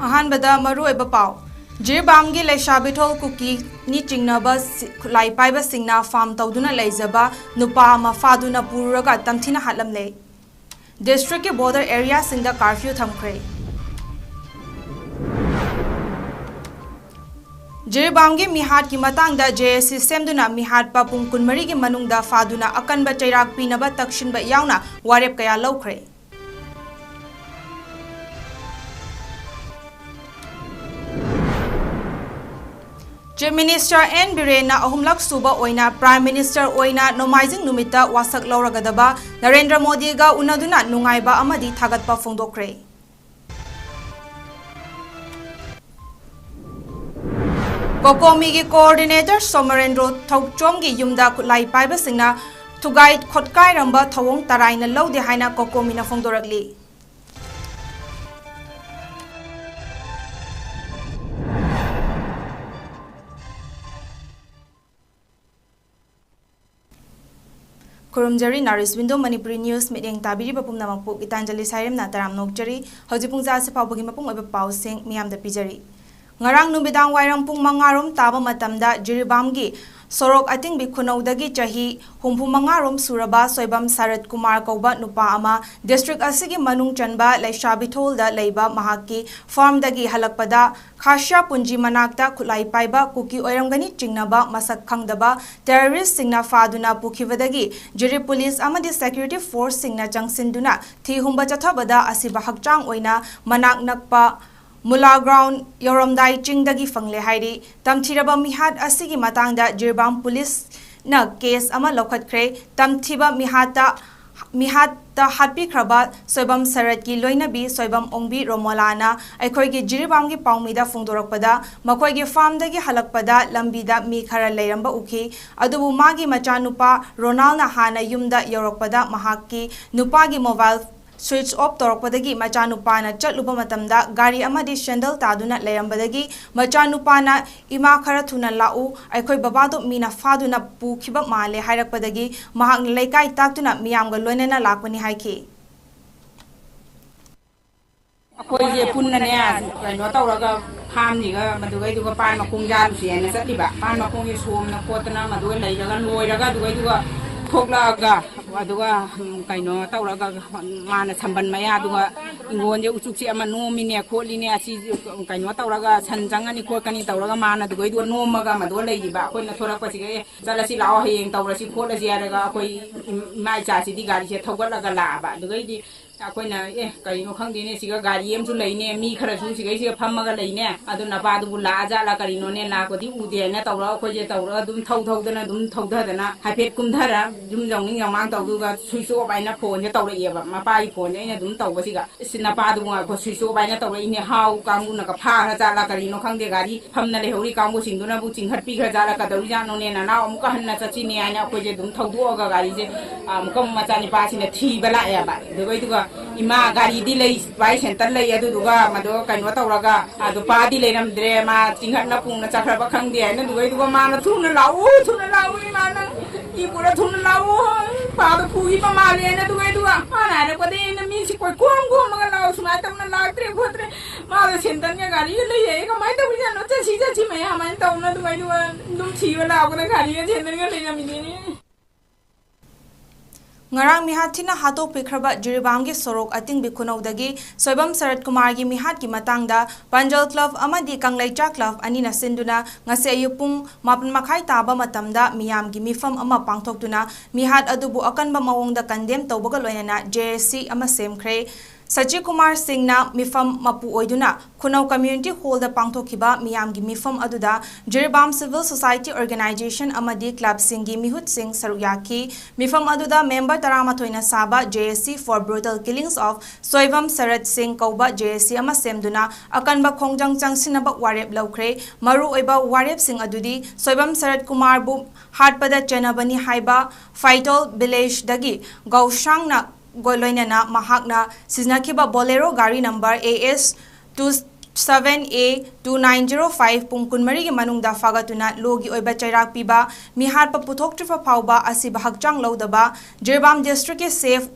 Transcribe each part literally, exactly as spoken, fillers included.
ꯑꯍꯥꯟꯕꯗ ꯃꯔꯨꯑꯣꯏꯕ ꯄꯥꯎ꯫ ꯖꯤꯔꯤꯕꯥꯝꯒꯤ ꯂꯩꯁꯥꯕꯤꯊꯣꯜ ꯀꯨꯀꯤꯅꯤ ꯆꯤꯡꯅꯕ ꯁꯤ-, ꯈꯨꯠꯂꯥꯏ ꯄꯥꯏꯕꯁꯤꯡꯅ ꯐꯥꯝ ꯇꯧꯗꯨꯅ ꯂꯩꯖꯕ ꯅꯨꯄꯥ ꯑꯃ ꯐꯥꯗꯨꯅ ꯄꯨꯔꯒ ꯇꯝꯊꯤꯅ ꯍꯥꯠꯂꯝꯂꯦ꯫ ꯗꯤꯁꯇ꯭ꯔꯤꯛꯀꯤ ꯕꯣꯔꯗꯔ ꯑꯦꯔꯤꯌꯥꯁꯤꯡꯗ ꯀꯥꯔꯐ꯭ꯌꯨ ꯊꯝꯈ꯭ꯔꯦ꯫ ꯖꯤꯔꯤꯕꯥꯝꯒꯤ ꯃꯤꯍꯥꯠꯀꯤ ꯃꯇꯥꯡꯗ ꯖꯦ ꯑꯦ ꯁꯤ ꯁꯦꯝꯗꯨꯅ ꯃꯤꯍꯥꯠꯄ ꯄꯨꯡ ꯀꯨꯟꯃꯔꯤꯒꯤ ꯃꯅꯨꯡꯗ ꯐꯥꯗꯨꯅ ꯑꯀꯟꯕ ꯆꯩꯔꯥꯛ ꯄꯤꯅꯕ ꯇꯛꯁꯤꯟꯕ ꯌꯥꯎꯅ ꯋꯥꯔꯦꯞ ꯀꯌꯥ ꯂꯧꯈ꯭ꯔꯦ꯫ ꯆꯤꯐ ꯃꯤꯅꯤꯁꯇꯔ ꯑꯦꯟ ꯕꯤꯔꯦꯟꯅ ꯑꯍꯨꯝꯂꯛ ꯁꯨꯕ ꯑꯣꯏꯅ ꯄ꯭ꯔꯥꯏꯝ ꯃꯤꯅꯤꯁꯇꯔ ꯑꯣꯏꯅ ꯅꯣꯡꯃꯥꯏꯖꯤꯡ ꯅꯨꯃꯤꯠꯇ ꯋꯥꯁꯛ ꯂꯧꯔꯒꯗꯕ ꯅꯔꯦꯟꯗ꯭ꯔ ꯃꯣꯗꯤꯒ ꯎꯅꯗꯨꯅ ꯅꯨꯡꯉꯥꯏꯕ ꯑꯃꯗꯤ ꯊꯥꯒꯠꯄ ꯐꯣꯡꯗꯣꯛꯈ꯭ꯔꯦ꯫ ꯀꯣꯀꯣꯃꯤꯒꯤ ꯀꯣꯑꯣꯔꯗꯤꯅꯦꯇꯔ ꯁꯣꯃꯔꯦꯟꯗ꯭ꯔꯣ ꯊꯧꯆꯣꯝꯒꯤ ꯌꯨꯝꯗ ꯈꯨꯠꯂꯥꯏ ꯄꯥꯏꯕꯁꯤꯡꯅ ꯊꯨꯒꯥꯏ ꯈꯣꯠꯀꯥꯏꯔꯝꯕ ꯊꯧꯑꯣꯡ ꯇꯔꯥꯏꯅ ꯂꯧꯗꯦ ꯍꯥꯏꯅ ꯀꯣꯀꯣꯃꯤꯅ ꯐꯣꯡꯗꯣꯔꯛꯂꯤ꯫ ꯈꯨꯔꯨꯝꯖꯔꯤ ꯅꯥꯔꯤꯁ ꯋꯤꯟꯗꯣ ꯃꯅꯤꯄꯨꯔꯤ ꯅ꯭ꯌꯨꯁ ꯃꯤꯠꯌꯦꯡ ꯇꯥꯕꯤꯔꯤꯕ ꯄꯨꯝꯅꯃꯛꯄꯨ ꯒꯤꯇꯥꯟꯖꯂꯤ ꯁꯥꯏꯔꯦꯝꯅ ꯇꯔꯥꯝꯅ ꯑꯣꯛꯆꯔꯤ꯫ ꯍꯧꯖꯤꯛ ꯄꯨꯡ ꯇꯔꯥ ꯑꯁꯤ ꯐꯥꯎꯕꯒꯤ ꯃꯄꯨꯡ ꯑꯣꯏꯕ ꯄꯥꯎꯁꯤꯡ ꯃꯤꯌꯥꯝꯗ ꯄꯤꯖꯔꯤ꯫ ꯉꯔꯥꯡ ꯅꯨꯃꯤꯗꯥꯡ ꯋꯥꯏꯔꯝ ꯄꯨꯡ ꯃꯉꯥ ꯔꯣꯝ ꯇꯥꯕ ꯃꯇꯝꯗ ꯖꯤꯔꯤꯕꯥꯝꯒꯤ ꯁꯣꯔꯣꯛ ꯑꯇꯤꯡꯕꯤ ꯈꯨꯅꯧꯗꯒꯤ ꯆꯍꯤ ꯍꯨꯝꯐꯨ ꯃꯉꯥ ꯔꯣꯝ ꯁꯨꯔꯕ ꯁꯣꯏꯕꯝ ꯁꯔꯠ ꯀꯨꯃꯥꯔ ꯀꯧꯕ ꯅꯨꯄꯥ ꯑꯃ ꯗꯤꯁꯇ꯭ꯔꯤꯛ ꯑꯁꯤꯒꯤ ꯃꯅꯨꯡ ꯆꯟꯕ ꯂꯩꯁꯥꯕꯤꯊꯣꯜꯗ ꯂꯩꯕ ꯃꯍꯥꯛꯀꯤ ꯐꯥꯔꯝꯗꯒꯤ ꯍꯜꯂꯛꯄꯗ ꯈꯥꯁꯤꯌꯥ ꯄꯨꯟꯖꯤ ꯃꯅꯥꯛꯇ ꯈꯨꯠꯂꯥꯏ ꯄꯥꯏꯕ ꯀꯨꯀꯤ ꯑꯣꯏꯔꯝꯒꯅꯤ ꯆꯤꯡꯅꯕ ꯃꯁꯛ ꯈꯪꯗꯕ ꯇꯦꯔꯣꯔꯤꯁꯁꯤꯡꯅ ꯐꯥꯗꯨꯅ ꯄꯨꯈꯤꯕꯗꯒꯤ ꯖꯤꯔꯤ ꯄꯨꯂꯤꯁ ꯑꯃꯗꯤ ꯁꯦꯀ꯭ꯌꯨꯔꯤꯇꯤ ꯐꯣꯔꯁꯁꯤꯡꯅ ꯆꯪꯁꯤꯟꯗꯨꯅ ꯊꯤ ꯍꯨꯝꯕ ꯆꯠꯊꯕꯗ ꯑꯁꯤꯕ ꯍꯛꯆꯥꯡ ꯑꯣꯏꯅ ꯃꯅꯥꯛ ꯅꯛꯄ ꯃꯨꯂꯥ ꯒ꯭ꯔꯥꯎꯟ ꯌꯧꯔꯝꯗꯥꯏ ꯆꯤꯡꯗꯒꯤ ꯐꯪꯂꯦ ꯍꯥꯏꯔꯤ꯫ ꯇꯝꯊꯤꯔꯕ ꯃꯤꯍꯥꯠ ꯑꯁꯤꯒꯤ ꯃꯇꯥꯡꯗ ꯖꯤꯔꯤꯕꯥꯝ ꯄꯨꯂꯤꯁꯅ ꯀꯦꯁ ꯑꯃ ꯂꯧꯈꯠꯈ꯭ꯔꯦ꯫ ꯇꯝꯊꯤꯕ ꯃꯤꯍꯥꯠꯇ ꯃꯤꯍꯥꯠꯇ ꯍꯥꯠꯄꯤꯈ꯭ꯔꯕ ꯁꯣꯏꯕꯝ ꯁꯔꯠꯀꯤ ꯂꯣꯏꯅꯕꯤ ꯁꯣꯏꯕꯝ ꯑꯣꯡꯕꯤ ꯔꯣꯃꯣꯂꯥꯅ ꯑꯩꯈꯣꯏꯒꯤ ꯖꯤꯔꯤꯕꯥꯝꯒꯤ ꯄꯥꯎꯃꯤꯗ ꯐꯣꯡꯗꯣꯔꯛꯄꯗ, ꯃꯈꯣꯏꯒꯤ ꯐꯥꯔꯝꯗꯒꯤ ꯍꯜꯂꯛꯄꯗ ꯂꯝꯕꯤꯗ ꯃꯤ ꯈꯔ ꯂꯩꯔꯝꯕ ꯎꯈꯤ꯫ ꯑꯗꯨꯕꯨ ꯃꯥꯒꯤ ꯃꯆꯥꯅꯨꯄꯥ ꯔꯣꯅꯥꯜꯅ ꯍꯥꯟꯅ ꯌꯨꯝꯗ ꯌꯧꯔꯛꯄꯗ ꯃꯍꯥꯛꯀꯤ ꯅꯨꯄꯥꯒꯤ ꯃꯣꯕꯥꯏꯜ ꯁ꯭ꯋꯤꯆ ꯑꯣꯐ ꯇꯧꯔꯛꯄꯗꯒꯤ ꯃꯆꯥꯅꯨꯄꯥꯅ ꯆꯠꯂꯨꯕ ꯃꯇꯝꯗ ꯒꯥꯔꯤ ꯑꯃꯗꯤ ꯁꯦꯟꯗꯜ ꯇꯥꯗꯨꯅ ꯂꯩꯔꯝꯕꯗꯒꯤ ꯃꯆꯥꯅꯨꯄꯥꯅ, "ꯏꯃꯥ, ꯈꯔ ꯊꯨꯅ ꯂꯥꯛꯎ, ꯑꯩꯈꯣꯏ ꯕꯕꯥꯗꯣ ꯃꯤꯅ ꯐꯥꯗꯨꯅ ꯄꯨꯈꯤꯕ ꯃꯥꯜꯂꯦ" ꯍꯥꯏꯔꯛꯄꯗꯒꯤ ꯃꯍꯥꯛꯅ ꯂꯩꯀꯥꯏ ꯇꯥꯛꯇꯨꯅ ꯃꯤꯌꯥꯝꯒ ꯂꯣꯏꯅꯅ ꯂꯥꯛꯄꯅꯤ ꯍꯥꯏꯈꯤ꯫ ꯑꯩꯈꯣꯏꯁꯦ ꯄꯨꯟꯅꯅꯦ, ꯀꯩꯅꯣ ꯇꯧꯔꯒ, ꯐꯥꯝꯁꯤꯒ ꯃꯗꯨꯒꯩꯗꯨꯒ ꯄꯥꯟ ꯃꯈꯣꯡ ꯌꯥꯜꯂꯨꯁꯦꯅ ꯆꯠꯂꯤꯕ꯫ ꯄꯥꯟ ꯃꯈꯣꯡꯁꯦ ꯁꯣꯝꯅ ꯈꯣꯠꯇꯅ ꯃꯗꯨꯒ ꯂꯩꯔꯒ, ꯂꯣꯏꯔꯒ, ꯑꯗꯨꯒꯩꯗꯨꯒ ꯊꯣꯛꯂꯛꯑꯒ, ꯑꯗꯨꯒ, ꯎꯝ, ꯀꯩꯅꯣ ꯇꯧꯔꯒ, ꯃꯥꯅ ꯁꯝꯕꯟ ꯃꯌꯥꯗꯨꯒ ꯏꯪꯒꯣꯟꯁꯦ ꯎꯆꯨꯛꯁꯦ ꯑꯃ ꯅꯣꯝꯃꯤꯅꯦ ꯈꯣꯠꯂꯤꯅꯦ, ꯑꯁꯤ ꯀꯩꯅꯣ ꯇꯧꯔꯒ ꯁꯟ ꯆꯪꯉꯅꯤ ꯈꯣꯠꯀꯅꯤ ꯇꯧꯔꯒ ꯃꯥꯅ ꯑꯗꯨꯒꯩꯗꯨꯒ ꯅꯣꯝꯃꯒ ꯃꯗꯨꯒ ꯂꯩꯔꯤꯕ꯫ ꯑꯩꯈꯣꯏꯅ ꯊꯣꯔꯛꯄꯁꯤꯒ, "ꯑꯦ, ꯆꯠꯂꯁꯤ ꯂꯥꯛꯑꯣ, ꯍꯌꯦꯡ ꯇꯧꯔꯁꯤ ꯈꯣꯠꯂꯁꯤ" ꯍꯥꯏꯔꯒ ꯑꯩꯈꯣꯏ ꯏꯃꯥ ꯏꯆꯥꯁꯤꯗꯤ ꯒꯥꯔꯤꯁꯦ ꯊꯧꯒꯠꯂꯒ ꯂꯥꯛꯑꯕ꯫ ꯑꯗꯨꯒꯩꯗꯤ ꯑꯩꯈꯣꯏꯅ, "ꯑꯦ, ꯀꯔꯤꯅꯣ ꯈꯪꯗꯦꯅꯦ, ꯁꯤꯒ ꯒꯥꯔꯤ ꯑꯃꯁꯨ ꯂꯩꯅꯦ, ꯃꯤ ꯈꯔꯁꯨ ꯁꯤꯒꯩꯁꯤꯒ ꯐꯝꯃꯒ ꯂꯩꯅꯦ, ꯑꯗꯨ ꯅꯄꯥꯗꯨꯕꯨ ꯂꯥꯛꯑꯖꯥꯠꯂꯥ ꯀꯔꯤꯅꯣꯅꯦ, ꯂꯥꯛꯄꯗꯤ ꯎꯗꯦ" ꯍꯥꯏꯅ ꯇꯧꯔꯒ ꯑꯩꯈꯣꯏꯁꯦ ꯇꯧꯔꯒ ꯑꯗꯨꯝ ꯊꯧ ꯊꯧꯗꯅ ꯑꯗꯨꯝ ꯊꯧꯊꯗꯅ ꯍꯥꯏꯐꯦꯠ ꯀꯨꯝꯊꯔ ꯌꯨꯝ ꯌꯧꯅꯤꯡ ꯌꯧꯃꯥꯡ ꯇꯧꯗꯨꯒ switch off ꯍꯥꯏꯅ ꯐꯣꯟꯁꯦ ꯇꯧꯔꯛꯑꯦꯕ꯫ ꯃꯄꯥꯒꯤ ꯐꯣꯟꯁꯦ ꯑꯩꯅ ꯑꯗꯨꯝ ꯇꯧꯕꯁꯤꯒ, "ꯏꯁ, ꯅꯄꯥꯗꯨꯕꯨ ꯉꯥꯏꯈꯣ, switch off ꯍꯥꯏꯅ ꯇꯧꯔꯛꯏꯅꯦ, ꯍꯥꯎ ꯀꯥꯡꯕꯨꯅꯒ ꯐꯥꯈ꯭ꯔ ꯖꯥꯠꯂꯥ ꯀꯔꯤꯅꯣ ꯈꯪꯗꯦ, ꯒꯥꯔꯤ ꯐꯝꯅ ꯂꯩꯍꯧꯔꯤ ꯀꯥꯡꯕꯨꯁꯤꯡꯗꯨꯅꯕꯨ ꯆꯤꯡꯈꯠꯄꯤꯈ꯭ꯔ ꯖꯥꯠꯂꯥ, ꯀꯗꯧꯔꯤꯖꯥꯠꯅꯣꯅꯦ, ꯅꯅꯥꯎ ꯑꯃꯨꯛꯀ ꯍꯟꯅ ꯆꯠꯁꯤꯅꯦ" ꯍꯥꯏꯅ ꯑꯩꯈꯣꯏꯁꯦ ꯑꯗꯨꯝ ꯊꯧꯗꯣꯛꯑꯒ ꯒꯥꯔꯤꯁꯦ, ꯑ, ꯑꯃꯨꯛꯀ ꯃꯆꯥꯅꯤꯄꯥꯁꯤꯅ ꯊꯤꯕ ꯂꯥꯛꯑꯦꯕ꯫ ꯑꯗꯨꯒꯩꯗꯨꯒ, "ꯏꯃꯥ, ꯒꯥꯔꯤꯗꯤ ꯂꯩ, ꯚꯥꯏ, ꯁꯦꯟꯇꯔ ꯂꯩ, ꯑꯗꯨꯗꯨꯒ ꯃꯗꯨ ꯀꯩꯅꯣ ꯇꯧꯔꯒ, ꯑꯗꯨ ꯄꯥꯗꯤ ꯂꯩꯔꯝꯗ꯭ꯔꯦ, ꯃꯥ ꯆꯤꯡꯈꯠꯅ ꯄꯨꯡꯅ ꯆꯠꯈ꯭ꯔꯕ ꯈꯪꯗꯦ" ꯍꯥꯏꯅ꯫ ꯑꯗꯨꯒꯩꯗꯨꯒ ꯃꯥꯅ, "ꯊꯨꯅ ꯂꯥꯛꯎ, ꯊꯨꯅ ꯂꯥꯛꯎ, ꯏꯃꯥ, ꯅꯪ ꯏ ꯄꯨꯔ ꯊꯨꯅ ꯂꯥꯛꯎ, ꯄꯥꯗꯣ ꯄꯨꯈꯤꯕ ꯃꯥꯜꯂꯦ" ꯍꯥꯏꯅ꯫ ꯑꯗꯨꯒꯩꯗꯨꯒ ꯃꯥꯅ ꯍꯥꯏꯔꯛꯄꯗꯒꯤ ꯑꯩꯅ, "ꯃꯤꯁꯤ ꯀꯣꯏ ꯀꯣꯝ ꯀꯣꯝꯃꯒ ꯂꯥꯛꯑꯣ, ꯁꯨꯃꯥꯏꯅ ꯇꯧꯅ ꯂꯥꯛꯇ꯭ꯔꯦ ꯈꯣꯠꯇ꯭ꯔꯦ, ꯃꯥꯗꯣ ꯁꯦꯟꯇꯔꯒ ꯒꯥꯔꯤꯒ ꯂꯩ ꯍꯥꯏꯌꯦ, ꯀꯃꯥꯏꯅ ꯇꯧꯔꯤꯖꯥꯠꯅꯣ, ꯆꯠꯁꯤ ꯆꯠꯁꯤ" ꯃꯌꯥꯝ ꯍꯥꯏꯅ ꯇꯧꯅ ꯑꯗꯨꯒꯩꯗꯨꯒ ꯑꯗꯨꯝ ꯊꯤꯕ ꯂꯥꯛꯄꯗ ꯒꯥꯔꯤꯒ ꯁꯦꯟꯇꯔꯒ ꯂꯩꯔꯝꯃꯤꯅꯦ꯫ ꯉꯔꯥꯡ ꯃꯤꯍꯥꯠ ꯊꯤꯅ ꯍꯥꯠꯇꯣꯛꯄꯤꯈ꯭ꯔꯕ ꯖꯤꯔꯤꯕꯥꯝꯒꯤ ꯁꯣꯔꯣꯛ ꯑꯇꯤꯡꯕꯤ ꯈꯨꯅꯧꯗꯒꯤ ꯁꯣꯏꯕꯝ ꯁꯔꯠ ꯀꯨꯃꯥꯔꯒꯤ ꯃꯤꯍꯥꯠꯀꯤ ꯃꯇꯥꯡꯗ ꯄꯥꯟꯖꯜ ꯀ꯭ꯂꯕ ꯑꯃꯗꯤ ꯀꯪꯂꯩꯆꯥ ꯀ꯭ꯂꯕ ꯑꯅꯤꯅ ꯁꯤꯟꯗꯨꯅ ꯉꯁꯤ ꯑꯌꯨꯛ ꯄꯨꯡ ꯃꯥꯄꯟ ꯃꯈꯥꯏ ꯇꯥꯕ ꯃꯇꯝꯗ ꯃꯤꯌꯥꯝꯒꯤ ꯃꯤꯐꯝ ꯑꯃ ꯄꯥꯡꯊꯣꯛꯇꯨꯅ ꯃꯤꯍꯥꯠ ꯑꯗꯨꯕꯨ ꯑꯀꯟꯕ ꯃꯑꯣꯡꯗ ꯀꯟꯗꯦꯝ ꯇꯧꯕꯒ ꯂꯣꯏꯅꯅ ꯖꯦ ꯑꯦꯁ ꯁꯤ ꯑꯃ ꯁꯦꯝꯈ꯭ꯔꯦ꯫ ꯁꯆꯤ ꯀꯨꯃꯥꯔ ꯁꯤꯡꯅ ꯃꯤꯐꯝ ꯃꯄꯨ ꯑꯣꯏꯗꯨꯅ ꯈꯨꯅꯧ ꯀꯝꯃ꯭ꯌꯨꯅꯤꯇꯤ ꯍꯣꯜꯗ ꯄꯥꯡꯊꯣꯛꯈꯤꯕ ꯃꯤꯌꯥꯝꯒꯤ ꯃꯤꯐꯝ ꯑꯗꯨꯗ ꯖꯤꯔꯤꯕꯥꯝ ꯁꯤꯚꯤꯜ ꯁꯣꯁꯥꯏꯇꯤ ꯑꯣꯔꯒꯅꯥꯏꯖꯦꯁꯟ ꯑꯃꯗꯤ ꯀ꯭ꯂꯕꯁꯤꯡꯒꯤ ꯃꯤꯍꯨꯠꯁꯤꯡ ꯁꯔꯨꯛ ꯌꯥꯈꯤ꯫ ꯃꯤꯐꯝ ꯑꯗꯨꯗ ꯃꯦꯝꯕꯔ ꯇꯔꯥꯃꯥꯊꯣꯏꯅ ꯁꯥꯕ J S C for Brutal Killings of Soibam ꯁꯔꯠ ꯁꯤꯡ ꯀꯧꯕ J S C ꯑꯃ ꯁꯦꯝꯗꯨꯅ ꯑꯀꯟꯕ ꯈꯣꯡꯖꯪ ꯆꯪꯁꯤꯟꯅꯕ ꯋꯥꯔꯦꯞ ꯂꯧꯈ꯭ꯔꯦ꯫ ꯃꯔꯨꯑꯣꯏꯕ ꯋꯥꯔꯦꯞꯁꯤꯡ ꯑꯗꯨꯗꯤ ꯁꯣꯏꯕꯝ ꯁꯔꯠ ꯀꯨꯃꯥꯔꯕꯨ ꯍꯥꯠꯄꯗ ꯆꯦꯟꯅꯕꯅꯤ ꯍꯥꯏꯕ ꯐꯥꯏꯇꯣꯜ ꯚꯤꯂꯦꯖꯗꯒꯤ ꯒꯧꯁꯥꯡꯅ ꯒ ꯂꯣꯏꯅꯅ ꯃꯍꯥꯛꯅ ꯁꯤꯖꯤꯟꯅꯈꯤꯕ ꯕꯣꯂꯦꯔꯣ ꯒꯥꯔꯤ number A S two seven A two nine zero five ꯄꯨꯡ ꯀꯨꯟꯃꯔꯤꯒꯤ ꯃꯅꯨꯡꯗ ꯐꯥꯒꯠꯇꯨꯅ ꯂꯣꯒꯤ ꯑꯣꯏꯕ ꯆꯩꯔꯥꯛ ꯄꯤꯕ, ꯃꯤꯍꯥꯠꯄ ꯄꯨꯊꯣꯛꯇ꯭ꯔꯤꯕ ꯐꯥꯎꯕ ꯑꯁꯤꯕ ꯍꯛꯆꯥꯡ ꯂꯧꯗꯕ, ꯖꯤꯔꯤꯕꯥꯝ ꯗꯤꯁꯇ꯭ꯔꯤꯛꯀꯤ ꯁꯦꯐ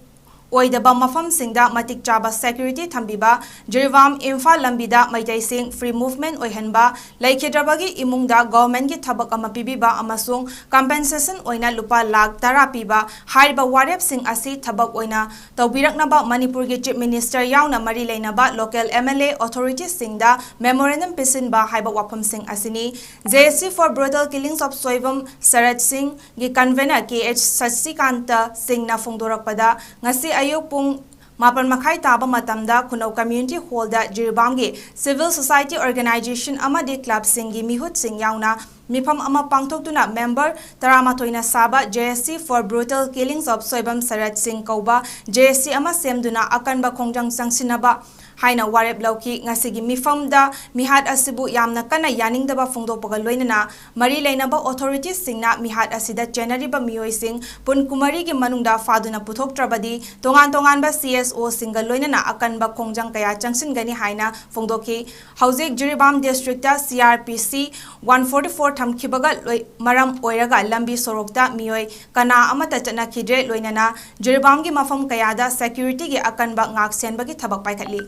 ꯑꯣꯏꯗꯕ ꯃꯐꯝꯁꯤꯡꯗ ꯃꯇꯤꯛ ꯆꯥꯕ security ꯊꯝꯕꯤꯕ, ꯖꯤꯔꯤꯕꯥꯝ ꯏꯝꯐꯥꯜ ꯂꯝꯕꯤꯗ ꯃꯩꯇꯩꯁꯤꯡ free movement ꯑꯣꯏꯍꯟꯕ, ꯂꯩꯈꯤꯗ꯭ꯔꯕꯒꯤ ꯏꯃꯨꯡꯗ governmentꯀꯤ ꯊꯕꯛ ꯑꯃ ꯄꯤꯕꯤꯕ ꯑꯃꯁꯨꯡ compensation ꯑꯣꯏꯅ ꯂꯨꯄꯥ ꯂꯥꯈ ꯇꯔꯥ ꯄꯤꯕ ꯍꯥꯏꯔꯤꯕ ꯋꯥꯔꯦꯞꯁꯤꯡ ꯑꯁꯤ ꯊꯕꯛ ꯑꯣꯏꯅ ꯇꯧꯕꯤꯔꯛꯅꯕ ꯃꯅꯤꯄꯨꯔꯒꯤ Chief Minister ꯌꯥꯎꯅ ꯃꯔꯤ ꯂꯩꯅꯕ local MLA authorityꯁꯤꯡꯗ memorandum ꯄꯤꯁꯤꯟꯕ ꯍꯥꯏꯕ ꯋꯥꯐꯝꯁꯤꯡ ꯑꯁꯤꯅꯤ꯫ J S C for brutal killings of Soibam ꯁꯔꯠ ꯁꯤꯡꯒꯤ convener K H ꯁꯁꯤꯀꯥꯟꯇ ꯁꯤꯡꯅ ꯐꯣꯡꯗꯣꯔꯛꯄꯗ, ꯉꯁꯤ ꯑꯌꯨꯛ ꯄꯨꯡ ꯃꯥꯄꯟ ꯃꯈꯥꯏ ꯇꯥꯕ ꯃꯇꯝꯗ ꯈꯨꯅꯧ Community Hallꯗ ꯖꯤꯔꯤꯕꯥꯝꯒꯤ civil society organisation ꯑꯃꯗꯤ clubꯁꯤꯡꯒꯤ ꯃꯤꯍꯨꯠꯁꯤꯡ ꯌꯥꯎꯅ ꯃꯤꯐꯝ ꯑꯃ ꯄꯥꯡꯊꯣꯛꯇꯨꯅ member ꯇꯔꯥꯃꯥꯊꯣꯏꯅ ꯁꯥꯕ J S C for brutal killings of Soibam ꯁꯔꯠ ꯁꯤꯡ ꯀꯧꯕ J S C ꯑꯃ ꯁꯦꯝꯗꯨꯅ ꯑꯀꯟꯕ ꯈꯣꯡꯖꯪ ꯆꯪꯁꯤꯟꯅꯕ ꯍꯥꯏꯅ ꯋꯥꯔꯦꯞ ꯂꯧꯈꯤ꯫ ꯉꯁꯤꯒꯤ ꯃꯤꯐꯝꯗ ꯃꯤꯍꯥꯠ ꯑꯁꯤꯕꯨ ꯌꯥꯝꯅ ꯀꯟꯅ ꯌꯥꯅꯤꯡꯗꯕ ꯐꯣꯡꯗꯣꯛꯄꯒ ꯂꯣꯏꯅꯅ ꯃꯔꯤ ꯂꯩꯅꯕ authorityꯁꯤꯡꯅ ꯃꯤꯍꯥꯠ ꯑꯁꯤꯗ ꯆꯦꯟꯅꯔꯤꯕ ꯃꯤꯑꯣꯏꯁꯤꯡ ꯄꯨꯡ ꯀꯨꯟꯃꯔꯤꯒꯤ ꯃꯅꯨꯡꯗ ꯐꯥꯗꯨꯅ ꯄꯨꯊꯣꯛꯇ꯭ꯔꯕꯗꯤ ꯇꯣꯉꯥꯟ ꯇꯣꯉꯥꯟꯕ C S Oꯁꯤꯡꯒ ꯂꯣꯏꯅꯅ ꯑꯀꯟꯕ ꯈꯣꯡꯖꯪ ꯀꯌꯥ ꯆꯪꯁꯤꯟꯒꯅꯤ ꯍꯥꯏꯅ ꯐꯣꯡꯗꯣꯛꯈꯤ꯫ ꯍꯧꯖꯤꯛ Jiribam districtꯇ C R P C one forty four ꯊꯝꯈꯤꯕꯒ ꯂꯣꯏ-, ꯃꯔꯝ ꯑꯣꯏꯔꯒ ꯂꯝꯕꯤ ꯁꯣꯔꯣꯛꯇ ꯃꯤꯑꯣꯏ ꯀꯅꯥ ꯑꯃꯠꯇ ꯆꯠꯅꯈꯤꯗ꯭ꯔꯦ, ꯂꯣꯏꯅꯅ ꯖꯤꯔꯤꯕꯥꯝꯒꯤ ꯃꯐꯝ ꯀꯌꯥꯗ securityꯒꯤ ꯑꯀꯟꯕ ꯉꯥꯛ ꯁꯦꯟꯕꯒꯤ ꯊꯕꯛ ꯄꯥꯏꯈꯠꯂꯤ꯫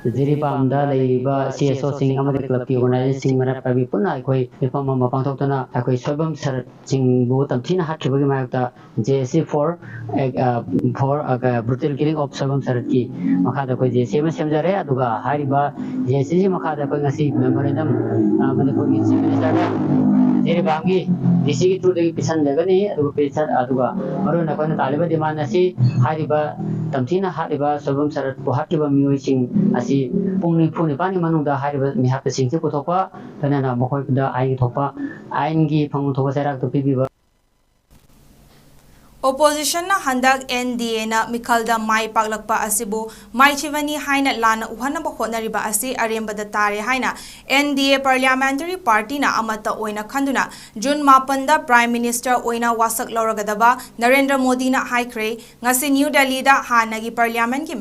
ꯖꯤꯔꯤꯕꯥꯝꯗ ꯂꯩꯔꯤꯕ C S Oꯁꯤꯡ ꯑꯃꯗꯤ clubꯀꯤ organizerꯁꯤꯡ ꯃꯔꯛ ꯄꯥꯏꯕꯤ ꯄꯨꯟꯅ ꯑꯩꯈꯣꯏ ꯃꯤꯐꯝ ꯑꯃ ꯄꯥꯡꯊꯣꯛꯇꯨꯅ ꯑꯩꯈꯣꯏ ꯁꯣꯏꯕꯝ ꯁꯔꯠꯁꯤꯡꯕꯨ ꯇꯝꯊꯤꯅ ꯍꯥꯠꯈꯤꯕꯒꯤ ꯃꯥꯌꯣꯛꯇ J S C for, ꯑ, for, ꯑ, brutal killing of ꯁꯣꯏꯕꯝ ꯁꯔꯠꯀꯤ ꯃꯈꯥꯗ ꯑꯩꯈꯣꯏ J S C ꯑꯃ ꯁꯦꯝꯖꯔꯦ꯫ ꯑꯗꯨꯒ ꯍꯥꯏꯔꯤꯕ J S Cꯁꯤ ꯃꯈꯥꯗ ꯑꯩꯈꯣꯏ ꯉꯁꯤ memorandum, ꯑ, ꯃꯅꯤꯄꯨꯔꯒꯤ Chief Ministerꯗ ꯖꯤꯔꯤꯕꯥꯝꯒꯤ D Cꯒꯤ throughꯗꯒꯤ ꯄꯤꯁꯟꯖꯒꯅꯤ꯫ ꯑꯗꯨꯒ ꯄꯤꯁꯟ-, ꯑꯗꯨꯒ ꯃꯔꯨꯑꯣꯏꯅ ꯑꯩꯈꯣꯏꯅ ꯇꯥꯜꯂꯤꯕ demand ꯑꯁꯤ ꯍꯥꯏꯔꯤꯕ ꯇꯝꯊꯤꯅ ꯍꯥꯠꯂꯤꯕ ꯁꯣꯏꯕꯝ ꯁꯔꯠꯄꯨ ꯍꯥꯠꯈꯤꯕ ꯃꯤꯑꯣꯏꯁꯤꯡ ꯑꯁꯤ ꯄꯨꯡ ꯅꯤꯐꯨ ꯅꯤꯄꯥꯟꯒꯤ ꯃꯅꯨꯡꯗ ꯍꯥꯏꯔꯤꯕ ꯃꯤꯍꯥꯠꯄꯁꯤꯡꯁꯤ ꯄꯨꯊꯣꯛꯄ, ꯂꯣꯏꯅꯅ ꯃꯈꯣꯏꯗ ꯑꯥꯏꯟꯒꯤ ꯊꯣꯛꯄ, ꯑꯥꯏꯟꯒꯤ ꯐꯪꯐꯝ ꯊꯣꯛꯄ ꯆꯩꯔꯥꯛꯇꯨ ꯄꯤꯕꯤꯕ꯫ Oppositionꯅ ꯍꯟꯗꯛ N D Aꯅ ꯃꯤꯈꯜꯗ ꯃꯥꯏ ꯄꯥꯛꯂꯛꯄ ꯑꯁꯤꯕꯨ ꯃꯥꯏꯊꯤꯕꯅꯤ ꯍꯥꯏꯅ ꯂꯥꯟꯅ ꯎꯍꯟꯅꯕ ꯍꯣꯠꯅꯔꯤꯕ ꯑꯁꯤ ꯑꯔꯦꯝꯕꯗ ꯇꯥꯔꯦ ꯍꯥꯏꯅ N D A parliamentary partyꯅ ꯑꯃꯠꯇ ꯑꯣꯏꯅ ꯈꯟꯗꯨꯅ ꯖꯨꯟ ꯃꯥꯄꯟꯗ Prime Minister ꯑꯣꯏꯅ ꯋꯥꯁꯛ ꯂꯧꯔꯒꯗꯕ ꯅꯔꯦꯟꯗ꯭ꯔ ꯃꯣꯗꯤꯅ ꯍꯥꯏꯈ꯭ꯔꯦ꯫ ꯉꯁꯤ ꯅ꯭ꯌꯨ ꯗꯦꯜꯂꯤꯗ ꯍꯥꯟꯅꯒꯤ parliamentꯀꯤ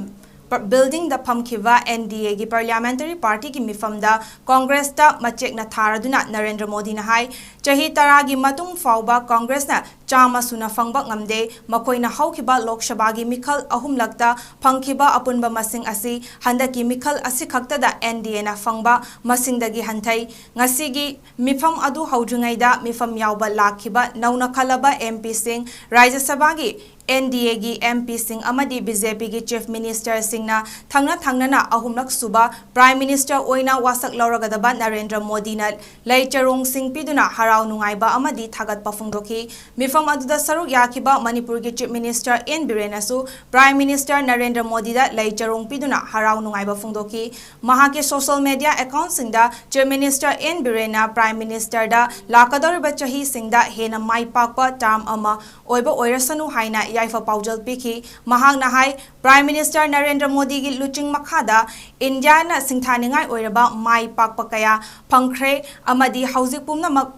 ꯄ-, buildingꯗ ꯐꯝꯈꯤꯕ N D Aꯒꯤ parliamentary partyꯒꯤ ꯃꯤꯐꯝꯗ Congressꯇ ꯃꯆꯦꯛꯅ ꯊꯥꯔꯗꯨꯅ ꯅꯔꯦꯟꯗ꯭ꯔ ꯃꯣꯗꯤꯅ ꯍꯥꯏ, ꯆꯍꯤ ꯇꯔꯥꯒꯤ ꯃꯇꯨꯡ ꯐꯥꯎꯕ Congressꯅ ꯆꯥꯝꯃ ꯁꯨꯅ ꯐꯪꯕ ꯉꯝꯗꯦ꯫ ꯃꯈꯣꯏꯅ ꯍꯧꯈꯤꯕ ꯂꯣꯛ ꯁꯚꯥꯒꯤ ꯃꯤꯈꯜ ꯑꯍꯨꯝꯂꯛꯇ ꯐꯪꯈꯤꯕ ꯑꯄꯨꯟꯕ ꯃꯁꯤꯡ ꯑꯁꯤ ꯍꯟꯗꯛꯀꯤ ꯃꯤꯈꯜ ꯑꯁꯤꯈꯛꯇꯗ ꯑꯦꯟ ꯗꯤ ꯑꯦꯅ ꯐꯪꯕ ꯃꯁꯤꯡꯗꯒꯤ ꯍꯟꯊꯩ꯫ ꯉꯁꯤꯒꯤ ꯃꯤꯐꯝ ꯑꯗꯨ ꯍꯧꯗ꯭ꯔꯤꯉꯩꯗ ꯃꯤꯐꯝ ꯌꯥꯎꯕ ꯂꯥꯛꯈꯤꯕ ꯅꯧꯅ ꯈꯜꯂꯕ ꯑꯦꯝ ꯄꯤꯁꯤꯡ, ꯔꯥꯖ꯭ꯌ ꯁꯚꯥꯒꯤ ꯑꯦꯟ ꯗꯤ ꯑꯦꯒꯤ ꯑꯦꯝ ꯄꯤꯁꯤꯡ ꯑꯃꯗꯤ ꯕꯤ ꯖꯦ ꯄꯤꯒꯤ ꯆꯤꯐ ꯃꯤꯅꯤꯁꯇꯔꯁꯤꯡꯅ ꯊꯪꯅ ꯊꯪꯅꯅ ꯑꯍꯨꯝꯂꯛ ꯁꯨꯕ ꯄ꯭ꯔꯥꯏꯝ ꯃꯤꯅꯤꯁꯇꯔ ꯑꯣꯏꯅ ꯋꯥꯁꯛ ꯂꯧꯔꯒꯗꯕ ꯅꯔꯦꯟꯗ꯭ꯔ ꯃꯣꯗꯤꯅ ꯂꯩ ꯆꯔꯣꯡꯁꯤꯡ ꯄꯤꯗꯨꯅ ꯍꯔꯥꯎ ꯅꯨꯡꯉꯥꯏꯕ ꯑꯃꯗꯤ ꯊꯥꯒꯠꯄ ꯐꯣꯡꯗꯣꯛꯈꯤ꯫ ꯃꯤꯐꯝ ꯑꯗꯨꯗ ꯁꯔꯨꯛ ꯌꯥꯈꯤꯕ ꯃꯅꯤꯄꯨꯔꯒꯤ ꯆꯤꯐ ꯃꯤꯅꯤꯁꯇꯔ ꯑꯦꯟ ꯕꯤꯔꯦꯟꯅꯁꯨ ꯄ꯭ꯔꯥꯏꯝ ꯃꯤꯅꯤꯁꯇꯔ ꯅꯔꯦꯟꯗ꯭ꯔ ꯃꯣꯗꯤꯗ ꯂꯩ ꯆꯔꯣꯡ ꯄꯤꯗꯨꯅ ꯍꯔꯥꯎ ꯅꯨꯡꯉꯥꯏꯕ ꯐꯣꯡꯗꯣꯛꯈꯤ꯫ ꯃꯍꯥꯛꯀꯤ ꯁꯣꯁꯤꯌꯦꯜ ꯃꯤꯗꯤꯌꯥ ꯑꯦꯀꯥꯎꯟꯠꯁꯤꯡꯗ ꯆꯤꯐ ꯃꯤꯅꯤꯁꯇꯔ ꯑꯦꯟ ꯕꯤꯔꯦꯟꯅ ꯄ꯭ꯔꯥꯏꯝ ꯃꯤꯅꯤꯁꯇꯔꯗ ꯂꯥꯛꯀꯗꯧꯔꯤꯕ ꯆꯍꯤꯁꯤꯡꯗ ꯍꯦꯟꯅ ꯃꯥꯏ ꯄꯥꯛꯄ ꯇꯥꯔꯝ ꯑꯃ ꯑꯣꯏꯕ ꯑꯣꯏꯔꯁꯅꯨ ꯍꯥꯏꯅ ꯌꯥꯏꯐ ꯄꯥꯎꯖꯦꯜ ꯄꯤꯈꯤ꯫ ꯃꯍꯥꯛꯅ ꯍꯥꯏ, ꯄ꯭ꯔꯥꯏꯝ ꯃꯤꯅꯤꯁꯇꯔ ꯅꯔꯦꯟꯗ꯭ꯔ ꯃꯣꯗꯤꯒꯤ ꯂꯨꯆꯤꯡ ꯃꯈꯥꯗ ꯏꯟꯗꯤꯌꯥꯅ ꯁꯤꯡꯊꯥꯅꯤꯡꯉꯥꯏ ꯑꯣꯏꯔꯕ ꯃꯥꯏ ꯄꯥꯛꯄ ꯀꯌꯥ ꯐꯪꯈ꯭ꯔꯦ ꯑꯃꯗꯤ ꯍꯧꯖꯤꯛ ꯄꯨꯝꯅꯃꯛ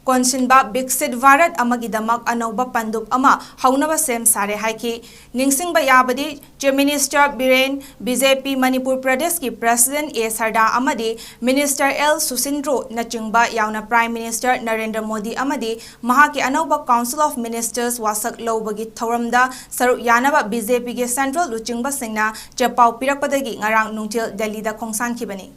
ꯀꯣꯟꯁꯤꯟꯕ ꯕꯤꯛꯁꯤꯠ ꯚꯥꯔꯠ ꯑꯃꯒꯤꯗꯃꯛ ꯑꯅꯧꯕ ꯄꯟꯗꯨꯞ ꯑꯃ ꯍꯧꯅꯕ ꯁꯦꯝ ꯁꯥꯔꯦ ꯍꯥꯏꯈꯤ꯫ ꯅꯤꯡꯁꯤꯡꯕ ꯌꯥꯕꯗꯤ, chief minister Biren, B J P Manipur ꯄ꯭ꯔꯗꯦꯁꯀꯤ ꯄ꯭ꯔꯦꯁꯤꯗꯦꯟꯠ ꯑꯦ ꯁꯔꯗꯥ ꯑꯃꯗꯤ ꯃꯤꯅꯤꯁꯇꯔ ꯑꯦꯜ ꯁꯨꯁꯤꯟꯗ꯭ꯔꯣꯅꯆꯤꯡꯕ ꯌꯥꯎꯅ ꯄ꯭ꯔꯥꯏꯝ ꯃꯤꯅꯤꯁꯇꯔ ꯅꯔꯦꯟꯗ꯭ꯔ ꯃꯣꯗꯤ ꯑꯃꯗꯤ ꯃꯍꯥꯛꯀꯤ ꯑꯅꯧꯕ ꯀꯥꯎꯟꯁꯤꯜ ꯑꯣꯐ ꯃꯤꯅꯤꯁꯇꯔꯁ ꯋꯥꯁꯛ ꯂꯧꯕꯒꯤ ꯊꯧꯔꯝꯗ ꯁꯔꯨꯛ ꯌꯥꯅꯕ ꯕꯤ ꯖꯦ ꯄꯤꯒꯤ ꯁꯦꯟꯇ꯭ꯔꯦꯜ ꯂꯨꯆꯤꯡꯕꯁꯤꯡꯅ ꯆꯦꯄꯥꯎ ꯄꯤꯔꯛꯄꯗꯒꯤ ꯉꯔꯥꯡ ꯅꯨꯡꯊꯤꯜ ꯗꯦꯜꯂꯤꯗ ꯈꯣꯡꯁꯥꯟꯈꯤꯕꯅꯤ꯫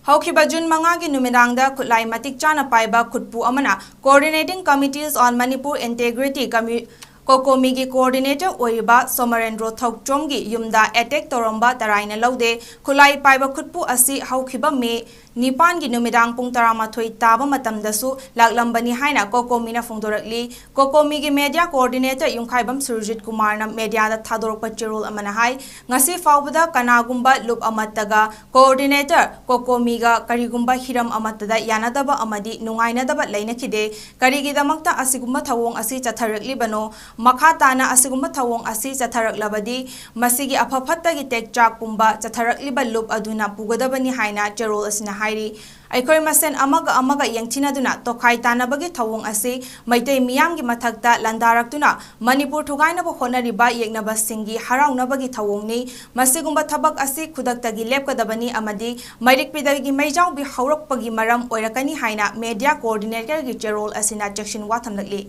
ꯍꯧꯈꯤꯕ ꯖꯨꯟ ꯃꯉꯥꯒꯤ ꯅꯨꯃꯤꯗꯥꯡꯗ ꯈꯨꯠꯂꯥꯏ ꯃꯇꯤꯛ ꯆꯥꯅ ꯄꯥꯏꯕ ꯈꯨꯠꯄꯨ ꯑꯃꯅ Coordinating Committees on Manipur Integrity ꯀꯃꯤ-, ꯀꯣꯀꯣꯃꯤꯒꯤ ꯀꯣꯑꯣꯔꯗꯤꯅꯦꯇꯔ ꯑꯣꯏꯔꯤꯕ ꯁꯣꯃꯔꯦꯟꯗ꯭ꯔꯣ ꯊꯧꯆꯣꯝꯒꯤ ꯌꯨꯝꯗ ꯑꯦꯇꯦꯛ ꯇꯧꯔꯝꯕ ꯇꯔꯥꯏꯅ ꯂꯧꯗꯦ꯫ ꯈꯨꯠꯂꯥꯏ ꯄꯥꯏꯕ ꯈꯨꯠꯄꯨ ꯑꯁꯤ ꯍꯧꯈꯤꯕ ꯃꯦ ꯅꯤꯄꯥꯟꯒꯤ ꯅꯨꯃꯤꯗꯥꯡ ꯄꯨꯡ ꯇꯔꯥꯃꯥꯊꯣꯏ ꯇꯥꯕ ꯃꯇꯝꯗꯁꯨ ꯂꯥꯛꯂꯝꯕꯅꯤ ꯍꯥꯏꯅ ꯀꯣꯀꯣꯃꯤꯅ ꯐꯣꯡꯗꯣꯔꯛꯂꯤ꯫ ꯀꯣꯀꯣꯃꯤꯒꯤ ꯃꯦꯗꯤꯌꯥ ꯀꯣꯑꯣꯔꯗꯤꯅꯦꯇꯔ ꯌꯨꯝꯈꯥꯏꯕꯝ ꯁꯨꯔꯖꯤꯠ ꯀꯨꯃꯥꯔꯅ ꯃꯦꯗꯤꯌꯥꯗ ꯊꯥꯗꯣꯔꯛꯄ ꯆꯦꯔꯣꯜ ꯑꯃꯅ ꯍꯥꯏ, ꯉꯁꯤ ꯐꯥꯎꯕꯗ ꯀꯅꯥꯒꯨꯝꯕ ꯂꯨꯞ ꯑꯃꯠꯇꯒ ꯀꯣꯑꯣꯔꯗꯤꯅꯦꯇꯔ ꯀꯣꯀꯣꯃꯤꯒ ꯀꯔꯤꯒꯨꯝꯕ ꯍꯤꯔꯝ ꯑꯃꯠꯇꯗ ꯌꯥꯅꯗꯕ ꯑꯃꯗꯤ ꯅꯨꯡꯉꯥꯏꯅꯗꯕ ꯂꯩꯅꯈꯤꯗꯦ꯫ ꯀꯔꯤꯒꯤꯗꯃꯛꯇ ꯑꯁꯤꯒꯨꯝꯕ ꯊꯧꯑꯣꯡ ꯑꯁꯤ ꯆꯠꯊꯔꯛꯂꯤꯕꯅꯣ? ꯃꯈꯥ ꯇꯥꯅ ꯑꯁꯤꯒꯨꯝꯕ ꯊꯧꯑꯣꯡ ꯑꯁꯤ ꯆꯠꯊꯔꯛꯂꯕꯗꯤ ꯃꯁꯤꯒꯤ ꯑꯐ ꯐꯠꯇꯒꯤ ꯇꯦꯛꯆꯥꯛ ꯄꯨꯝꯕ ꯆꯠꯊꯔꯛꯂꯤꯕ ꯂꯨꯞ ꯑꯗꯨꯅ ꯄꯨꯒꯗꯕꯅꯤ ꯍꯥꯏꯅ ꯆꯦꯔꯣꯜ ꯑꯁꯤꯅ ꯍꯥꯏꯔꯤ꯫ ꯑꯩꯈꯣꯏ ꯃꯁꯦꯟ ꯑꯃꯒ ꯑꯃꯒ ꯌꯦꯡꯊꯤꯅꯗꯨꯅ ꯇꯣꯈꯥꯏ ꯇꯥꯅꯕꯒꯤ ꯊꯧꯑꯣꯡ ꯑꯁꯤ ꯃꯩꯇꯩ ꯃꯤꯌꯥꯝꯒꯤ ꯃꯊꯛꯇ ꯂꯥꯟꯗꯥꯔꯛꯇꯨꯅ ꯃꯅꯤꯄꯨꯔ ꯊꯨꯒꯥꯏꯅꯕ ꯍꯣꯠꯅꯔꯤꯕ ꯌꯦꯛꯅꯕꯁꯤꯡꯒꯤ ꯍꯔꯥꯎꯅꯕꯒꯤ ꯊꯧꯑꯣꯡꯅꯤ꯫ ꯃꯁꯤꯒꯨꯝꯕ ꯊꯕꯛ ꯑꯁꯤ ꯈꯨꯗꯛꯇꯒꯤ ꯂꯦꯞꯀꯗꯕꯅꯤ ꯑꯃꯗꯤ ꯃꯩꯔꯤꯛꯄꯤꯗꯒꯤ ꯃꯩꯖꯥꯎꯕꯤ ꯍꯧꯔꯛꯄꯒꯤ ꯃꯔꯝ ꯑꯣꯏꯔꯛꯀꯅꯤ ꯍꯥꯏꯅ ꯃꯦꯗꯤꯌꯥ ꯀꯣꯑꯣꯔꯗꯤꯅꯦꯇꯔꯒꯤ ꯆꯦꯔꯣꯜ ꯑꯁꯤꯅ ꯆꯦꯛꯁꯤꯟꯋꯥ ꯊꯝꯂꯛꯂꯤ꯫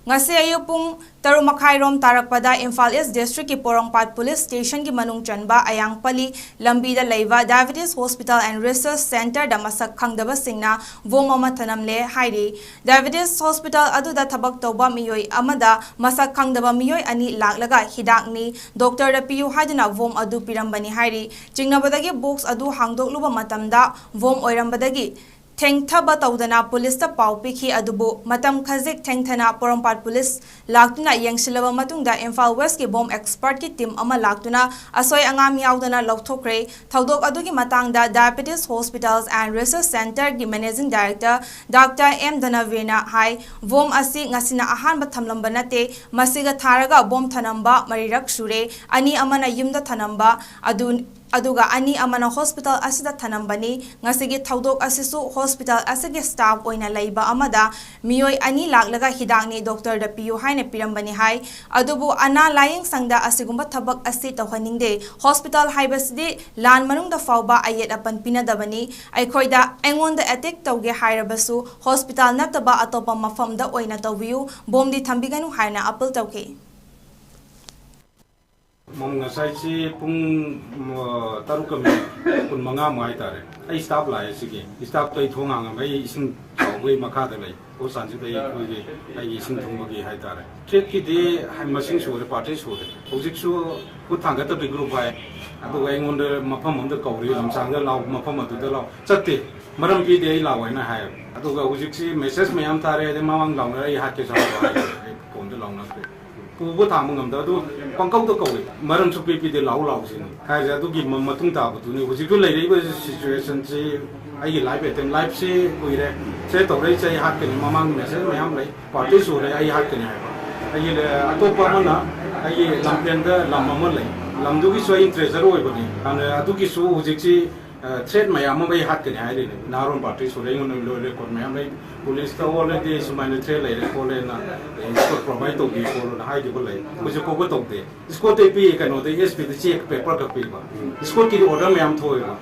ꯉꯁꯤ ꯑꯌꯨꯛ ꯄꯨꯡ ꯇꯔꯨꯛ ꯃꯈꯥꯏꯔꯣꯝ ꯇꯥꯔꯛꯄꯗ ꯏꯝꯐꯥꯜ ꯏꯁ ꯗꯤꯁꯇ꯭ꯔꯤꯛꯀꯤ ꯄꯣꯔꯣꯝꯄꯥꯠ ꯄꯨꯂꯤꯁ ꯁ꯭ꯇꯦꯁꯟꯒꯤ ꯃꯅꯨꯡ ꯆꯟꯕ ꯑꯌꯥꯡꯄꯜꯂꯤ ꯂꯝꯕꯤꯗ ꯂꯩꯕ ꯗꯥꯏꯕꯦꯇꯤꯁ ꯍꯣꯁꯄꯤꯇꯥꯜ ꯑꯦꯟ ꯔꯤꯁꯔꯁ ꯁꯦꯟꯇꯔꯗ ꯃꯁꯛ ꯈꯪꯗꯕꯁꯤꯡꯅ ꯕꯣꯝ ꯑꯃ ꯊꯅꯝꯂꯦ ꯍꯥꯏꯔꯤ꯫ ꯗꯥꯏꯕꯦꯇꯤꯁ ꯍꯣꯁꯄꯤꯇꯥꯜ ꯑꯗꯨꯗ ꯊꯕꯛ ꯇꯧꯕ ꯃꯤꯑꯣꯏ ꯑꯃꯗ ꯃꯁꯛ ꯈꯪꯗꯕ ꯃꯤꯑꯣꯏ ꯑꯅꯤ ꯂꯥꯛꯂꯒ ꯍꯤꯗꯥꯛꯅꯤ, ꯗꯣꯛꯇꯔꯗ ꯄꯤꯌꯨ ꯍꯥꯏꯗꯨꯅ ꯕꯣꯝ ꯑꯗꯨ ꯄꯤꯔꯝꯕꯅꯤ ꯍꯥꯏꯔꯤ꯫ ꯆꯤꯡꯅꯕꯗꯒꯤ ꯕꯣꯛꯁ ꯑꯗꯨ ꯍꯥꯡꯗꯣꯛꯂꯨꯕ ꯃꯇꯝꯗ ꯕꯣꯝ ꯑꯣꯏꯔꯝꯕꯗꯒꯤ ꯊꯦꯡꯊꯕ ꯇꯧꯗꯅ ꯄꯨꯂꯤꯁꯇ ꯄꯥꯎ ꯄꯤꯈꯤ꯫ ꯑꯗꯨꯕꯨ ꯃꯇꯝ ꯈꯖꯤꯛ ꯊꯦꯡꯊꯅ ꯄꯣꯔꯣꯝꯄꯥꯠ ꯄꯨꯂꯤꯁ ꯂꯥꯛꯇꯨꯅ ꯌꯦꯡꯁꯤꯜꯂꯕ ꯃꯇꯨꯡꯗ ꯏꯝꯐꯥꯜ ꯋꯦꯁꯀꯤ ꯕꯣꯝ ꯑꯦꯛꯁꯄꯔꯠꯀꯤ ꯇꯤꯝ ꯑꯃ ꯂꯥꯛꯇꯨꯅ ꯑꯁꯣꯏ ꯑꯉꯥꯝ ꯌꯥꯎꯗꯅ ꯂꯧꯊꯣꯛꯈ꯭ꯔꯦ꯫ ꯊꯧꯗꯣꯛ ꯑꯗꯨꯒꯤ ꯃꯇꯥꯡꯗ ꯗꯥꯏꯕꯦꯇꯤꯁ ꯍꯣꯁꯄꯤꯇꯥꯜꯁ ꯑꯦꯟ ꯔꯤꯁꯔꯁ ꯁꯦꯟꯇꯔꯒꯤ ꯃꯦꯅꯦꯖꯤꯡ ꯗꯥꯏꯔꯦꯛꯇꯔ ꯗꯥꯛꯇꯔ ꯑꯦꯝ ꯙꯅꯕꯤꯔꯅ ꯍꯥꯏ, ꯕꯣꯝ ꯑꯁꯤ ꯉꯁꯤꯅ ꯑꯍꯥꯟꯕ ꯊꯝꯂꯝꯕ ꯅꯠꯇꯦ, ꯃꯁꯤꯒ ꯊꯥꯔꯒ ꯕꯣꯝ ꯊꯅꯝꯕ ꯃꯔꯤꯔꯛ ꯁꯨꯔꯦ꯫ ꯑꯅꯤ ꯑꯃꯅ ꯌꯨꯝꯗ ꯊꯅꯝꯕ ꯑꯗꯨ ꯑꯗꯨꯒ ꯑꯅꯤ ꯑꯃꯅ ꯍꯣꯁꯄꯤꯇꯥꯜ ꯑꯁꯤꯗ ꯊꯅꯝꯕꯅꯤ꯫ ꯉꯁꯤꯒꯤ ꯊꯧꯗꯣꯛ ꯑꯁꯤꯁꯨ ꯍꯣꯁꯄꯤꯇꯥꯜ ꯑꯁꯤꯒꯤ ꯁ꯭ꯇꯥꯐ ꯑꯣꯏꯅ ꯂꯩꯕ ꯑꯃꯗ ꯃꯤꯑꯣꯏ ꯑꯅꯤ ꯂꯥꯛꯂꯒ ꯍꯤꯗꯥꯛꯅꯤ ꯗꯣꯛꯇꯔꯗ ꯄꯤꯌꯨ ꯍꯥꯏꯅ ꯄꯤꯔꯝꯕꯅꯤ ꯍꯥꯏ꯫ ꯑꯗꯨꯕꯨ ꯑꯅꯥ ꯂꯥꯌꯦꯡ ꯁꯪꯗ ꯑꯁꯤꯒꯨꯝꯕ ꯊꯕꯛ ꯑꯁꯤ ꯇꯧꯍꯟꯅꯤꯡꯗꯦ꯫ ꯍꯣꯁꯄꯤꯇꯥꯜ ꯍꯥꯏꯕꯁꯤꯗꯤ ꯂꯥꯟ ꯃꯅꯨꯡꯗ ꯐꯥꯎꯕ ꯑꯌꯦꯠ ꯑꯄꯟ ꯄꯤꯅꯗꯕꯅꯤ꯫ ꯑꯩꯈꯣꯏꯗ, ꯑꯩꯉꯣꯟꯗ ꯑꯦꯇꯦꯛ ꯇꯧꯒꯦ ꯍꯥꯏꯔꯕꯁꯨ ꯍꯣꯁꯄꯤꯇꯥꯜ ꯅꯠꯇꯕ ꯑꯇꯣꯞꯄ ꯃꯐꯝꯗ ꯑꯣꯏꯅ ꯇꯧꯕꯤꯌꯨ, ꯕꯣꯝꯗꯤ ꯊꯝꯕꯤꯒꯅꯨ ꯍꯥꯏꯅ ꯑꯄꯤꯜ ꯇꯧꯈꯤ꯫ ꯃꯝ ꯉꯁꯥꯏꯁꯤ ꯄꯨꯡ, ꯎꯝ, ꯇꯔꯨꯛꯀ ꯃꯤꯅꯤꯠ ꯀꯨꯟꯃꯉꯥꯃꯨꯛ ꯍꯥꯏꯇꯥꯔꯦ꯫ ꯑꯩ ꯁ꯭ꯇꯥꯐ ꯂꯥꯛꯑꯦ ꯁꯤꯒꯤ꯫ ꯁ꯭ꯇꯥꯐꯇꯣ ꯑꯩ ꯊꯣꯡ ꯍꯥꯡꯉꯝꯃꯦ꯫ ꯑꯩ ꯏꯁꯤꯡ ꯆꯥꯎꯕꯒꯤ ꯃꯈꯥꯗ ꯂꯩ꯫ ꯍꯣꯁꯄꯤꯇꯥꯜꯁꯤꯗ ꯑꯩ ꯑꯩꯈꯣꯏꯒꯤ ꯑꯩꯒꯤ ꯏꯁꯤꯡ ꯊꯨꯝꯕꯒꯤ ꯍꯥꯏꯇꯥꯔꯦ꯫ ꯊ꯭ꯔꯦꯠꯀꯤꯗꯤ ꯍꯥꯏ ꯃꯁꯤꯡ ꯁꯨꯔꯦ, ꯄꯥꯔꯇꯤ ꯁꯨꯔꯦ꯫ ꯍꯧꯖꯤꯛꯁꯨ ꯈꯨꯠ ꯊꯥꯡꯒꯠꯇꯕꯤ ꯒ꯭ꯔꯨꯞ ꯍꯥꯏ꯫ ꯑꯗꯨꯒ ꯑꯩꯉꯣꯟꯗ ꯃꯐꯝ ꯑꯃꯗ ꯀꯧꯔꯤ, ꯂꯝꯁꯥꯡꯗ ꯂꯥꯎ, ꯃꯐꯝ ꯑꯗꯨꯗ ꯂꯥꯎ꯫ ꯆꯠꯇꯦ꯫ ꯃꯔꯝ ꯄꯤꯗꯦ ꯑꯩ ꯂꯥꯎ ꯍꯥꯏꯅ ꯍꯥꯏꯌꯦꯕ꯫ ꯑꯗꯨꯒ ꯍꯧꯖꯤꯛꯁꯤ ꯃꯦꯁꯦꯖ ꯃꯌꯥꯝ ꯊꯥꯔꯦ, ꯑꯗꯩ ꯃꯃꯥꯡ ꯂꯥꯎꯅꯔꯦ, ꯑꯩ ꯍꯥꯠꯀꯦꯁꯨ ꯍꯥꯠꯂꯣ ꯍꯥꯏ꯫ ꯑꯩ ꯐꯣꯟꯗ ꯂꯥꯎꯅꯈ꯭ꯔꯦ꯫ ꯄꯨꯕ ꯊꯥꯡꯕ ꯉꯝꯗꯕ꯫ ꯑꯗꯨ ꯄꯪꯀꯧꯗ ꯀꯧꯏ, ꯃꯔꯝꯁꯨ ꯄꯤ ꯄꯤꯗꯦ, ꯂꯥꯛꯎ ꯂꯥꯛꯎꯁꯤꯅꯤ ꯍꯥꯏꯔꯤꯁꯦ꯫ ꯑꯗꯨꯒꯤ ꯃ- ꯃꯇꯨꯡ ꯇꯥꯕꯗꯨꯅꯤ ꯍꯧꯖꯤꯛꯁꯨ ꯂꯩꯔꯛꯏꯕ ꯁꯤꯆꯨꯋꯦꯁꯟꯁꯤ꯫ ꯑꯩꯒꯤ ꯂꯥꯏꯐ ꯑꯦꯇꯦꯝ ꯂꯥꯏꯐꯁꯤ ꯀꯨꯏꯔꯦ, ꯁꯦ ꯇꯧꯔꯛꯏꯁꯦ ꯑꯩ ꯍꯥꯠꯀꯅꯤ꯫ ꯃꯃꯥꯡ ꯃꯦꯁꯦꯖ ꯃꯌꯥꯝ ꯂꯩ, ꯄꯥꯔꯇꯤ ꯁꯨꯔꯦ ꯑꯩ ꯍꯥꯠꯀꯅꯤ ꯍꯥꯏꯕ꯫ ꯑꯩꯒꯤ ꯂ- ꯑꯇꯣꯞꯄ ꯑꯃꯅ ꯑꯩꯒꯤ ꯂꯝꯐꯦꯟꯗ ꯂꯝ ꯑꯃ ꯂꯩ, ꯂꯝꯗꯨꯒꯤꯁꯨ ꯑꯩ ꯇ꯭ꯔꯦꯖꯔ ꯑꯣꯏꯕꯅꯤ꯫ ꯑꯗꯨꯅ ꯑꯗꯨꯒꯤꯁꯨ ꯍꯧꯖꯤꯛꯁꯤ ꯊ꯭ꯔꯦꯠ ꯃꯌꯥꯝ ꯑꯃ ꯑꯩ ꯍꯥꯠꯀꯅꯤ ꯍꯥꯏꯔꯤꯅꯤ꯫ ꯅꯍꯥꯔꯣꯟ ꯄꯥꯔꯇꯤ ꯁꯨꯔꯦ, ꯑꯩꯉꯣꯟꯗ ꯂꯣꯏ ꯔꯦꯀꯣꯔꯠ ꯃꯌꯥꯝ ꯂꯩ꯫ ꯄꯨꯂꯤꯁꯇ ꯑꯣꯜꯔꯦꯗꯤ ꯁꯨꯃꯥꯏꯅ ꯊ꯭ꯔꯦꯠ ꯂꯩꯔꯦ ꯈꯣꯠꯂꯦꯅ ꯏꯁꯀꯣꯔꯠ ꯄ꯭ꯔꯣꯚꯥꯏꯠ ꯇꯧꯕꯤꯌꯨ ꯈꯣꯠꯂꯨꯅ ꯍꯥꯏꯈꯤꯕ ꯂꯩ꯫ ꯍꯧꯖꯤꯛ ꯐꯥꯎꯕ ꯇꯧꯗꯦ꯫ ꯏꯁꯀꯣꯔꯠꯇ ꯄꯤ, ꯀꯩꯅꯣꯗ ꯑꯦꯁ ꯄꯤꯗ ꯆꯦꯛ ꯄꯦꯄꯔ ꯈꯛ ꯄꯤꯕ꯫ ꯏꯁꯀꯣꯔꯠꯀꯤꯗꯤ ꯑꯣꯔꯗꯔ ꯃꯌꯥꯝ ꯊꯣꯛꯑꯦꯕ꯫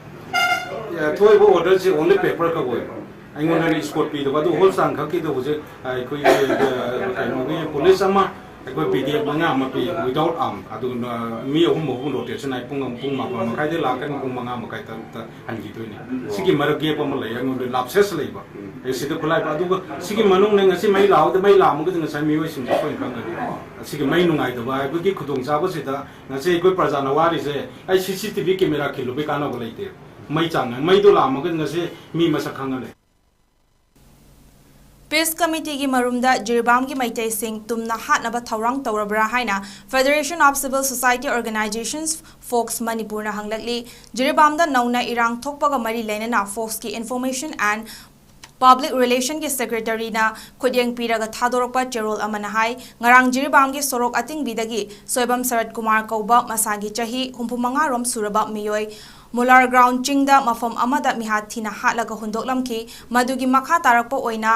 ꯑꯦ, ꯊꯣꯛꯏꯕ ꯑꯣꯔꯗꯔꯁꯦ ꯑꯣꯟꯂꯤ ꯄꯦꯄꯔ ꯈꯛ ꯑꯣꯏꯕ꯫ ꯑꯩꯉꯣꯟꯗꯗꯤ ꯏꯁꯀꯣꯔꯠ ꯄꯤꯗꯕ꯫ ꯑꯗꯨ ꯍꯣꯜ ꯆꯥꯡ ꯈꯛꯀꯤꯗ ꯍꯧꯖꯤꯛ ꯑꯩꯈꯣꯏꯒꯤ, ꯑ, ꯀꯩꯅꯣꯒꯤ ꯄꯨꯂꯤꯁ ꯑꯃ, ꯑꯩꯈꯣꯏ ꯕꯤ ꯗꯤ ꯑꯦꯐ ꯃꯉꯥ ꯑꯃ ꯄꯤ, ꯋꯤꯗꯥꯎꯠ ꯑꯥꯔꯝ꯫ ꯑꯗꯨꯅ ꯃꯤ ꯑꯍꯨꯝ ꯑꯍꯨꯝ ꯔꯣꯇꯦꯁꯟ ꯍꯥꯏ, ꯄꯨꯡ ꯑꯃ, ꯄꯨꯡ ꯃꯥꯄꯟ ꯃꯈꯥꯏꯗ ꯂꯥꯛꯀꯅꯤ, ꯄꯨꯡ ꯃꯉꯥ ꯃꯈꯥꯏ ꯇꯔꯨꯛꯇ ꯍꯟꯈꯤꯗꯣꯏꯅꯤ꯫ ꯁꯤꯒꯤ ꯃꯔꯛ ꯒꯦꯞ ꯑꯃ ꯂꯩ, ꯑꯩꯉꯣꯟꯗ ꯂꯥꯞꯁꯦꯁ ꯂꯩꯕ꯫ ꯑꯦ, ꯁꯤꯗ ꯈꯨꯠꯂꯥꯏ ꯄꯥꯏ-, ꯑꯗꯨꯒ ꯁꯤꯒꯤ ꯃꯅꯨꯡꯗ ꯉꯁꯤ ꯃꯩ ꯂꯥꯛꯍꯧꯗ-, ꯃꯩ ꯂꯥꯛꯑꯝꯃꯒꯗꯤ ꯉꯁꯥꯏ ꯃꯤꯑꯣꯏꯁꯤꯡꯁꯦ ꯑꯩꯈꯣꯏꯅ ꯈꯪꯒꯅꯤ꯫ ꯁꯤꯒꯤ ꯃꯩ ꯅꯨꯡꯉꯥꯏꯇꯕ ꯍꯥꯏꯕꯒꯤ ꯈꯨꯗꯣꯡꯆꯥꯕꯁꯤꯗ ꯉꯁꯤ ꯑꯩꯈꯣꯏ ꯄ꯭ꯔꯖꯥꯅ ꯋꯥꯔꯤꯁꯦ, ꯑꯩ ꯁꯤ ꯁꯤ ꯇꯤ ꯚꯤ ꯀꯦꯃꯦꯔꯥ ꯈꯤꯜꯂꯨꯕꯩ ꯀꯥꯟꯅꯕ ꯂꯩꯇꯦ꯫ ꯃꯩ ꯆꯥꯡ ꯅꯥꯏ-, ꯃꯩꯗꯣ ꯂꯥꯛꯑꯝꯃꯒꯗꯤ ꯉꯁꯤ ꯃꯤ ꯃꯁꯛ ꯈꯪꯉꯅꯤ꯫ ꯄꯤꯁ ꯀꯃꯤꯇꯤꯒꯤ ꯃꯔꯨꯝꯗ ꯖꯤꯔꯤꯕꯥꯝꯒꯤ ꯃꯩꯇꯩꯁꯤꯡ ꯇꯨꯝꯅ ꯍꯥꯠꯅꯕ ꯊꯧꯔꯥꯡ ꯇꯧꯔꯕ꯭ꯔꯥ ꯍꯥꯏꯅ Federation of Civil Society Organizations, fox, ꯃꯅꯤꯄꯨꯔꯅ ꯍꯪꯂꯛꯂꯤ꯫ ꯖꯤꯔꯤꯕꯥꯝꯗ ꯅꯧꯅ ꯏꯔꯥꯡ ꯊꯣꯛꯄꯒ ꯃꯔꯤ ꯂꯩꯅꯅ ꯐꯣꯛꯁꯀꯤ Information and Public Relationꯒꯤ ꯁꯦꯀ꯭ꯔꯦꯇꯔꯤꯅ ꯈꯨꯠꯌꯦꯡ ꯄꯤꯔꯒ ꯊꯥꯗꯣꯔꯛꯄ ꯆꯦꯔꯣꯜ ꯑꯃꯅ ꯍꯥꯏ, ꯉꯔꯥꯡ ꯖꯤꯔꯤꯕꯥꯝꯒꯤ ꯁꯣꯔꯣꯛ ꯑꯇꯤꯡꯕꯤꯗꯒꯤ ꯁꯣꯏꯕꯝ ꯁꯔꯠ ꯀꯨꯃꯥꯔ ꯀꯧꯕ ꯃꯁꯥꯒꯤ ꯆꯍꯤ ꯍꯨꯝꯐꯨ ꯃꯉꯥ ꯔꯣꯝ ꯁꯨꯔꯕ ꯃꯤꯑꯣꯏ ꯃꯨꯂꯥꯔ ꯒ꯭ꯔꯥꯎꯟ ꯆꯤꯡꯗ ꯃꯐꯝ ꯑꯃꯗ ꯃꯤꯍꯥꯠ ꯊꯤꯅ ꯍꯥꯠꯂꯒ ꯍꯨꯟꯗꯣꯛꯂꯝꯈꯤ꯫ ꯃꯗꯨꯒꯤ ꯃꯈꯥ ꯇꯥꯔꯛꯄ ꯑꯣꯏꯅ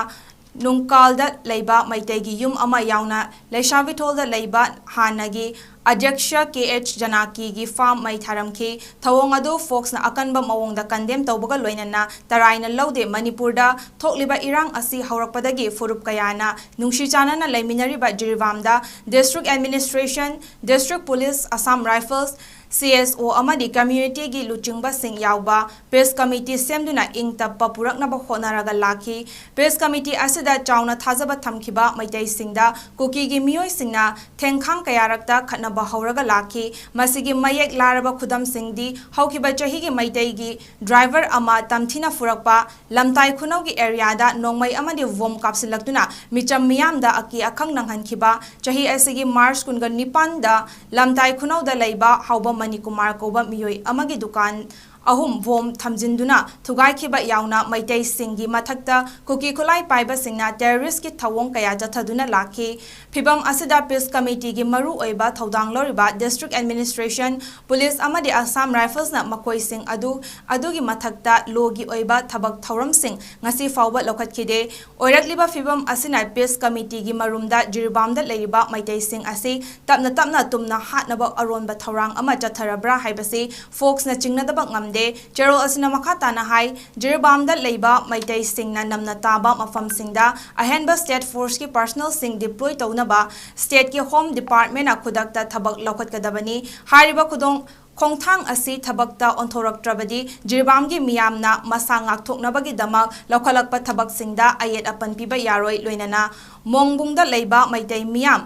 ꯅꯨꯡꯀꯥꯜꯗ ꯂꯩꯕ ꯃꯩꯇꯩꯒꯤ ꯌꯨꯝ ꯑꯃ ꯌꯥꯎꯅ ꯂꯩꯁꯥꯕꯤꯊꯣꯜꯗ ꯂꯩꯕ ꯍꯥꯟꯅꯒꯤ ꯑꯗ꯭ꯌꯛꯁ ꯀꯦ ꯑꯦꯆ ꯖꯅꯥꯀꯤꯒꯤ ꯐꯥꯔꯝ ꯃꯩ ꯊꯥꯔꯝꯈꯤ꯫ ꯊꯧꯑꯣꯡ ꯑꯗꯨ ꯐꯣꯛꯁꯅ ꯑꯀꯟꯕ ꯃꯑꯣꯡꯗ ꯀꯟꯗꯦꯝ ꯇꯧꯕꯒ ꯂꯣꯏꯅꯅ ꯇꯔꯥꯏꯅ ꯂꯧꯗꯦ꯫ ꯃꯅꯤꯄꯨꯔꯗ ꯊꯣꯛꯂꯤꯕ ꯏꯔꯥꯡ ꯑꯁꯤ ꯍꯧꯔꯛꯄꯗꯒꯤ ꯐꯨꯔꯨꯞ ꯀꯌꯥꯅ ꯅꯨꯡꯁꯤ ꯆꯥꯟꯅꯅ ꯂꯩꯃꯤꯟꯅꯔꯤꯕ ꯖꯤꯔꯤꯕꯥꯝꯗ district administration, district police, Assam Rifles, C S ꯑꯣ ꯑꯃꯗꯤ ꯀꯝꯃ꯭ꯌꯨꯅꯤꯇꯤꯒꯤ ꯂꯨꯆꯤꯡꯕꯁꯤꯡ ꯌꯥꯎꯕ ꯄꯤꯁ ꯀꯃꯤꯇꯤ ꯁꯦꯝꯗꯨꯅ ꯏꯪ ꯇꯞꯄ ꯄꯨꯔꯛꯅꯕ ꯍꯣꯠꯅꯔꯒ ꯂꯥꯛꯈꯤ꯫ ꯄꯤꯁ ꯀꯃꯤꯇꯤ ꯑꯁꯤꯗ ꯆꯥꯎꯅ ꯊꯥꯖꯕ ꯊꯝꯈꯤꯕ ꯃꯩꯇꯩꯁꯤꯡꯗ ꯀꯨꯀꯤꯒꯤ ꯃꯤꯑꯣꯏꯁꯤꯡꯅ ꯊꯦꯡꯈꯥꯡ ꯀꯌꯥꯔꯛꯇ ꯈꯠꯅꯕ ꯍꯧꯔꯒ ꯂꯥꯛꯈꯤ꯫ ꯃꯁꯤꯒꯤ ꯃꯌꯦꯛ ꯂꯥꯔꯕ ꯈꯨꯗꯝꯁꯤꯡꯗꯤ ꯍꯧꯈꯤꯕ ꯆꯍꯤꯒꯤ ꯃꯩꯇꯩꯒꯤ ꯗ꯭ꯔꯥꯏꯚꯔ ꯑꯃ ꯇꯝꯊꯤꯅ ꯐꯨꯔꯛꯄ, ꯂꯝꯇꯥꯏ ꯈꯨꯅꯧꯒꯤ ꯑꯦꯔꯤꯌꯥꯗ ꯅꯣꯡꯃꯩ ꯑꯃꯗꯤ ꯕꯣꯝ ꯀꯥꯞꯁꯤꯜꯂꯛꯇꯨꯅ ꯃꯤꯆꯝ ꯃꯤꯌꯥꯝꯗ ꯑꯀꯤ ꯑꯈꯪ ꯅꯪꯍꯟꯈꯤꯕ, ꯆꯍꯤ ꯑꯁꯤꯒꯤ ꯃꯥꯔꯆ ꯀꯨꯟꯒ ꯅꯤꯄꯥꯟꯗ ꯂꯝꯇꯥꯏ ꯈꯨꯅꯧꯗ ꯂꯩꯕ ꯍꯥꯎꯕꯝ ꯃꯅꯤꯀꯨꯃꯥꯔ ꯀꯧꯕ ꯃꯤꯑꯣꯏ ꯑꯃꯒꯤ ꯗꯨꯀꯥꯟ ꯑꯍꯨꯝ ꯕꯣꯝ ꯊꯝꯖꯤꯟꯗꯨꯅ ꯊꯨꯒꯥꯏꯈꯤꯕ ꯌꯥꯎꯅ ꯃꯩꯇꯩꯁꯤꯡꯒꯤ ꯃꯊꯛꯇ ꯀꯨꯀꯤ ꯈꯨꯠꯂꯥꯏ ꯄꯥꯏꯕꯁꯤꯡꯅ ꯇꯦꯔꯣꯔꯤꯁꯀꯤ ꯊꯧꯑꯣꯡ ꯀꯌꯥ ꯆꯠꯊꯗꯨꯅ ꯂꯥꯛꯈꯤ꯫ ꯐꯤꯚꯝ ꯑꯁꯤꯗ ꯄꯤꯁ ꯀꯃꯤꯇꯤꯒꯤ ꯃꯔꯨ ꯑꯣꯏꯕ ꯊꯧꯗꯥꯡ ꯂꯧꯔꯤꯕ ꯗꯤꯁꯇ꯭ꯔꯤꯛ ꯑꯦꯗꯃꯤꯅꯤꯁꯇ꯭ꯔꯦꯁꯟ, ꯄꯨꯂꯤꯁ ꯑꯃꯗꯤ ꯑꯁꯥꯝ ꯔꯥꯏꯐꯜꯁꯅ ꯃꯈꯣꯏꯁꯤꯡ ꯑꯗꯨ ꯑꯗꯨꯒꯤ ꯃꯊꯛꯇ ꯂꯣꯒꯤ ꯑꯣꯏꯕ ꯊꯕꯛ ꯊꯧꯔꯝꯁꯤꯡ ꯉꯁꯤ ꯐꯥꯎꯕ ꯂꯧꯈꯠꯈꯤꯗꯦ꯫ ꯑꯣꯏꯔꯛꯂꯤꯕ ꯐꯤꯚꯝ ꯑꯁꯤꯅ ꯄꯤꯁ ꯀꯃꯤꯇꯤꯒꯤ ꯃꯔꯨꯝꯗ ꯖꯤꯔꯤꯕꯥꯝꯗ ꯂꯩꯔꯤꯕ ꯃꯩꯇꯩꯁꯤꯡ ꯑꯁꯤ ꯇꯞꯅ ꯇꯞꯅ ꯇꯨꯝꯅ ꯍꯥꯠꯅꯕ ꯑꯔꯣꯟꯕ ꯊꯧꯔꯥꯡ ꯑꯃ ꯆꯠꯊꯔꯕ꯭ꯔꯥ ꯍꯥꯏꯕꯁꯤ ꯐꯣꯛꯁꯅ ꯆꯤꯡꯅꯗꯕ ꯉꯝꯗꯦ꯫ ꯆꯦꯔꯣꯜ ꯑꯁꯤꯅ ꯃꯈꯥ ꯇꯥꯅ ꯍꯥꯏ, ꯖꯤꯔꯤꯕꯥꯝꯗ ꯂꯩꯕ ꯃꯩꯇꯩꯁꯤꯡꯅ ꯅꯝꯅ ꯇꯥꯕ ꯃꯐꯝꯁꯤꯡꯗ ꯑꯍꯦꯟꯕ ꯁ꯭ꯇꯦꯠ ꯐꯣꯔꯁꯀꯤ ꯄꯥꯔꯁꯅꯦꯜꯁꯤꯡ ꯗꯤꯄ꯭ꯂꯣꯏ ꯇꯧꯅꯕ ꯁ꯭ꯇꯦꯠꯀꯤ ꯍꯣꯝ ꯗꯤꯄꯥꯔꯠꯃꯦꯟꯅ ꯈꯨꯗꯛꯇ ꯊꯕꯛ ꯂꯧꯈꯠꯀꯗꯕꯅꯤ꯫ ꯍꯥꯏꯔꯤꯕ ꯈꯨꯗꯣꯡ ꯈꯣꯡꯊꯥꯡ ꯑꯁꯤ ꯊꯕꯛꯇ ꯑꯣꯟꯊꯣꯔꯛꯇ꯭ꯔꯕꯗꯤ ꯖꯤꯔꯤꯕꯥꯝꯒꯤ ꯃꯤꯌꯥꯝꯅ ꯃꯁꯥ ꯉꯥꯛꯊꯣꯛꯅꯕꯒꯤꯗꯃꯛ ꯂꯧꯈꯠꯂꯛꯄ ꯊꯕꯛꯁꯤꯡꯗ ꯑꯌꯦꯠ ꯑꯄꯟ ꯄꯤꯕ ꯌꯥꯔꯣꯏ꯫ ꯂꯣꯏꯅꯅ ꯃꯣꯡꯕꯨꯡꯗ ꯂꯩꯕ ꯃꯩꯇꯩ ꯃꯤꯌꯥꯝ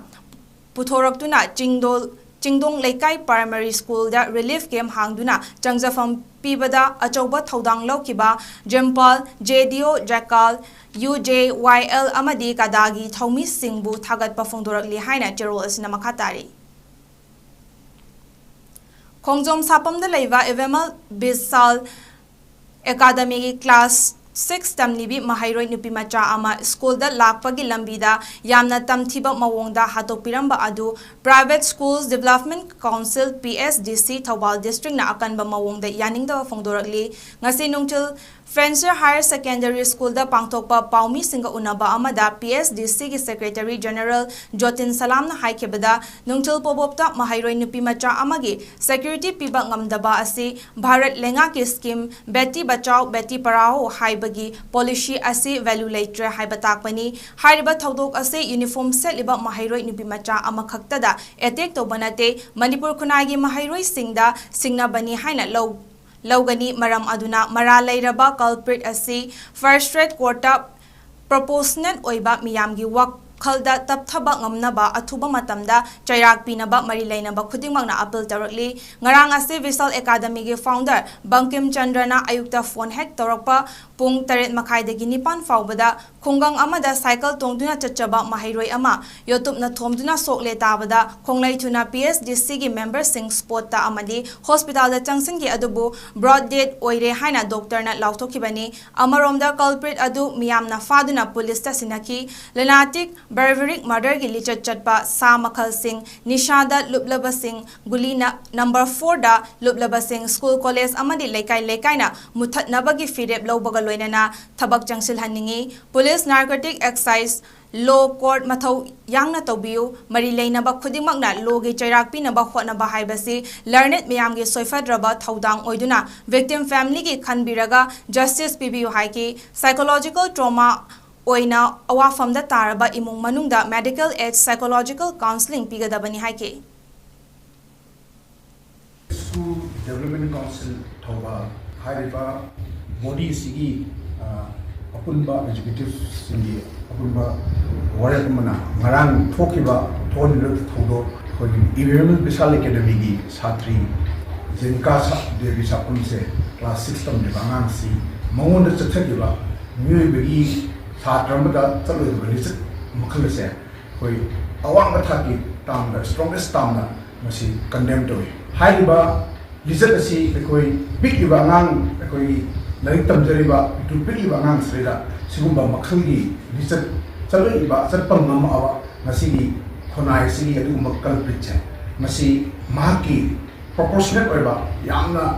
ꯄꯨꯊꯣꯔꯛꯇꯨꯅ ꯆꯤꯡꯗꯣꯜ-, ꯆꯤꯡꯗꯣꯡ ꯂꯩꯀꯥꯏ ꯄ꯭ꯔꯥꯏꯃꯥꯔꯤ ꯁ꯭ꯀꯨꯜꯗ ꯔꯤꯂꯤꯐ ꯀꯦꯝꯞ ꯍꯥꯡꯗꯨꯅ ꯆꯪꯖꯐꯝ ꯄꯤꯕꯗ ꯑꯆꯧꯕ ꯊꯧꯗꯥꯡ ꯂꯧꯈꯤꯕ ꯖꯦꯝꯄꯥꯜ, ꯖꯦ ꯗꯤ ꯑꯣ, ꯖꯦꯀꯥꯜ, ꯌꯨ ꯖꯦ ꯋꯥꯏ ꯑꯦꯜ ꯑꯃꯗꯤ ꯀꯗꯥꯒꯤ ꯊꯧꯃꯤꯁꯤꯡꯕꯨ ꯊꯥꯒꯠꯄ ꯐꯣꯡꯗꯣꯔꯛꯂꯤ ꯍꯥꯏꯅ ꯆꯦꯔꯣꯜ ꯑꯁꯤꯅ ꯃꯈꯥ ꯇꯥꯔꯤ꯫ ꯈꯣꯡꯖꯣꯝ ꯁꯥꯄꯝꯗ ꯂꯩꯕ ꯏꯕꯦꯝꯃ ꯕꯤꯁꯥꯜ ꯑꯦꯀꯥꯗꯃꯤꯒꯤ ꯀ꯭ꯂꯥꯁ ꯁꯤꯛꯁ ꯇꯝꯂꯤꯕꯤ ꯃꯍꯩꯔꯣꯏ ꯅꯨꯄꯤ ꯃꯆꯥ ꯑꯃ ꯁ꯭ꯀꯨꯜꯗ ꯂꯥꯛꯄꯒꯤ ꯂꯝꯕꯤꯗ ꯌꯥꯝꯅ ꯇꯝꯊꯤꯕ ꯃꯑꯣꯡꯗ ꯍꯥꯠꯇꯣꯛꯄꯤꯔꯝꯕ ꯑꯗꯨ Private Schools Development Council, P S D C, Thoubal ꯗꯤꯁꯇ꯭ꯔꯤꯛꯅ ꯑꯀꯟꯕ ꯃꯑꯣꯡꯗ ꯌꯥꯅꯤꯡꯗꯕ ꯐꯣꯡꯗꯣꯔꯛꯂꯤ꯫ ꯉꯁꯤ ꯅꯨꯡꯊꯤꯜ Frencher Higher Secondary Schoolꯗ ꯄꯥꯡꯊꯣꯛꯄ ꯄꯥꯎꯃꯤꯁꯤꯡꯒ ꯎꯅꯕ ꯑꯃꯗ P S D Cꯒꯤ Secretary General ꯖꯣꯇꯤꯟ ꯁꯂꯥꯝꯅ ꯍꯥꯏꯈꯤꯕꯗ, ꯅꯨꯡꯊꯤꯜ ꯄꯣꯕꯣꯞꯇ ꯃꯍꯩꯔꯣꯏ ꯅꯨꯄꯤ ꯃꯆꯥ ꯑꯃꯒꯤ security ꯄꯤꯕ ꯉꯝꯗꯕ ꯑꯁꯤ ꯚꯥꯔꯠ ꯂꯩꯉꯥꯛꯀꯤ scheme Beti Bachao Beti Padhao ꯍꯥꯏꯕꯒꯤ policy ꯑꯁꯤ value ꯂꯩꯇ꯭ꯔꯦ ꯍꯥꯏꯕ ꯇꯥꯛꯄꯅꯤ꯫ ꯍꯥꯏꯔꯤꯕ ꯊꯧꯗꯣꯛ ꯑꯁꯤ uniform ꯁꯦꯠꯂꯤꯕ ꯃꯍꯩꯔꯣꯏ ꯅꯨꯄꯤ ꯃꯆꯥ ꯑꯃꯈꯛꯇꯗ attack ꯇꯧꯕ ꯅꯠꯇꯦ, ꯃꯅꯤꯄꯨꯔ ꯈꯨꯟꯅꯥꯏꯒꯤ ꯃꯍꯩꯔꯣꯏꯁꯤꯡꯗ ꯁꯤꯡꯅꯕꯅꯤ ꯍꯥꯏꯅ ꯂꯧ ꯂꯧꯒꯅꯤ꯫ ꯃꯔꯝ ꯑꯗꯨꯅ ꯃꯔꯥꯜ ꯂꯩꯔꯕ culprit ꯑꯁꯤ first rate courtꯇ proportionate ꯑꯣꯏꯕ ꯃꯤꯌꯥꯝꯒꯤ ꯋꯥꯈꯜꯗ ꯇꯞꯊꯕ ꯉꯝꯅꯕ ꯑꯊꯨꯕ ꯃꯇꯝꯗ ꯆꯩꯔꯥꯛ ꯄꯤꯅꯕ ꯃꯔꯤ ꯂꯩꯅꯕ ꯈꯨꯗꯤꯡꯃꯛꯅ appeal ꯇꯧꯔꯛꯂꯤ꯫ ꯉꯔꯥꯡ ꯑꯁꯤ Vishal Academyꯒꯤ founder ꯕꯪꯀꯤꯝ ꯆꯟꯗ꯭ꯔꯅ ꯑꯌꯨꯛꯇ phone ꯍꯦꯛ ꯇꯧꯔꯛꯄ ꯄꯨꯡ ꯇꯔꯦꯠ ꯃꯈꯥꯏꯗꯒꯤ ꯅꯤꯄꯥꯟ ꯐꯥꯎꯕꯗ ꯈꯨꯡꯒꯪ ꯑꯃꯗ cycle ꯇꯣꯡꯗꯨꯅ ꯆꯠꯆꯕ ꯃꯍꯩꯔꯣꯏ ꯑꯃ ꯌꯣꯇꯨꯞꯅ ꯊꯣꯝꯗꯨꯅ ꯁꯣꯛꯂꯦ ꯇꯥꯕꯗ ꯈꯣꯡꯂꯩ ꯊꯨꯅ P S D Cꯒꯤ memberꯁꯤꯡ spotꯇ ꯑꯃꯗꯤ hospitalꯗ ꯆꯪꯁꯤꯟꯈꯤ, ꯑꯗꯨꯕꯨ broad dead ꯑꯣꯏꯔꯦ ꯍꯥꯏꯅ doctorꯅ ꯂꯥꯎꯊꯣꯛꯈꯤꯕꯅꯤ꯫ ꯑꯃꯔꯣꯝꯗ culprit ꯑꯗꯨ ꯃꯤꯌꯥꯝꯅ ꯐꯥꯗꯨꯅ policeꯇ ꯁꯤꯟꯅꯈꯤ꯫ Lunatic barbaric murderꯒꯤ ꯂꯤꯆꯠ ꯆꯠꯄ ꯁꯥ ꯃꯈꯜꯁꯤꯡ, ꯅꯤꯁꯥꯗ ꯂꯨꯞꯂꯕꯁꯤꯡ, ꯒꯨꯂꯤ ꯅ-, number fourꯗ ꯂꯨꯞꯂꯕꯁꯤꯡ school, college ꯑꯃꯗꯤ ꯂꯩꯀꯥꯏ ꯂꯩꯀꯥꯏꯅ ꯃꯨꯊꯠꯅꯕꯒꯤ ꯐꯤꯔꯦꯞ ꯂꯧꯕꯒ ꯂꯣꯏꯅꯅ ꯊꯕꯛ ꯆꯪꯁꯤꯜꯍꯟꯅꯤꯡꯏ꯫ Police, narcotic, excise, law, court ꯃꯊꯧ ꯌꯥꯡꯅ ꯇꯧꯕꯤꯌꯨ꯫ ꯃꯔꯤ ꯂꯩꯅꯕ ꯈꯨꯗꯤꯡꯃꯛꯅ lawꯒꯤ ꯆꯩꯔꯥꯛ ꯄꯤꯅꯕ ꯍꯣꯠꯅꯕ ꯍꯥꯏꯕꯁꯤ learned ꯃꯤꯌꯥꯝꯒꯤ ꯁꯣꯏꯐꯗ꯭ꯔꯕ ꯊꯧꯗꯥꯡ ꯑꯣꯏꯗꯨꯅ victim familyꯒꯤ ꯈꯟꯕꯤꯔꯒ justice ꯄꯤꯕꯤꯌꯨ ꯍꯥꯏꯈꯤ꯫ Psychological trauma ꯑꯣꯏꯅ ꯑꯋꯥꯐꯝꯗ ꯇꯥꯔꯕ ꯏꯃꯨꯡ ꯃꯅꯨꯡꯗ medical aid, psychological counselling ꯄꯤꯒꯗꯕꯅꯤ ꯍꯥꯏꯈꯤ꯫ School Development Council ꯊꯧꯕꯥꯜ ꯍꯥꯏꯔꯤꯕ body ꯑꯁꯤꯒꯤ, ꯑ, ꯑꯄꯨꯟꯕ executiveꯁꯤꯡꯒꯤ ꯑꯄꯨꯟꯕ ꯋꯥꯔꯦꯞ ꯑꯃꯅ ꯉꯔꯥꯡ ꯊꯣꯛꯈꯤꯕ, ꯊꯣꯛꯍꯟꯈꯤꯕ ꯊꯧꯗꯣꯛ, ꯑꯩꯈꯣꯏꯒꯤ ꯏꯕꯦꯝꯃ ꯕꯤꯁꯥꯜ Academyꯒꯤ ꯁꯥꯇ꯭ꯔꯤ ꯖꯦꯅꯤꯀꯥ ꯁꯥ-, ꯗꯦꯕꯤ ꯁꯥꯄꯨꯝꯁꯦ class six ꯇꯝꯂꯤꯕ ꯑꯉꯥꯡꯁꯤ ꯃꯉꯣꯟꯗ ꯆꯠꯊꯈꯤꯕ ꯃꯤꯑꯣꯏꯕꯒꯤ ꯁꯥꯇ꯭ꯔ ꯑꯃꯗ ꯆꯠꯂꯣꯏꯗꯕ ꯂꯤꯆꯠ ꯃꯈꯜ ꯑꯁꯦ ꯑꯩꯈꯣꯏ ꯑꯋꯥꯡꯕ ꯊꯥꯛꯀꯤ ꯇꯥꯝꯗ, strongest ꯇꯥꯝꯅ ꯃꯁꯤ condemn ꯇꯧꯏ꯫ ꯍꯥꯏꯔꯤꯕ ꯂꯤꯆꯠ ꯑꯁꯤ ꯑꯩꯈꯣꯏ ꯄꯤꯛꯂꯤꯕ ꯑꯉꯥꯡ, ꯑꯩꯈꯣꯏꯒꯤ ꯂꯥꯏꯔꯤꯛ ꯇꯝꯖꯔꯤꯕ ꯄꯤꯛꯇ꯭ꯔꯨ ꯄꯤꯛꯂꯤꯕ ꯑꯉꯥꯡꯁꯤꯗ ꯁꯤꯒꯨꯝꯕ ꯃꯈꯜꯒꯤ ꯂꯤꯆꯠ ꯆꯠꯂꯛꯏꯕ, ꯆꯠꯄ ꯉꯝꯃꯛꯑꯕ ꯉꯁꯤꯒꯤ ꯈꯨꯟꯅꯥꯏꯁꯤꯒꯤ ꯑꯗꯨꯒꯨꯝꯕ culpritꯁꯦ, ꯃꯁꯤ ꯃꯍꯥꯛꯀꯤ proportionate ꯑꯣꯏꯕ, ꯌꯥꯝꯅ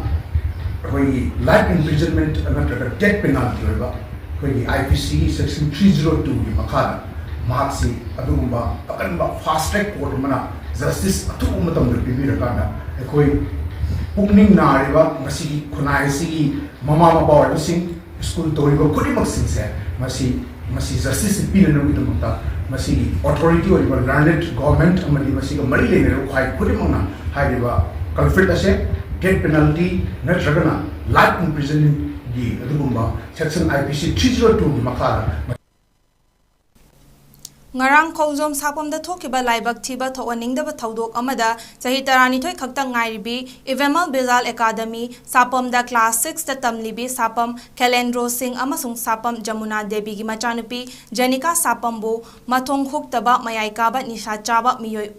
ꯑꯩꯈꯣꯏꯒꯤ life imprisonment ꯅꯠꯇ꯭ꯔꯒ death penalty ꯑꯣꯏꯕ ꯑꯩꯈꯣꯏꯒꯤ I P C section three zero two ꯒꯤ ꯃꯈꯥꯗ ꯃꯍꯥꯛꯁꯤ ꯑꯗꯨꯒꯨꯝꯕ ꯑꯀꯟꯕ fast track court ꯑꯃꯅ justice ꯑꯊꯨꯕ ꯃꯇꯝꯗ ꯄꯤꯕꯤꯔꯀꯥꯟꯗ ꯑꯩꯈꯣꯏ ꯄꯨꯛꯅꯤꯡ ꯅꯥꯔꯤꯕ ꯃꯁꯤꯒꯤ ꯈꯨꯟꯅꯥꯏ ꯑꯁꯤꯒꯤ ꯃꯃꯥ ꯃꯄꯥ ꯑꯣꯏꯕꯁꯤꯡ, school ꯇꯧꯔꯤꯕ ꯈꯨꯗꯤꯡꯃꯛꯁꯤꯡꯁꯦ ꯃꯁꯤ ꯃꯁꯤ justice ꯄꯤꯅꯅꯕꯒꯤꯗꯃꯛꯇ ꯃꯁꯤꯒꯤ authority ꯑꯣꯏꯔꯤꯕ learned government ꯑꯃꯗꯤ ꯃꯁꯤꯒ ꯃꯔꯤ ꯂꯩꯅꯔꯤꯕ ꯈ꯭ꯋꯥꯏ ꯈꯨꯗꯤꯡꯃꯛꯅ ꯍꯥꯏꯔꯤꯕ culprit ꯑꯁꯦ death penalty ꯅꯠꯇ꯭ꯔꯒꯅ life imprisonment ꯒꯤ ꯑꯗꯨꯒꯨꯝꯕ section I P C three zero two ꯒꯤ ꯃꯈꯥꯗ ꯉꯔꯥꯡ ꯈꯣꯡꯖꯣꯝ ꯁꯥꯄꯝꯗ ꯊꯣꯛꯈꯤꯕ ꯂꯥꯏꯕꯛ ꯊꯤꯕ ꯊꯣꯛꯍꯟꯅꯤꯡꯗꯕ ꯊꯧꯗꯣꯛ ꯑꯃꯗ ꯆꯍꯤ ꯇꯔꯥꯅꯤꯊꯣꯏ ꯈꯛꯇ ꯉꯥꯏꯔꯤꯕꯤ ꯏꯕꯦꯝꯃꯜ ꯕꯤꯖꯥꯜ ꯑꯦꯀꯥꯗꯃꯤ ꯁꯥꯄꯝꯗ class six ꯇ ꯇꯝꯂꯤꯕꯤ ꯁꯥꯄꯝ ꯈꯦꯂꯦꯟꯗ꯭ꯔꯣ ꯁꯤꯡ ꯑꯃꯁꯨꯡ ꯁꯥꯄꯝ ꯖꯃꯨꯅꯥ ꯗꯦꯕꯤꯒꯤ ꯃꯆꯥꯅꯨꯄꯤ ꯖꯦꯅꯤꯀꯥ ꯁꯥꯄꯝꯕꯨ ꯃꯊꯣꯡ ꯍꯨꯛꯇꯕ ꯃꯌꯥꯏ ꯀꯥꯕ ꯅꯤꯁꯥ ꯆꯥꯕ ꯃꯤꯑꯣꯏ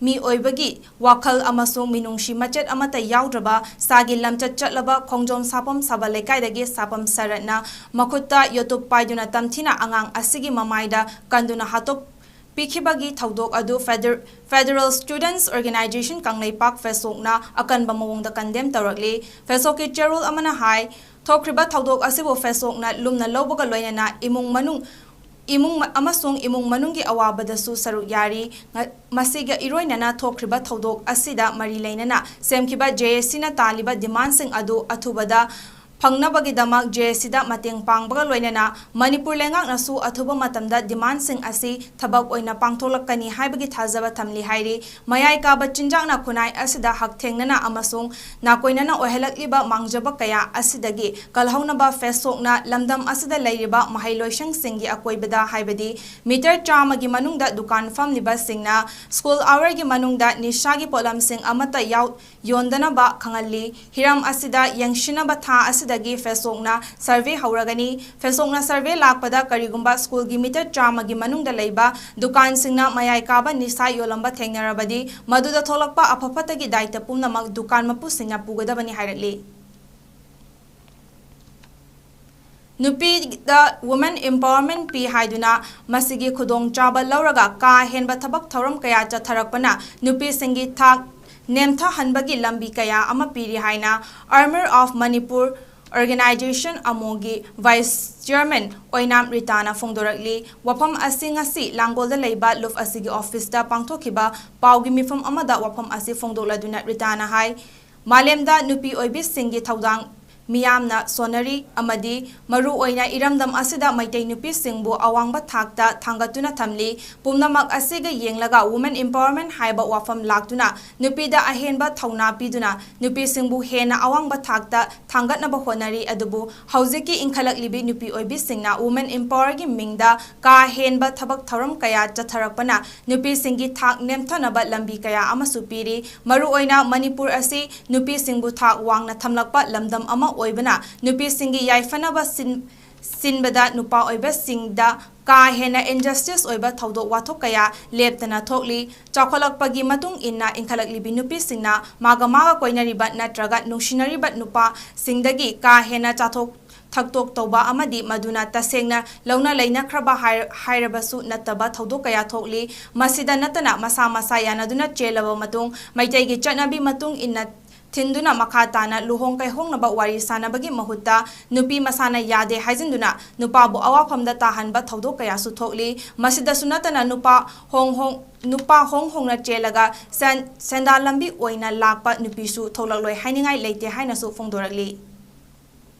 ꯃꯤ ꯑꯣꯏꯕꯒꯤ ꯋꯥꯈꯜ ꯑꯃꯁꯨꯡ ꯃꯤꯅꯨꯡꯁꯤ ꯃꯆꯦꯠ ꯑꯃꯠꯇ ꯌꯥꯎꯗ꯭ꯔꯕ ꯁꯥꯒꯤ ꯂꯝꯆꯠ ꯆꯠꯂꯕ ꯈꯣꯡꯖꯣꯝ ꯁꯥꯄꯝ ꯁꯕꯜ ꯂꯩꯀꯥꯏꯗꯒꯤ ꯁꯥꯄꯝ ꯁꯔꯠꯅ ꯃꯈꯨꯠꯇ ꯌꯣꯇꯨꯞ ꯄꯥꯏꯗꯨꯅ ꯇꯝꯊꯤꯅ ꯑꯉꯥꯡ ꯑꯁꯤꯒꯤ ꯃꯃꯥꯏꯗ ꯀꯟꯗꯨꯅ ꯍꯥꯠꯇꯣꯛ ꯄꯤꯈꯤꯕꯒꯤ ꯊꯧꯗꯣꯛ ꯑꯗꯨ Feder-, Federal Students Organization Kangleipak ꯐꯦꯁꯣꯛꯅ ꯑꯀꯟꯕ ꯃꯑꯣꯡꯗ condemn ꯇꯧꯔꯛꯂꯤ꯫ ꯐꯦꯁꯣꯛꯀꯤ ꯆꯦꯔꯣꯜ ꯑꯃꯅ ꯍꯥꯏ, ꯊꯣꯛꯈ꯭ꯔꯤꯕ ꯊꯧꯗꯣꯛ ꯑꯁꯤꯕꯨ ꯐꯦꯁꯣꯛꯅ ꯂꯨꯝꯅ ꯂꯧꯕꯒ ꯂꯣꯏꯅꯅ ꯏꯃꯨꯡ ꯃꯅꯨꯡ, ꯏꯃꯨꯡ ꯃ-, ꯑꯃꯁꯨꯡ ꯏꯃꯨꯡ ꯃꯅꯨꯡꯒꯤ ꯑꯋꯥꯕꯗꯁꯨ ꯁꯔꯨꯛ ꯌꯥꯔꯤ꯫ ꯉ-, ꯃꯁꯤꯒ ꯏꯔꯣꯏꯅꯅ ꯊꯣꯛꯈ꯭ꯔꯤꯕ ꯊꯧꯗꯣꯛ ꯑꯁꯤꯗ ꯃꯔꯤ ꯂꯩꯅꯅ ꯁꯦꯝꯈꯤꯕ J A C ꯅ ꯇꯥꯜꯂꯤꯕ demand ꯁꯤꯡ ꯑꯗꯨ ꯑꯊꯨꯕꯗ ꯐꯪꯅꯕꯒꯤꯗꯃꯛ J A C ꯗ ꯃꯇꯦꯡ ꯄꯥꯡꯕꯒ ꯂꯣꯏꯅꯅ ꯃꯅꯤꯄꯨꯔ ꯂꯩꯉꯥꯛꯅꯁꯨ ꯑꯊꯨꯕ ꯃꯇꯝꯗ demand ꯁꯤꯡ ꯑꯁꯤ ꯊꯕꯛ ꯑꯣꯏꯅ ꯄꯥꯡꯊꯣꯛꯂꯛꯀꯅꯤ ꯍꯥꯏꯕꯒꯤ ꯊꯥꯖꯕ ꯊꯝꯂꯤ ꯍꯥꯏꯔꯤ꯫ ꯃꯌꯥꯏ ꯀꯥꯕ ꯆꯤꯟꯖꯥꯛꯅ ꯈꯨꯟꯅꯥꯏ ꯑꯁꯤꯗ ꯍꯛꯊꯦꯡꯅꯅ ꯑꯃꯁꯨꯡ ꯅꯥꯀꯣꯏꯅꯅ ꯑꯣꯏꯍꯜꯂꯛꯂꯤꯕ ꯃꯥꯡꯖꯕ ꯀꯌꯥ ꯑꯁꯤꯗꯒꯤ ꯀꯜꯍꯧꯅꯕ ꯐꯦꯁꯣꯛꯅ ꯂꯝꯗꯝ ꯑꯁꯤꯗ ꯂꯩꯔꯤꯕ ꯃꯍꯩꯂꯣꯏꯁꯪꯁꯤꯡꯒꯤ ꯑꯀꯣꯏꯕꯗ, ꯍꯥꯏꯕꯗꯤ meter ꯆꯥꯝꯃꯒꯤ ꯃꯅꯨꯡꯗ ꯗꯨꯀꯥꯟ ꯐꯝꯂꯤꯕꯁꯤꯡꯅ school hour ꯒꯤ ꯃꯅꯨꯡꯗ ꯅꯤꯁꯥꯒꯤ ꯄꯣꯠꯂꯝꯁꯤꯡ ꯑꯃꯠꯇ ꯌꯥꯎ-, ꯌꯣꯟꯗꯅꯕ ꯈꯪꯍꯜꯂꯤ꯫ ꯍꯤꯔꯝ ꯑꯁꯤꯗ ꯌꯦꯡꯁꯤꯟꯅꯕ ꯊꯥ ꯑꯁꯤꯗꯒꯤ ꯐꯦꯁꯣꯛꯅ survey ꯍꯧꯔꯒꯅꯤ꯫ ꯐꯦꯁꯣꯛꯅ survey ꯂꯥꯛꯄꯗ ꯀꯔꯤꯒꯨꯝꯕ school ꯒꯤ meter ꯆꯥꯝꯃꯒꯤ ꯃꯅꯨꯡꯗ ꯂꯩꯕ ꯗꯨꯀꯥꯟꯁꯤꯡꯅ ꯃꯌꯥꯏ ꯀꯥꯕ ꯅꯤꯁꯥ ꯌꯣꯜꯂꯝꯕ ꯊꯦꯡꯅꯔꯕꯗꯤ, ꯃꯗꯨꯗ ꯊꯣꯛꯂꯛꯄ ꯑꯐ ꯐꯠꯇꯒꯤ ꯗꯥꯏꯇ ꯄꯨꯝꯅꯃꯛ ꯗꯨꯀꯥꯟ ꯃꯄꯨꯁꯤꯡꯅ ꯄꯨꯒꯗꯕꯅꯤ ꯍꯥꯏꯔꯛꯂꯤ꯫ ꯅꯨꯄꯤꯗ women empowerment ꯄꯤ ꯍꯥꯏꯗꯨꯅ ꯃꯁꯤꯒꯤ ꯈꯨꯗꯣꯡꯆꯥꯕ ꯂꯧꯔꯒ ꯀꯥ ꯍꯦꯟꯕ ꯊꯕꯛ ꯊꯧꯔꯝ ꯀꯌꯥ ꯆꯠꯊꯔꯛꯄꯅ ꯅꯨꯄꯤꯁꯤꯡꯒꯤ ꯊꯥꯛ ꯅꯦꯝꯊꯍꯟꯕꯒꯤ ꯂꯝꯕꯤ ꯀꯌꯥ ꯑꯃ ꯄꯤꯔꯤ ꯍꯥꯏꯅ Army of Manipur Organization, ꯑꯃꯣꯒꯤ Vice Chairman ꯑꯣꯏꯅꯥꯝ ꯔꯤꯇꯥꯅ ꯐꯣꯡꯗꯣꯔꯛꯂꯤ꯫ ꯋꯥꯐꯝ ꯑꯁꯤ ꯉꯁꯤ ꯂꯥꯡꯒꯣꯜꯗ ꯂꯩꯕ ꯂꯨꯞ ꯑꯁꯤꯒꯤ ꯑꯣꯐꯤꯁꯇ ꯄꯥꯡꯊꯣꯛꯈꯤꯕ ꯄꯥꯎꯒꯤ ꯃꯤꯐꯝ ꯑꯃꯗ ꯋꯥꯐꯝ ꯑꯁꯤ ꯐꯣꯡꯗꯣꯛꯂꯗꯨꯅ ꯔꯤꯇꯥꯅ ꯍꯥꯏ, ꯃꯥꯂꯦꯝꯗ ꯅꯨꯄꯤ ꯑꯣꯏꯕꯤꯁꯤꯡꯒꯤ ꯊꯧꯗꯥꯡ ꯃꯤꯌꯥꯝꯅ ꯁꯣꯟꯅꯔꯤ ꯑꯃꯗꯤ ꯃꯔꯨꯑꯣꯏꯅ ꯏꯔꯝꯗꯝ ꯑꯁꯤꯗ ꯃꯩꯇꯩ ꯅꯨꯄꯤꯁꯤꯡꯕꯨ ꯑꯋꯥꯡꯕ ꯊꯥꯛꯇ ꯊꯥꯡꯒꯠꯇꯨꯅ ꯊꯝꯂꯤ꯫ ꯄꯨꯝꯅꯃꯛ ꯑꯁꯤꯒ ꯌꯦꯡꯂꯒ Women Empowerment ꯍꯥꯏꯕ ꯋꯥꯐꯝ ꯂꯥꯛꯇꯨꯅ ꯅꯨꯄꯤꯗ ꯑꯍꯦꯟꯕ ꯊꯧꯅꯥ ꯄꯤꯗꯨꯅ ꯅꯨꯄꯤꯁꯤꯡꯕꯨ ꯍꯦꯟꯅ ꯑꯋꯥꯡꯕ ꯊꯥꯛꯇ ꯊꯥꯡꯒꯠꯅꯕ ꯍꯣꯠꯅꯔꯤ꯫ ꯑꯗꯨꯕꯨ ꯍꯧꯖꯤꯛꯀꯤ ꯏꯟꯈꯠꯂꯛꯂꯤꯕꯤ ꯅꯨꯄꯤ ꯑꯣꯏꯕꯤꯁꯤꯡꯅ Women Empowerꯒꯤ ꯃꯤꯡꯗ ꯀꯥ ꯍꯦꯟꯕ ꯊꯕꯛ ꯊꯧꯔꯝ ꯀꯌꯥ ꯆꯠꯊꯔꯛꯄꯅ ꯅꯨꯄꯤꯁꯤꯡꯒꯤ ꯊꯥꯛ ꯅꯦꯝꯊꯅꯕ ꯂꯝꯕꯤ ꯀꯌꯥ ꯑꯃꯁꯨ ꯄꯤꯔꯤ꯫ ꯃꯔꯨꯑꯣꯏꯅ ꯃꯅꯤꯄꯨꯔ ꯑꯁꯤ ꯅꯨꯄꯤꯁꯤꯡꯕꯨ ꯊꯥꯛ ꯋꯥꯡꯅ ꯊꯝꯂꯛꯄ ꯂꯝꯗꯝ ꯑꯃ ꯑꯣꯏꯕꯅ ꯅꯨꯄꯤꯁꯤꯡꯒꯤ ꯌꯥꯏꯐꯅꯕ ꯁꯤꯟ-, ꯁꯤꯟꯕꯗ ꯅꯨꯄꯥ ꯑꯣꯏꯕꯁꯤꯡꯗ ꯀꯥ ꯍꯦꯟꯅ injustice ꯑꯣꯏꯕ ꯊꯧꯗꯣꯛ ꯋꯥꯊꯣꯛ ꯀꯌꯥ ꯂꯦꯞꯇꯅ ꯊꯣꯛꯂꯤ꯫ ꯆꯥꯎꯈꯠꯂꯛꯄꯒꯤ ꯃꯇꯨꯡ ꯏꯟꯅ ꯏꯟꯈꯠꯂꯛꯂꯤꯕꯤ ꯅꯨꯄꯤꯁꯤꯡꯅ ꯃꯥꯒ ꯃꯥꯒ ꯀꯣꯏꯅꯔꯤꯕ ꯅꯠꯇ꯭ꯔꯒ ꯅꯨꯡꯁꯤꯅꯔꯤꯕ ꯅꯨꯄꯥꯁꯤꯡꯗꯒꯤ ꯀꯥ ꯍꯦꯟꯅ ꯆꯥꯊꯣꯛ ꯊꯛꯇꯣꯛ ꯇꯧꯕ ꯑꯃꯗꯤ ꯃꯗꯨꯅ ꯇꯁꯦꯡꯅ ꯂꯧꯅ ꯂꯩꯅꯈ꯭ꯔꯕ ꯍꯥꯏ-, ꯍꯥꯏꯔꯕꯁꯨ ꯅꯠꯇꯕ ꯊꯧꯗꯣꯛ ꯀꯌꯥ ꯊꯣꯛꯂꯤ꯫ ꯃꯁꯤꯗ ꯅꯠꯇꯅ ꯃꯁꯥ ꯃꯁꯥ ꯌꯥꯅꯗꯨꯅ ꯆꯦꯜꯂꯕ ꯃꯇꯨꯡ ꯃꯩꯇꯩꯒꯤ ꯆꯠꯅꯕꯤ ꯃꯇꯨꯡ ꯏꯟꯅ ꯊꯤꯟꯗꯨꯅ ꯃꯈꯥ ꯇꯥꯅ ꯂꯨꯍꯣꯡ ꯀꯩꯍꯣꯡꯅꯕ ꯋꯥꯔꯤ ꯁꯥꯅꯕꯒꯤ ꯃꯍꯨꯠꯇ ꯅꯨꯄꯤ ꯃꯁꯥꯅ ꯌꯥꯗꯦ ꯍꯥꯏꯖꯤꯟꯗꯨꯅ ꯅꯨꯄꯥꯕꯨ ꯑꯋꯥꯐꯝꯗ ꯇꯥꯍꯟꯕ ꯊꯧꯗꯣꯛ ꯀꯌꯥꯁꯨ ꯊꯣꯛꯂꯤ꯫ ꯃꯁꯤꯗꯁꯨ ꯅꯠꯇꯅ ꯅꯨꯄꯥ ꯍꯣꯡ ꯍꯣꯡ-, ꯅꯨꯄꯥ ꯍꯣꯡ ꯍꯣꯡꯅ ꯆꯦꯜꯂꯒ ꯁꯦꯟ-, ꯁꯦꯟꯗꯥꯟ ꯂꯝꯕꯤ ꯑꯣꯏꯅ ꯂꯥꯛꯄ ꯅꯨꯄꯤꯁꯨ ꯊꯣꯛꯂꯛꯂꯣꯏ ꯍꯥꯏꯅꯤꯡꯉꯥꯏ ꯂꯩꯇꯦ ꯍꯥꯏꯅꯁꯨ ꯐꯣꯡꯗꯣꯔꯛꯂꯤ꯫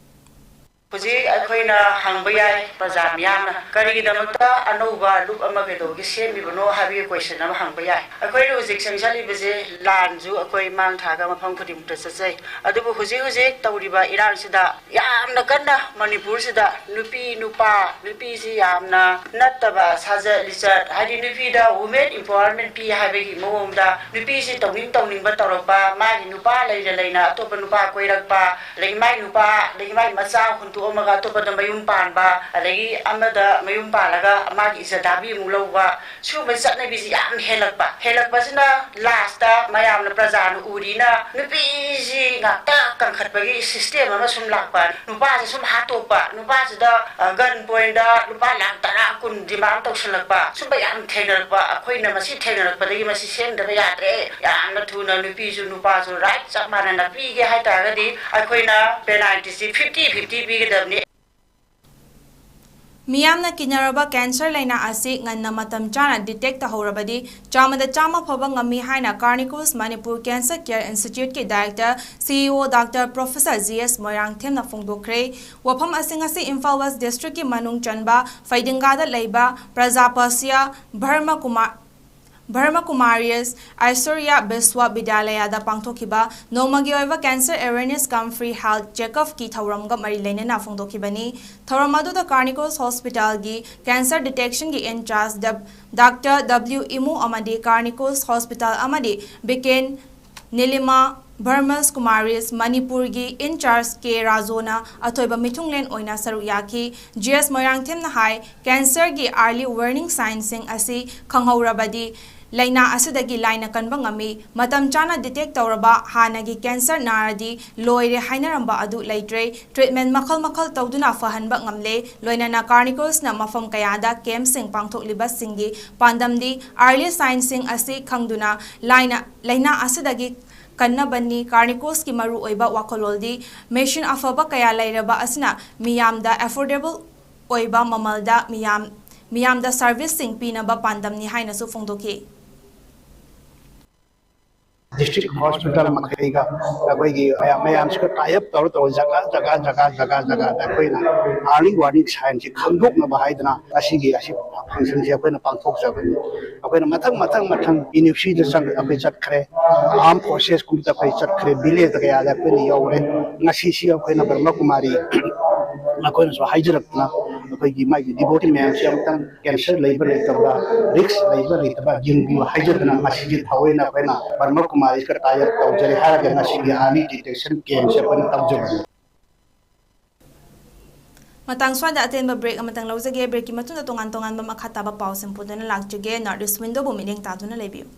ꯍꯧꯖꯤꯛ ꯑꯩꯈꯣꯏꯅ ꯍꯪꯕ ꯌꯥꯏ, ꯄ꯭ꯔꯖꯥ ꯃꯤꯌꯥꯝꯅ ꯀꯔꯤꯒꯤꯗꯃꯛꯇ ꯑꯅꯧꯕ ꯂꯨꯞ ꯑꯃ ꯀꯩꯗꯧꯕꯒꯤ ꯁꯦꯝꯃꯤꯕꯅꯣ ꯍꯥꯏꯕꯒꯤ question ꯑꯃ ꯍꯪꯕ ꯌꯥꯏ꯫ ꯑꯩꯈꯣꯏꯅ ꯍꯧꯖꯤꯛ ꯆꯪꯁꯤꯜꯂꯤꯕꯁꯦ ꯂꯥꯟꯁꯨ ꯑꯩꯈꯣꯏ ꯃꯥꯡ ꯊꯥꯒ ꯃꯐꯝ ꯈꯨꯗꯤꯡꯃꯛꯇ ꯆꯠꯆꯩ꯫ ꯑꯗꯨꯕꯨ ꯍꯧꯖꯤꯛ ꯍꯧꯖꯤꯛ ꯇꯧꯔꯤꯕ ꯏꯔꯥꯡꯁꯤꯗ ꯌꯥꯝꯅ ꯀꯟꯅ ꯃꯅꯤꯄꯨꯔꯁꯤꯗ ꯅꯨꯄꯤ ꯅꯨꯄꯥ, ꯅꯨꯄꯤꯁꯤ ꯌꯥꯝꯅ ꯅꯠꯇꯕ ꯁꯥꯖꯠ ꯂꯤꯆꯠ, ꯍꯥꯏꯗꯤ ꯅꯨꯄꯤꯗ women empowerment ꯄꯤ ꯍꯥꯏꯕꯒꯤ ꯃꯑꯣꯡꯗ ꯅꯨꯄꯤꯁꯤ ꯇꯧꯅꯤꯡ ꯇꯧꯅꯤꯡꯕ ꯇꯧꯔꯛꯄ, ꯃꯥꯒꯤ ꯅꯨꯄꯥ ꯂꯩꯅ ꯂꯩꯅ ꯑꯇꯣꯞꯄ ꯅꯨꯄꯥ ꯀꯣꯏꯔꯛꯄ, ꯑꯗꯒꯤ ꯃꯥꯏ ꯅꯨꯄꯥ, ꯑꯗꯒꯤ ꯃꯥꯏ ꯃꯆꯥ ꯍꯨꯟꯗꯣꯛ ꯑꯃꯒ ꯑꯇꯣꯞꯄꯗ ꯃꯌꯨꯝ ꯄꯥꯟꯕ, ꯑꯗꯒꯤ ꯑꯃꯗ ꯃꯌꯨꯝ ꯄꯥꯜꯂꯒ ꯃꯥꯒꯤ ꯏꯖꯗꯥꯕꯤ ꯑꯃꯨꯛ ꯂꯧꯕ, ꯁꯤꯒꯨꯝꯕ ꯆꯠꯅꯕꯤꯁꯤ ꯌꯥꯝ ꯍꯦꯜꯂꯛꯄ꯫ ꯍꯦꯜꯂꯛꯄꯁꯤꯅ ꯂꯥꯁꯇ ꯃꯌꯥꯝꯅ, ꯄ꯭ꯔꯖꯥꯅ ꯎꯔꯤꯅ ꯅꯨꯄꯤꯁꯤ ꯉꯥꯛꯇ ꯀꯟꯈꯠꯄꯒꯤ ꯁꯤꯁꯇꯦꯝ ꯑꯃ ꯁꯨꯝ ꯂꯥꯛꯄ, ꯅꯨꯄꯥꯁꯤ ꯁꯨꯝ ꯍꯥꯠꯇꯣꯛꯄ, ꯅꯨꯄꯥꯁꯤꯗ ꯒꯟ ꯄꯣꯏꯟꯗ ꯂꯨꯄꯥ ꯂꯥꯈ ꯇꯔꯥ ꯀꯨꯟ ꯗꯤꯃꯥꯟ ꯇꯧꯁꯜꯂꯛꯄ, ꯁꯨꯝꯕ ꯌꯥꯝ ꯊꯦꯡꯅꯔꯛꯄ꯫ ꯑꯩꯈꯣꯏꯅ ꯃꯁꯤ ꯊꯦꯡꯅꯔꯛꯄꯗꯒꯤ ꯃꯁꯤ ꯁꯦꯝꯗꯕ ꯌꯥꯗ꯭ꯔꯦ꯫ ꯌꯥꯝꯅ ꯊꯨꯅ ꯅꯨꯄꯤꯁꯨ ꯅꯨꯄꯥꯁꯨ ꯔꯥꯏꯠ ꯆꯞ ꯃꯥꯟꯅꯅ ꯄꯤꯒꯦ ꯍꯥꯏ ꯇꯥꯔꯒꯗꯤ ꯑꯩꯈꯣꯏꯅ ꯄꯦꯅꯥꯜꯇꯤꯁꯤ ꯐꯤꯐꯇꯤ ꯐꯤꯐꯇꯤ ꯄꯤꯒꯗꯕꯅꯤ꯫ ꯃꯤꯌꯥꯝꯅ ꯀꯤꯅꯔꯕ ꯀꯦꯟꯁꯔ ꯂꯥꯏꯅꯥ ꯑꯁꯤ ꯉꯟꯅ ꯃꯇꯝ ꯆꯥꯅ ꯗꯤꯇꯦꯛ ꯇꯧꯍꯧꯔꯕꯗꯤ ꯆꯥꯝꯃꯗ ꯆꯥꯝꯃ ꯐꯕ ꯉꯝꯃꯤ ꯍꯥꯏꯅ Carnicles Manipur Cancer Care Instituteꯀꯤ Director, CEO Doctor Professor G S ꯃꯣꯏꯔꯥꯡꯊꯦꯝꯅ ꯐꯣꯡꯗꯣꯛꯈ꯭ꯔꯦ꯫ ꯋꯥꯐꯝ ꯑꯁꯤ ꯉꯁꯤ ꯏꯝꯐꯥꯜ ꯋꯦꯁ ꯗꯤꯁꯇ꯭ꯔꯤꯛꯀꯤ ꯃꯅꯨꯡ ꯆꯟꯕ ꯐꯩꯗꯤꯡꯒꯥꯗ ꯂꯩꯕ ꯄ꯭ꯔꯖꯥꯄꯁ꯭ꯌ ꯕ꯭ꯔꯍꯃ ꯀꯨꯃꯥꯔ ꯕ꯭ꯔꯍꯃ ꯀꯨꯃꯥꯔꯤꯁ ꯑꯥꯏꯁꯣꯔꯤꯌꯥ ꯕꯤꯁ꯭ꯋ ꯕꯤꯗ꯭ꯌꯥꯂꯌꯥꯗ ꯄꯥꯡꯊꯣꯛꯈꯤꯕ ꯅꯣꯡꯃꯒꯤ ꯑꯣꯏꯕ Cancer Awareness cum Free Health Checkup ꯀꯤ ꯊꯧꯔꯝꯒ ꯃꯔꯤ ꯂꯩꯅꯅ ꯐꯣꯡꯗꯣꯛꯈꯤꯕꯅꯤ꯫ ꯊꯧꯔꯝ ꯑꯗꯨꯗ Carnicles Hospitalꯒꯤ Cancer Detectionꯒꯤ in charge Doctor W ꯏꯃꯨ ꯑꯃꯗꯤ Carnicles Hospital ꯑꯃꯗꯤ ꯕꯤꯀꯦꯟ ꯅꯤꯂꯤꯃꯥ ꯕ꯭ꯔꯍꯃꯁ ꯀꯨꯃꯥꯔꯤꯁ ꯃꯅꯤꯄꯨꯔꯒꯤ in charge ꯀꯦ ꯔꯥꯖꯣꯅ ꯑꯊꯣꯏꯕ ꯃꯤꯊꯨꯡꯂꯦꯟ ꯑꯣꯏꯅ ꯁꯔꯨꯛ ꯌꯥꯈꯤ꯫ ꯖꯤ ꯑꯦꯁ ꯃꯣꯏꯔꯥꯡꯊꯦꯝꯅ ꯍꯥꯏ, ꯀꯦꯟꯁꯔꯒꯤ early warning signꯁꯤꯡ ꯑꯁꯤ ꯈꯪꯍꯧꯔꯕꯗꯤ ꯂꯥꯏꯅꯥ ꯑꯁꯤꯗꯒꯤ ꯂꯥꯏꯅ ꯀꯟꯕ ꯉꯝꯃꯤ꯫ ꯃꯇꯝ ꯆꯥꯅ ꯗꯤꯇꯦꯛ ꯇꯧꯔꯕ ꯍꯥꯟꯅꯒꯤ ꯀꯦꯟꯁꯔ ꯅꯥꯔꯗꯤ ꯂꯣꯏꯔꯦ ꯍꯥꯏꯅꯔꯝꯕ ꯑꯗꯨ ꯂꯩꯇ꯭ꯔꯦ꯫ ꯇ꯭ꯔꯤꯠꯃꯦꯟ ꯃꯈꯜ ꯃꯈꯜ ꯇꯧꯗꯨꯅ ꯐꯍꯟꯕ ꯉꯝꯂꯦ꯫ ꯂꯣꯏꯅꯅ Carniclesꯅ ꯃꯐꯝ ꯀꯌꯥꯗ campꯁꯤꯡ ꯄꯥꯡꯊꯣꯛꯂꯤꯕꯁꯤꯡꯒꯤ ꯄꯥꯟꯗꯝꯗꯤ early signꯁꯤꯡ ꯑꯁꯤ ꯈꯪꯗꯨꯅ ꯂꯥꯏꯅ ꯂꯥꯏꯅꯥ ꯑꯁꯤꯗꯒꯤ ꯀꯟꯅꯕꯅꯤ꯫ Carniclesꯀꯤ ꯃꯔꯨꯑꯣꯏꯕ ꯋꯥꯈꯜꯂꯣꯟꯗꯤ ꯃꯦꯁꯤꯟ ꯑꯐꯕ ꯀꯌꯥ ꯂꯩꯔꯕ ꯑꯁꯤꯅ ꯃꯤꯌꯥꯝꯗ affordable ꯑꯣꯏꯕ ꯃꯃꯜꯗ ꯃꯤꯌꯥꯝ ꯃꯤꯌꯥꯝꯗ serviceꯁꯤꯡ ꯄꯤꯅꯕ ꯄꯥꯟꯗꯝꯅꯤ ꯍꯥꯏꯅꯁꯨ ꯐꯣꯡꯗꯣꯛꯈꯤ꯫ District hospital ꯃꯈꯩꯒ ꯑꯩꯈꯣꯏꯒꯤ ꯃꯌꯥꯝ ꯃꯌꯥꯝꯁꯤꯒ tie up ꯇꯧꯔ ꯇꯧꯔ ꯖꯒꯥ ꯖꯒꯥ ꯖꯒꯥ ꯖꯒꯥ ꯖꯒꯥꯗ ꯑꯩꯈꯣꯏꯅ early warning signꯁꯤ ꯈꯪꯗꯣꯛꯅꯕ ꯍꯥꯏꯗꯅ ꯉꯁꯤꯒꯤ ꯑꯁꯤ functionꯁꯤ ꯑꯩꯈꯣꯏꯅ ꯄꯥꯡꯊꯣꯛꯆꯕꯅꯤ꯫ ꯑꯩꯈꯣꯏꯅ ꯃꯊꯪ ꯃꯊꯪ ꯃꯊꯪ ꯏꯅꯤꯛꯁꯤꯗ ꯆꯪ ꯑꯩꯈꯣꯏ ꯆꯠꯈ꯭ꯔꯦ, armed forcesꯀꯨꯝꯕꯗ ꯑꯩꯈꯣꯏ ꯆꯠꯈ꯭ꯔꯦ, village ꯀꯌꯥꯗ ꯑꯩꯈꯣꯏꯅ ꯌꯧꯔꯦ꯫ ꯉꯁꯤꯁꯤ ꯑꯩꯈꯣꯏꯅ ꯕ꯭ꯔꯍꯃ ꯀꯨꯃꯥꯔꯤ ꯃꯈꯣꯏꯅꯁꯨ ꯍꯥꯏꯖꯔꯛꯇꯅ ꯑꯩꯈꯣꯏꯒꯤ ꯃꯥꯒꯤ devotee ꯃꯌꯥꯝꯁꯤ ꯑꯃꯨꯛꯇꯪ cancer ꯂꯩꯕ ꯂꯩꯇꯕ, risk ꯂꯩꯕ ꯂꯩꯇꯕ ꯌꯦꯡꯕꯤꯌꯨ ꯍꯥꯏꯖꯗꯅ ꯉꯁꯤꯒꯤ ꯊꯑꯣꯏꯅ ꯑꯩꯈꯣꯏꯅ ꯕ꯭ꯔꯍꯃ ꯀꯨꯃꯥꯔꯤꯒ tie up ꯇꯧꯖꯔꯦ ꯍꯥꯏꯔꯒ ꯉꯁꯤꯒꯤ early detection campꯁꯦ ꯑꯩꯈꯣꯏꯅ ꯇꯧꯖꯕꯅꯤ꯫ ꯃꯇꯥꯡ ꯁ꯭ꯋꯥꯏꯗ ꯑꯇꯦꯟꯕ break ꯑꯃꯇꯪ ꯂꯧꯖꯒꯦ꯫ Breakꯀꯤ ꯃꯇꯨꯡꯗ ꯇꯣꯉꯥꯟ ꯇꯣꯉꯥꯟꯕ ꯃꯈꯥ ꯇꯥꯕ ꯄꯥꯎꯁꯤꯡ ꯄꯨꯗꯨꯅ ꯂꯥꯛꯆꯒꯦ꯫ North East Windowꯕꯨ ꯃꯤꯠꯌꯦꯡ ꯇꯥꯗꯨꯅ ꯂꯩꯕꯤꯌꯨ꯫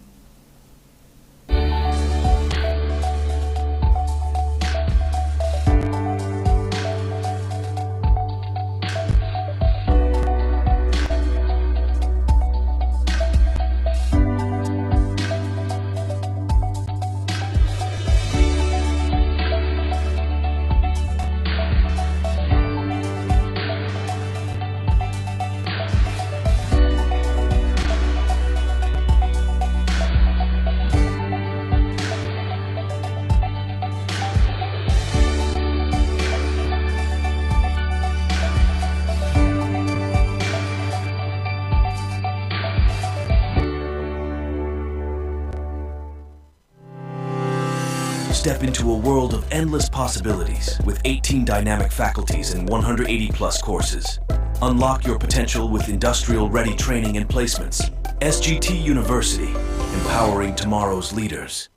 Step into a world of endless possibilities with eighteen dynamic faculties and one hundred eighty plus courses. Unlock your potential with industrial ready training and placements. S G T University, empowering tomorrow's leaders.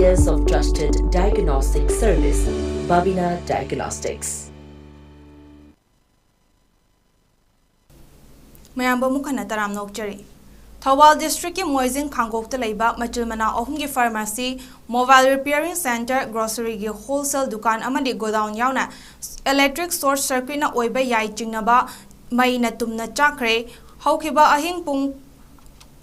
Years of trusted diagnostic service, Babina Diagnostics. ꯃꯌꯥꯝꯕꯨ ꯑꯃꯨꯛ ꯍꯟꯅ ꯇꯔꯥꯝꯅ ꯑꯣꯛꯆꯔꯤ꯫ ꯊꯧꯕꯥꯜ ꯗꯤꯁꯇ꯭ꯔꯤꯛꯀꯤ ꯃꯣꯏꯖꯤꯡ ꯈꯥꯡꯒꯣꯛꯇ ꯂꯩꯕ ꯃꯆꯤꯜ ꯃꯅꯥꯎ ꯑꯍꯨꯝꯒꯤ pharmacy, mobile repairing centre, ꯒ꯭ꯔꯣꯁꯔꯤꯒꯤ wholesale ꯗꯨꯀꯥꯟ ꯑꯃꯗꯤ ꯒꯣꯗꯥꯎꯟ ꯌꯥꯎꯅ ꯏꯂꯦꯛꯇ꯭ꯔꯤꯛ ꯁꯣꯔꯠ ꯁꯔꯀ꯭ꯌꯨꯠꯅ ꯑꯣꯏꯕ ꯌꯥꯏ ꯆꯤꯡꯅꯕ ꯃꯩꯅ ꯇꯨꯝꯅ ꯆꯥꯛꯈ꯭ꯔꯦ꯫ ꯍꯧꯈꯤꯕ ꯑꯍꯤꯡ ꯄꯨꯡ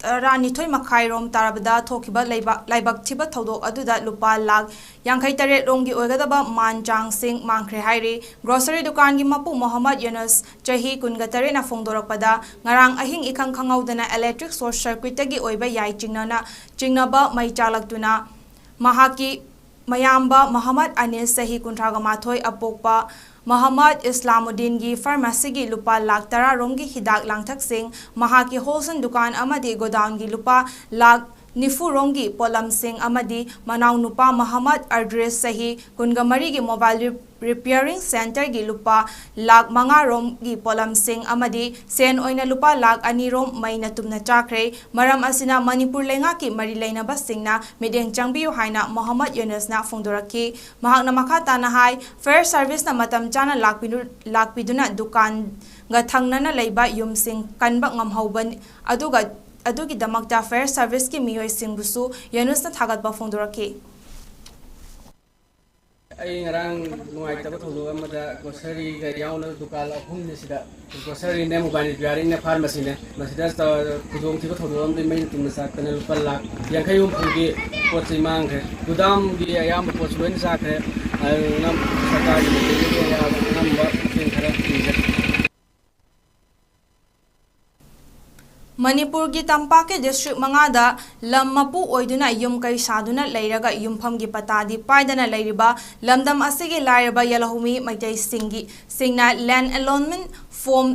ꯇꯔꯥꯅꯤꯊꯣꯏ ꯃꯈꯥꯏꯔꯣꯝ ꯇꯥꯔꯕꯗ ꯊꯣꯛꯈꯤꯕ ꯂꯩꯕꯥꯛ, ꯂꯥꯏꯕꯛ ꯊꯤꯕ ꯊꯧꯗꯣꯛ ꯑꯗꯨꯗ ꯂꯨꯄꯥ ꯂꯥꯈ ꯌꯥꯡꯈꯩ ꯇꯔꯦꯠ ꯔꯣꯝꯒꯤ ꯑꯣꯏꯒꯗꯕ ꯃꯥꯟ ꯆꯥꯡꯁꯤꯡ ꯃꯥꯡꯈ꯭ꯔꯦ ꯍꯥꯏꯔꯤ꯫ ꯒ꯭ꯔꯣꯁꯔꯤ ꯗꯨꯀꯥꯟꯒꯤ ꯃꯄꯨ ꯃꯣꯍꯝꯃꯗ ꯌꯨꯅꯁ, ꯆꯍꯤ ꯀꯨꯟꯒ ꯇꯔꯦꯠꯅ ꯐꯣꯡꯗꯣꯔꯛꯄꯗ, ꯉꯔꯥꯡ ꯑꯍꯤꯡ ꯏꯈꯪ ꯈꯪꯍꯧꯗꯅ ꯏꯂꯦꯛꯇ꯭ꯔꯤꯛ ꯁꯣꯔꯠ ꯁꯔꯀ꯭ꯌꯨꯠꯇꯒꯤ ꯑꯣꯏꯕ ꯌꯥꯏ ꯆꯤꯡꯅꯅ, ꯆꯤꯡꯅꯕ ꯃꯩ ꯆꯥꯛꯂꯛꯇꯨꯅ ꯃꯍꯥꯛꯀꯤ ꯃꯌꯥꯝꯕ ꯃꯣꯍꯝꯃꯗ ꯑꯅꯤꯁ, ꯆꯍꯤ ꯀꯨꯟꯊ꯭ꯔꯥꯒ ꯃꯥꯊꯣꯏ, ꯑꯄꯣꯛꯄ ꯃꯣꯍꯝꯃꯗ ꯏꯁꯂꯥꯃꯨꯗꯤꯟꯒꯤ ꯐꯥꯔꯃꯥꯁꯤꯒꯤ ꯂꯨꯄꯥ ꯂꯥꯈ ꯇꯔꯥ ꯔꯣꯝꯒꯤ ꯍꯤꯗꯥꯛ ꯂꯥꯡꯊꯛꯁꯤꯡ, ꯃꯍꯥꯛꯀꯤ ꯍꯣꯜꯁꯦꯜ ꯗꯨꯀꯥꯟ ꯑꯃꯗꯤ ꯒꯣꯗꯥꯎꯟꯒꯤ ꯂꯨꯄꯥ ꯂꯥꯈ ꯅꯤꯐꯨ ꯔꯣꯝꯒꯤ ꯄꯣꯠꯂꯝꯁꯤꯡ ꯑꯃꯗꯤ ꯃꯅꯥꯎꯅꯨꯄꯥ ꯃꯣꯍꯝꯃꯗ ꯑꯗ꯭ꯔꯤꯁ, ꯆꯍꯤ ꯀꯨꯟꯒ ꯃꯔꯤꯒꯤ ꯃꯣꯕꯥꯏꯜ ꯔꯤ-, ꯔꯤꯄꯤꯌꯥꯔꯤꯡ ꯁꯦꯟꯇꯔꯒꯤ ꯂꯨꯄꯥ ꯂꯥꯈ ꯃꯉꯥ ꯔꯣꯝꯒꯤ ꯄꯣꯠꯂꯝꯁꯤꯡ ꯑꯃꯗꯤ ꯁꯦꯟ ꯑꯣꯏꯅ ꯂꯨꯄꯥ ꯂꯥꯈ ꯑꯅꯤ ꯔꯣꯝ ꯃꯩꯅ ꯇꯨꯝꯅ ꯆꯥꯈ꯭ꯔꯦ꯫ ꯃꯔꯝ ꯑꯁꯤꯅ ꯃꯅꯤꯄꯨꯔ ꯂꯩꯉꯥꯛꯀꯤ ꯃꯔꯤ ꯂꯩꯅꯕꯁꯤꯡꯅ ꯃꯤꯠꯌꯦꯡ ꯆꯪꯕꯤꯌꯨ ꯍꯥꯏꯅ ꯃꯣꯍꯝꯃꯗ ꯌꯨꯅꯁꯅ ꯐꯣꯡꯗꯣꯔꯛꯈꯤ꯫ ꯃꯍꯥꯛꯅ ꯃꯈꯥ ꯇꯥꯅ ꯍꯥꯏ, ꯐꯥꯌꯔ ꯁꯥꯔꯚꯤꯁꯅ ꯃꯇꯝ ꯆꯥꯅ ꯂꯥꯛꯄꯤꯗꯨ-, ꯂꯥꯛꯄꯤꯗꯨꯅ ꯗꯨꯀꯥꯟꯒ ꯊꯪꯅꯅ ꯂꯩꯕ ꯌꯨꯝꯁꯤꯡ ꯀꯟꯕ ꯉꯝꯍꯧꯕꯅꯤ, ꯑꯗꯨꯒ ꯑꯗꯨꯒꯤꯗꯃꯛꯇ ꯐꯥꯌꯔ ꯁꯥꯔꯚꯤꯁꯀꯤ ꯃꯤꯑꯣꯏꯁꯤꯡꯕꯨꯁꯨ ꯌꯨꯅꯁꯅ ꯊꯥꯒꯠꯄ ꯐꯣꯡꯗꯣꯔꯛꯈꯤ꯫ ꯑꯩ ꯉꯔꯥꯡ ꯅꯨꯡꯉꯥꯏꯇꯕ ꯊꯧꯗꯣꯛ ꯑꯃꯗ ꯒ꯭ꯔꯣꯁꯔꯤꯒ ꯌꯥꯎꯅ ꯗꯨꯀꯥꯟ ꯑꯍꯨꯝꯅꯤ ꯁꯤꯗ꯫ ꯒ꯭ꯔꯣꯁꯔꯤꯅꯦ, ꯃꯣꯕꯥꯏꯜ ꯔꯤꯄꯤꯌꯥꯔꯤꯡꯅꯦ, ꯐꯥꯔꯃꯥꯁꯤꯅꯦ꯫ ꯃꯁꯤꯗ ꯇ-, ꯈꯨꯗꯣꯡꯊꯤꯕ ꯊꯧꯗꯣꯛ ꯑꯃꯗꯤ ꯃꯩꯅ ꯇꯨꯝꯅ ꯆꯥꯛꯇꯅ ꯂꯨꯄꯥ ꯂꯥꯈ ꯌꯥꯡꯈꯩ ꯍꯨꯝꯐꯨꯒꯤ ꯄꯣꯠ ꯆꯩ ꯃꯥꯡꯈ꯭ꯔꯦ꯫ ꯒꯨꯗꯥꯝꯒꯤ ꯑꯌꯥꯝꯕ ꯄꯣꯠꯁꯨ ꯂꯣꯏꯅ ꯆꯥꯈ꯭ꯔꯦ꯫ ꯑꯗꯨꯅ ꯁꯔꯀꯥꯔꯒꯤ ꯃꯥꯏꯀꯩꯗꯒꯤ ꯑꯌꯥꯝꯕ ꯑꯉꯝꯕ ꯃꯇꯦꯡ ꯈꯔ ꯄꯤꯖꯔꯤ꯫ ꯃꯅꯤꯄꯨꯔꯒꯤ ꯇꯝꯄꯥꯛꯀꯤ ꯗꯤꯁꯇ꯭ꯔꯤꯛ ꯃꯉꯥꯗ ꯂꯝ ꯃꯄꯨ ꯑꯣꯏꯗꯨꯅ ꯌꯨꯝ ꯀꯩ ꯁꯥꯗꯨꯅ ꯂꯩꯔꯒ ꯌꯨꯝꯐꯝꯒꯤ ꯄꯇꯥꯗꯤ ꯄꯥꯏꯗꯅ ꯂꯩꯔꯤꯕ ꯂꯝꯗꯝ ꯑꯁꯤꯒꯤ ꯂꯥꯏꯔꯕ ꯌꯦꯜꯍꯧꯃꯤ ꯃꯩꯇꯩꯁꯤꯡꯒꯤ, ꯁꯤꯡꯅ ꯂꯦꯟ ꯑꯦꯂꯣꯟꯃꯦꯟ ꯐꯣꯔꯝ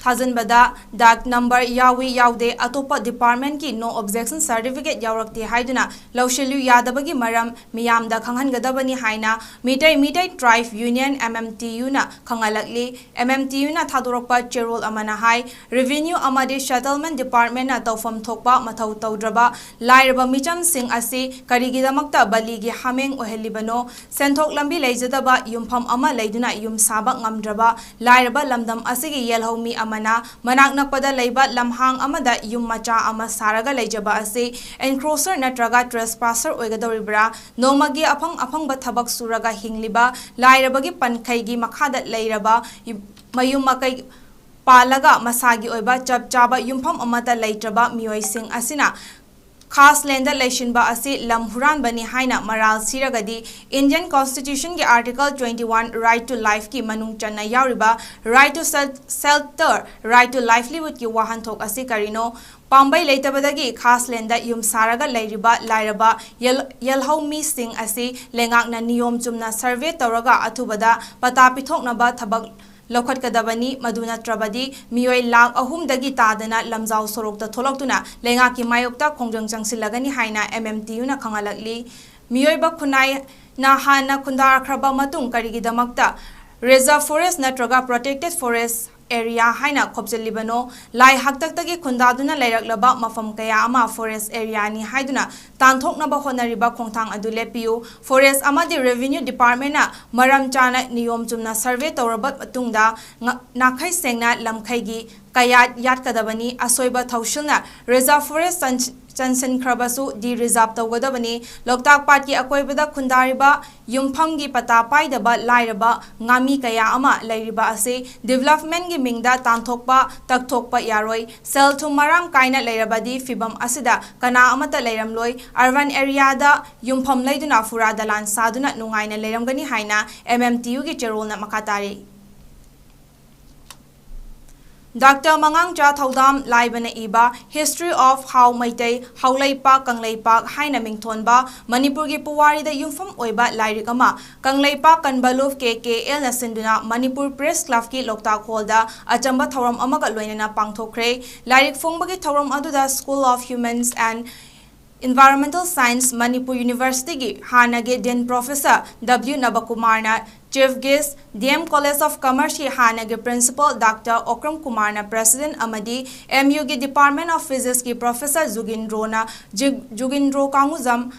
ꯊꯥꯖꯤꯟꯕꯗ ꯗꯥꯛ ꯅꯝꯕꯔ ꯌꯥꯎꯏ ꯌꯥꯎꯗꯦ, ꯑꯇꯣꯞꯄ ꯗꯤꯄꯥꯔꯠꯃꯦꯟꯠꯀꯤ no objection certificate ꯌꯥꯎꯔꯛꯇꯦ ꯍꯥꯏꯗꯨꯅ ꯂꯧꯁꯤꯜꯂꯨ ꯌꯥꯗꯕꯒꯤ ꯃꯔꯝ ꯃꯤꯌꯥꯝꯗ ꯈꯪꯍꯟꯒꯗꯕꯅꯤ ꯍꯥꯏꯅ ꯃꯤꯇꯩ ꯃꯤꯇꯩ ꯇ꯭ꯔꯥꯏꯕ union, M M T U ꯅ ꯈꯪꯍꯜꯂꯛꯂꯤ꯫ M M T U ꯅ ꯊꯥꯗꯣꯔꯛꯄ ꯆꯦꯔꯣꯜ ꯑꯃꯅ ꯍꯥꯏ, ꯔꯦꯚꯤꯅ꯭ꯌꯨ ꯑꯃꯗꯤ ꯁꯦꯇꯜꯃꯦꯟꯠ ꯗꯤꯄꯥꯔꯠꯃꯦꯟꯠꯅ ꯇꯧꯐꯝ ꯊꯣꯛꯄ ꯃꯊꯧ ꯇꯧꯗ꯭ꯔꯕ ꯂꯥꯏꯔꯕ ꯃꯤꯆꯝꯁꯤꯡ ꯑꯁꯤ ꯀꯔꯤꯒꯤꯗꯃꯛꯇ ꯕꯂꯤꯒꯤ ꯍꯥꯃꯦꯡ ꯑꯣꯏꯍꯜꯂꯤꯕꯅꯣ? ꯁꯦꯟꯊꯣꯛ ꯂꯝꯕꯤ ꯂꯩꯖꯗꯕ, ꯌꯨꯝꯐꯝ ꯑꯃ ꯂꯩꯗꯨꯅ ꯌꯨꯝ ꯁꯥꯕ ꯉꯝꯗ꯭ꯔꯕ ꯂꯥꯏꯔꯕ ꯂꯝꯗꯝ ꯑꯁꯤꯒꯤ ꯌꯦꯜꯍꯧꯃꯤ ꯑꯃꯅ ꯃꯅꯥꯛ ꯅꯛꯄꯗ ꯂꯩꯕ ꯂꯝꯍꯥꯡ ꯑꯃꯗ ꯌꯨꯝ ꯃꯆꯥ ꯑꯃ ꯁꯥꯔꯒ ꯂꯩꯖꯕ ꯑꯁꯤ encroacher ꯅꯠꯇ꯭ꯔꯒ trespasser ꯑꯣꯏꯒꯗꯧꯔꯤꯕ꯭ꯔꯥ? ꯅꯣꯡꯃꯒꯤ ꯑꯐꯪ ꯑꯐꯪꯕ ꯊꯕꯛ ꯁꯨꯔꯒ ꯍꯤꯡꯂꯤꯕ ꯂꯥꯏꯔꯕꯒꯤ ꯄꯟꯈꯩꯒꯤ ꯃꯈꯥꯗ ꯂꯩꯔꯕ ꯌꯨꯝ-, ꯃꯌꯨꯝ ꯃꯀꯩ ꯄꯥꯜꯂꯒ ꯃꯁꯥꯒꯤ ꯑꯣꯏꯕ ꯆꯞ ꯆꯥꯕ ꯌꯨꯝꯐꯝ ꯑꯃꯠꯇ ꯂꯩꯇ꯭ꯔꯕ ꯃꯤꯑꯣꯏꯁꯤꯡ ꯑꯁꯤꯅ ꯈꯥꯁ ꯂꯦꯟꯗ ꯂꯩꯁꯤꯟꯕ ꯑꯁꯤ ꯂꯝ ꯍꯨꯔꯥꯟꯕꯅꯤ ꯍꯥꯏꯅ ꯃꯔꯥꯜ ꯁꯤꯔꯒꯗꯤ Indian Constitution ꯒꯤ Article twenty one Right to Life ꯀꯤ ꯃꯅꯨꯡ ꯆꯟꯅ ꯌꯥꯎꯔꯤꯕ Right to Sel-, Shelter, Right to Livelihood ꯀꯤ ꯋꯥꯍꯟꯊꯣꯛ ꯑꯁꯤ ꯀꯔꯤꯅꯣ? ꯄꯥꯝꯕꯩ ꯂꯩꯇꯕꯗꯒꯤ ꯈꯥꯁ ꯂꯦꯟꯗ ꯌꯨꯝ ꯁꯥꯔꯒ ꯂꯩꯔꯤꯕ ꯂꯥꯏꯔꯕ ꯌꯦꯜ-, ꯌꯦꯜꯍꯧꯃꯤꯁꯤꯡ ꯑꯁꯤ ꯂꯩꯉꯥꯛꯅ ꯅꯤꯌꯣꯝ ꯆꯨꯝꯅ ꯁꯔꯚꯦ ꯇꯧꯔꯒ ꯑꯊꯨꯕꯗ ꯄꯇꯥ ꯄꯤꯊꯣꯛꯅꯕ ꯊꯕꯛ ꯂꯧꯈꯠꯀꯗꯕꯅꯤ꯫ ꯃꯗꯨ ꯅꯠꯇ꯭ꯔꯕꯗꯤ ꯃꯤꯑꯣꯏ ꯂꯥꯈ ꯑꯍꯨꯝꯗꯒꯤ ꯇꯥꯗꯅ ꯂꯝꯖꯥꯎ ꯁꯣꯔꯣꯛꯇ ꯊꯣꯛꯂꯛꯇꯨꯅ ꯂꯩꯉꯥꯛꯀꯤ ꯃꯥꯌꯣꯛꯇ ꯈꯣꯡꯖꯪ ꯆꯪꯁꯤꯜꯂꯒꯅꯤ ꯍꯥꯏꯅ M M T U ꯅ ꯈꯪꯍꯜꯂꯛꯂꯤ꯫ ꯃꯤꯑꯣꯏꯕ ꯈꯨꯟꯅꯥꯏꯅ ꯍꯥꯟꯅ ꯈꯨꯟꯗꯥꯈ꯭ꯔꯕ ꯃꯇꯨꯡ ꯀꯔꯤꯒꯤꯗꯃꯛꯇ reserve forest ꯅꯠꯇ꯭ꯔꯒ protected forest area ꯍꯥꯏꯅ ꯈꯣꯞꯆꯤꯜꯂꯤꯕꯅꯣ? ꯂꯥꯏ ꯍꯥꯛꯇꯛꯇꯒꯤ ꯈꯨꯟꯗꯥꯗꯨꯅ ꯂꯩꯔꯛꯂꯕ ꯃꯐꯝ ꯀꯌꯥ ꯑꯃ forest area ꯅꯤ ꯍꯥꯏꯗꯨꯅ ꯇꯥꯟꯊꯣꯛꯅꯕ ꯍꯣꯠꯅꯔꯤꯕ ꯈꯣꯡꯊꯥꯡ ꯑꯗꯨ ꯂꯦꯞꯄꯤꯌꯨ꯫ Forest ꯑꯃꯗꯤ Revenue Department ꯅ ꯃꯔꯝ ꯆꯥꯅ ꯅꯤꯌꯣꯝ ꯆꯨꯝꯅ survey ꯇꯧꯔꯕ ꯃꯇꯨꯡꯗ ꯉ-, ꯅꯥꯈꯩ ꯁꯦꯡꯅ ꯂꯝꯈꯩꯒꯤ ꯀꯌꯥꯠ ꯌꯥꯠꯀꯗꯕꯅꯤ꯫ ꯑꯁꯣꯏꯕ ꯊꯧꯁꯤꯜꯅ reserve forest ꯆꯟ-, ꯆꯟꯁꯤꯟꯈ꯭ꯔꯕꯁꯨ de-reserve ꯇꯧꯒꯗꯕꯅꯤ꯫ ꯂꯣꯛꯇꯥꯛ ꯄꯥꯠꯀꯤ ꯑꯀꯣꯏꯕꯗ ꯈꯨꯟꯗꯥꯔꯤꯕ ꯌꯨꯝꯐꯝꯒꯤ ꯄꯇꯥ ꯄꯥꯏꯗꯕ ꯂꯥꯏꯔꯕ ꯉꯥꯃꯤ ꯀꯌꯥ ꯑꯃ ꯂꯩꯔꯤꯕ ꯑꯁꯤ development ꯀꯤ ꯃꯤꯡꯗ ꯇꯥꯟꯊꯣꯛꯄ, ꯇꯛꯊꯣꯛꯄ ꯌꯥꯔꯣꯏ꯫ ꯁꯦꯜ ꯊꯨꯝ ꯃꯔꯥꯡ ꯀꯥꯏꯅ ꯂꯩꯔꯕꯗꯤ ꯐꯤꯕꯝ ꯑꯁꯤꯗ ꯀꯅꯥ ꯑꯃꯠꯇ ꯂꯩꯔꯝꯂꯣꯏ꯫ Urban area ꯗ ꯌꯨꯝꯐꯝ ꯂꯩꯗꯨꯅ ꯐꯨꯔꯥ ꯗꯂꯥꯟ ꯁꯥꯗꯨꯅ ꯅꯨꯡꯉꯥꯏꯅ ꯂꯩꯔꯝꯒꯅꯤ ꯍꯥꯏꯅ M M T U ꯒꯤ ꯆꯦꯔꯣꯜꯅ ꯃꯈꯥ ꯇꯥꯔꯤ꯫ ꯗꯥꯛꯇꯔ ꯃꯉꯥꯡꯆꯥ ꯊꯧꯗꯥꯝ ꯂꯥꯏꯕꯅ ꯏꯕ History of How Meitei, ꯍꯥꯎꯂꯩꯄꯥꯛ Kangleipak ꯍꯥꯏꯅ ꯃꯤꯡꯊꯣꯟꯕ ꯃꯅꯤꯄꯨꯔꯒꯤ ꯄꯨꯋꯥꯔꯤꯗ ꯌꯨꯝꯐꯝ ꯑꯣꯏꯕ ꯂꯥꯏꯔꯤꯛ ꯑꯃ ꯀꯪꯂꯩꯄꯥꯛ ꯀꯟꯕꯂꯨꯞ ꯀꯦ ꯀꯦ ꯑꯦꯜꯅ ꯁꯤꯟꯗꯨꯅ ꯃꯅꯤꯄꯨꯔ ꯄ꯭ꯔꯦꯁ ꯀ꯭ꯂꯕꯀꯤ ꯂꯣꯛꯇꯥꯛ ꯍꯣꯜꯗ ꯑꯆꯝꯕ ꯊꯧꯔꯝ ꯑꯃꯒ ꯂꯣꯏꯅꯅ ꯄꯥꯡꯊꯣꯛꯈ꯭ꯔꯦ꯫ ꯂꯥꯏꯔꯤꯛ ꯐꯣꯡꯕꯒꯤ ꯊꯧꯔꯝ ꯑꯗꯨꯗ School of Humans and Environmental Science, Manipur ꯌꯨꯅꯤꯚꯔꯁꯤꯇꯤꯒꯤ ꯍꯥꯟꯅꯒꯤ ꯗꯤꯟ ꯄ꯭ꯔꯣꯐꯦꯁꯔ ꯗꯕ꯭ꯂꯤꯎ ꯅꯕꯀꯨꯃꯥꯔꯅ chief guest, D M college of ꯀꯃꯔꯁꯀꯤ ꯍꯥꯟꯅꯒꯤ ꯄ꯭ꯔꯤꯟꯁꯤꯄꯥꯜ ꯗꯥꯛꯇꯔ ꯑꯣꯀ꯭ꯔꯝ ꯀꯨꯃꯥꯔꯅ ꯄ꯭ꯔꯦꯁꯤꯗꯦꯟꯠ ꯑꯃꯗꯤ ꯑꯦꯝ ꯌꯨꯒꯤ ꯗꯤꯄꯥꯔꯠꯃꯦꯟꯠ ꯑꯣꯐ ꯐꯤꯖꯤꯛꯁꯀꯤ ꯄ꯭ꯔꯣꯐꯦꯁꯔ ꯖꯨꯒꯤꯟꯗ꯭ꯔꯣꯅ, ꯖꯨ-, ꯖꯨꯒꯤꯟꯗ꯭ꯔꯣ ꯀꯥꯡꯉꯨꯖꯝ,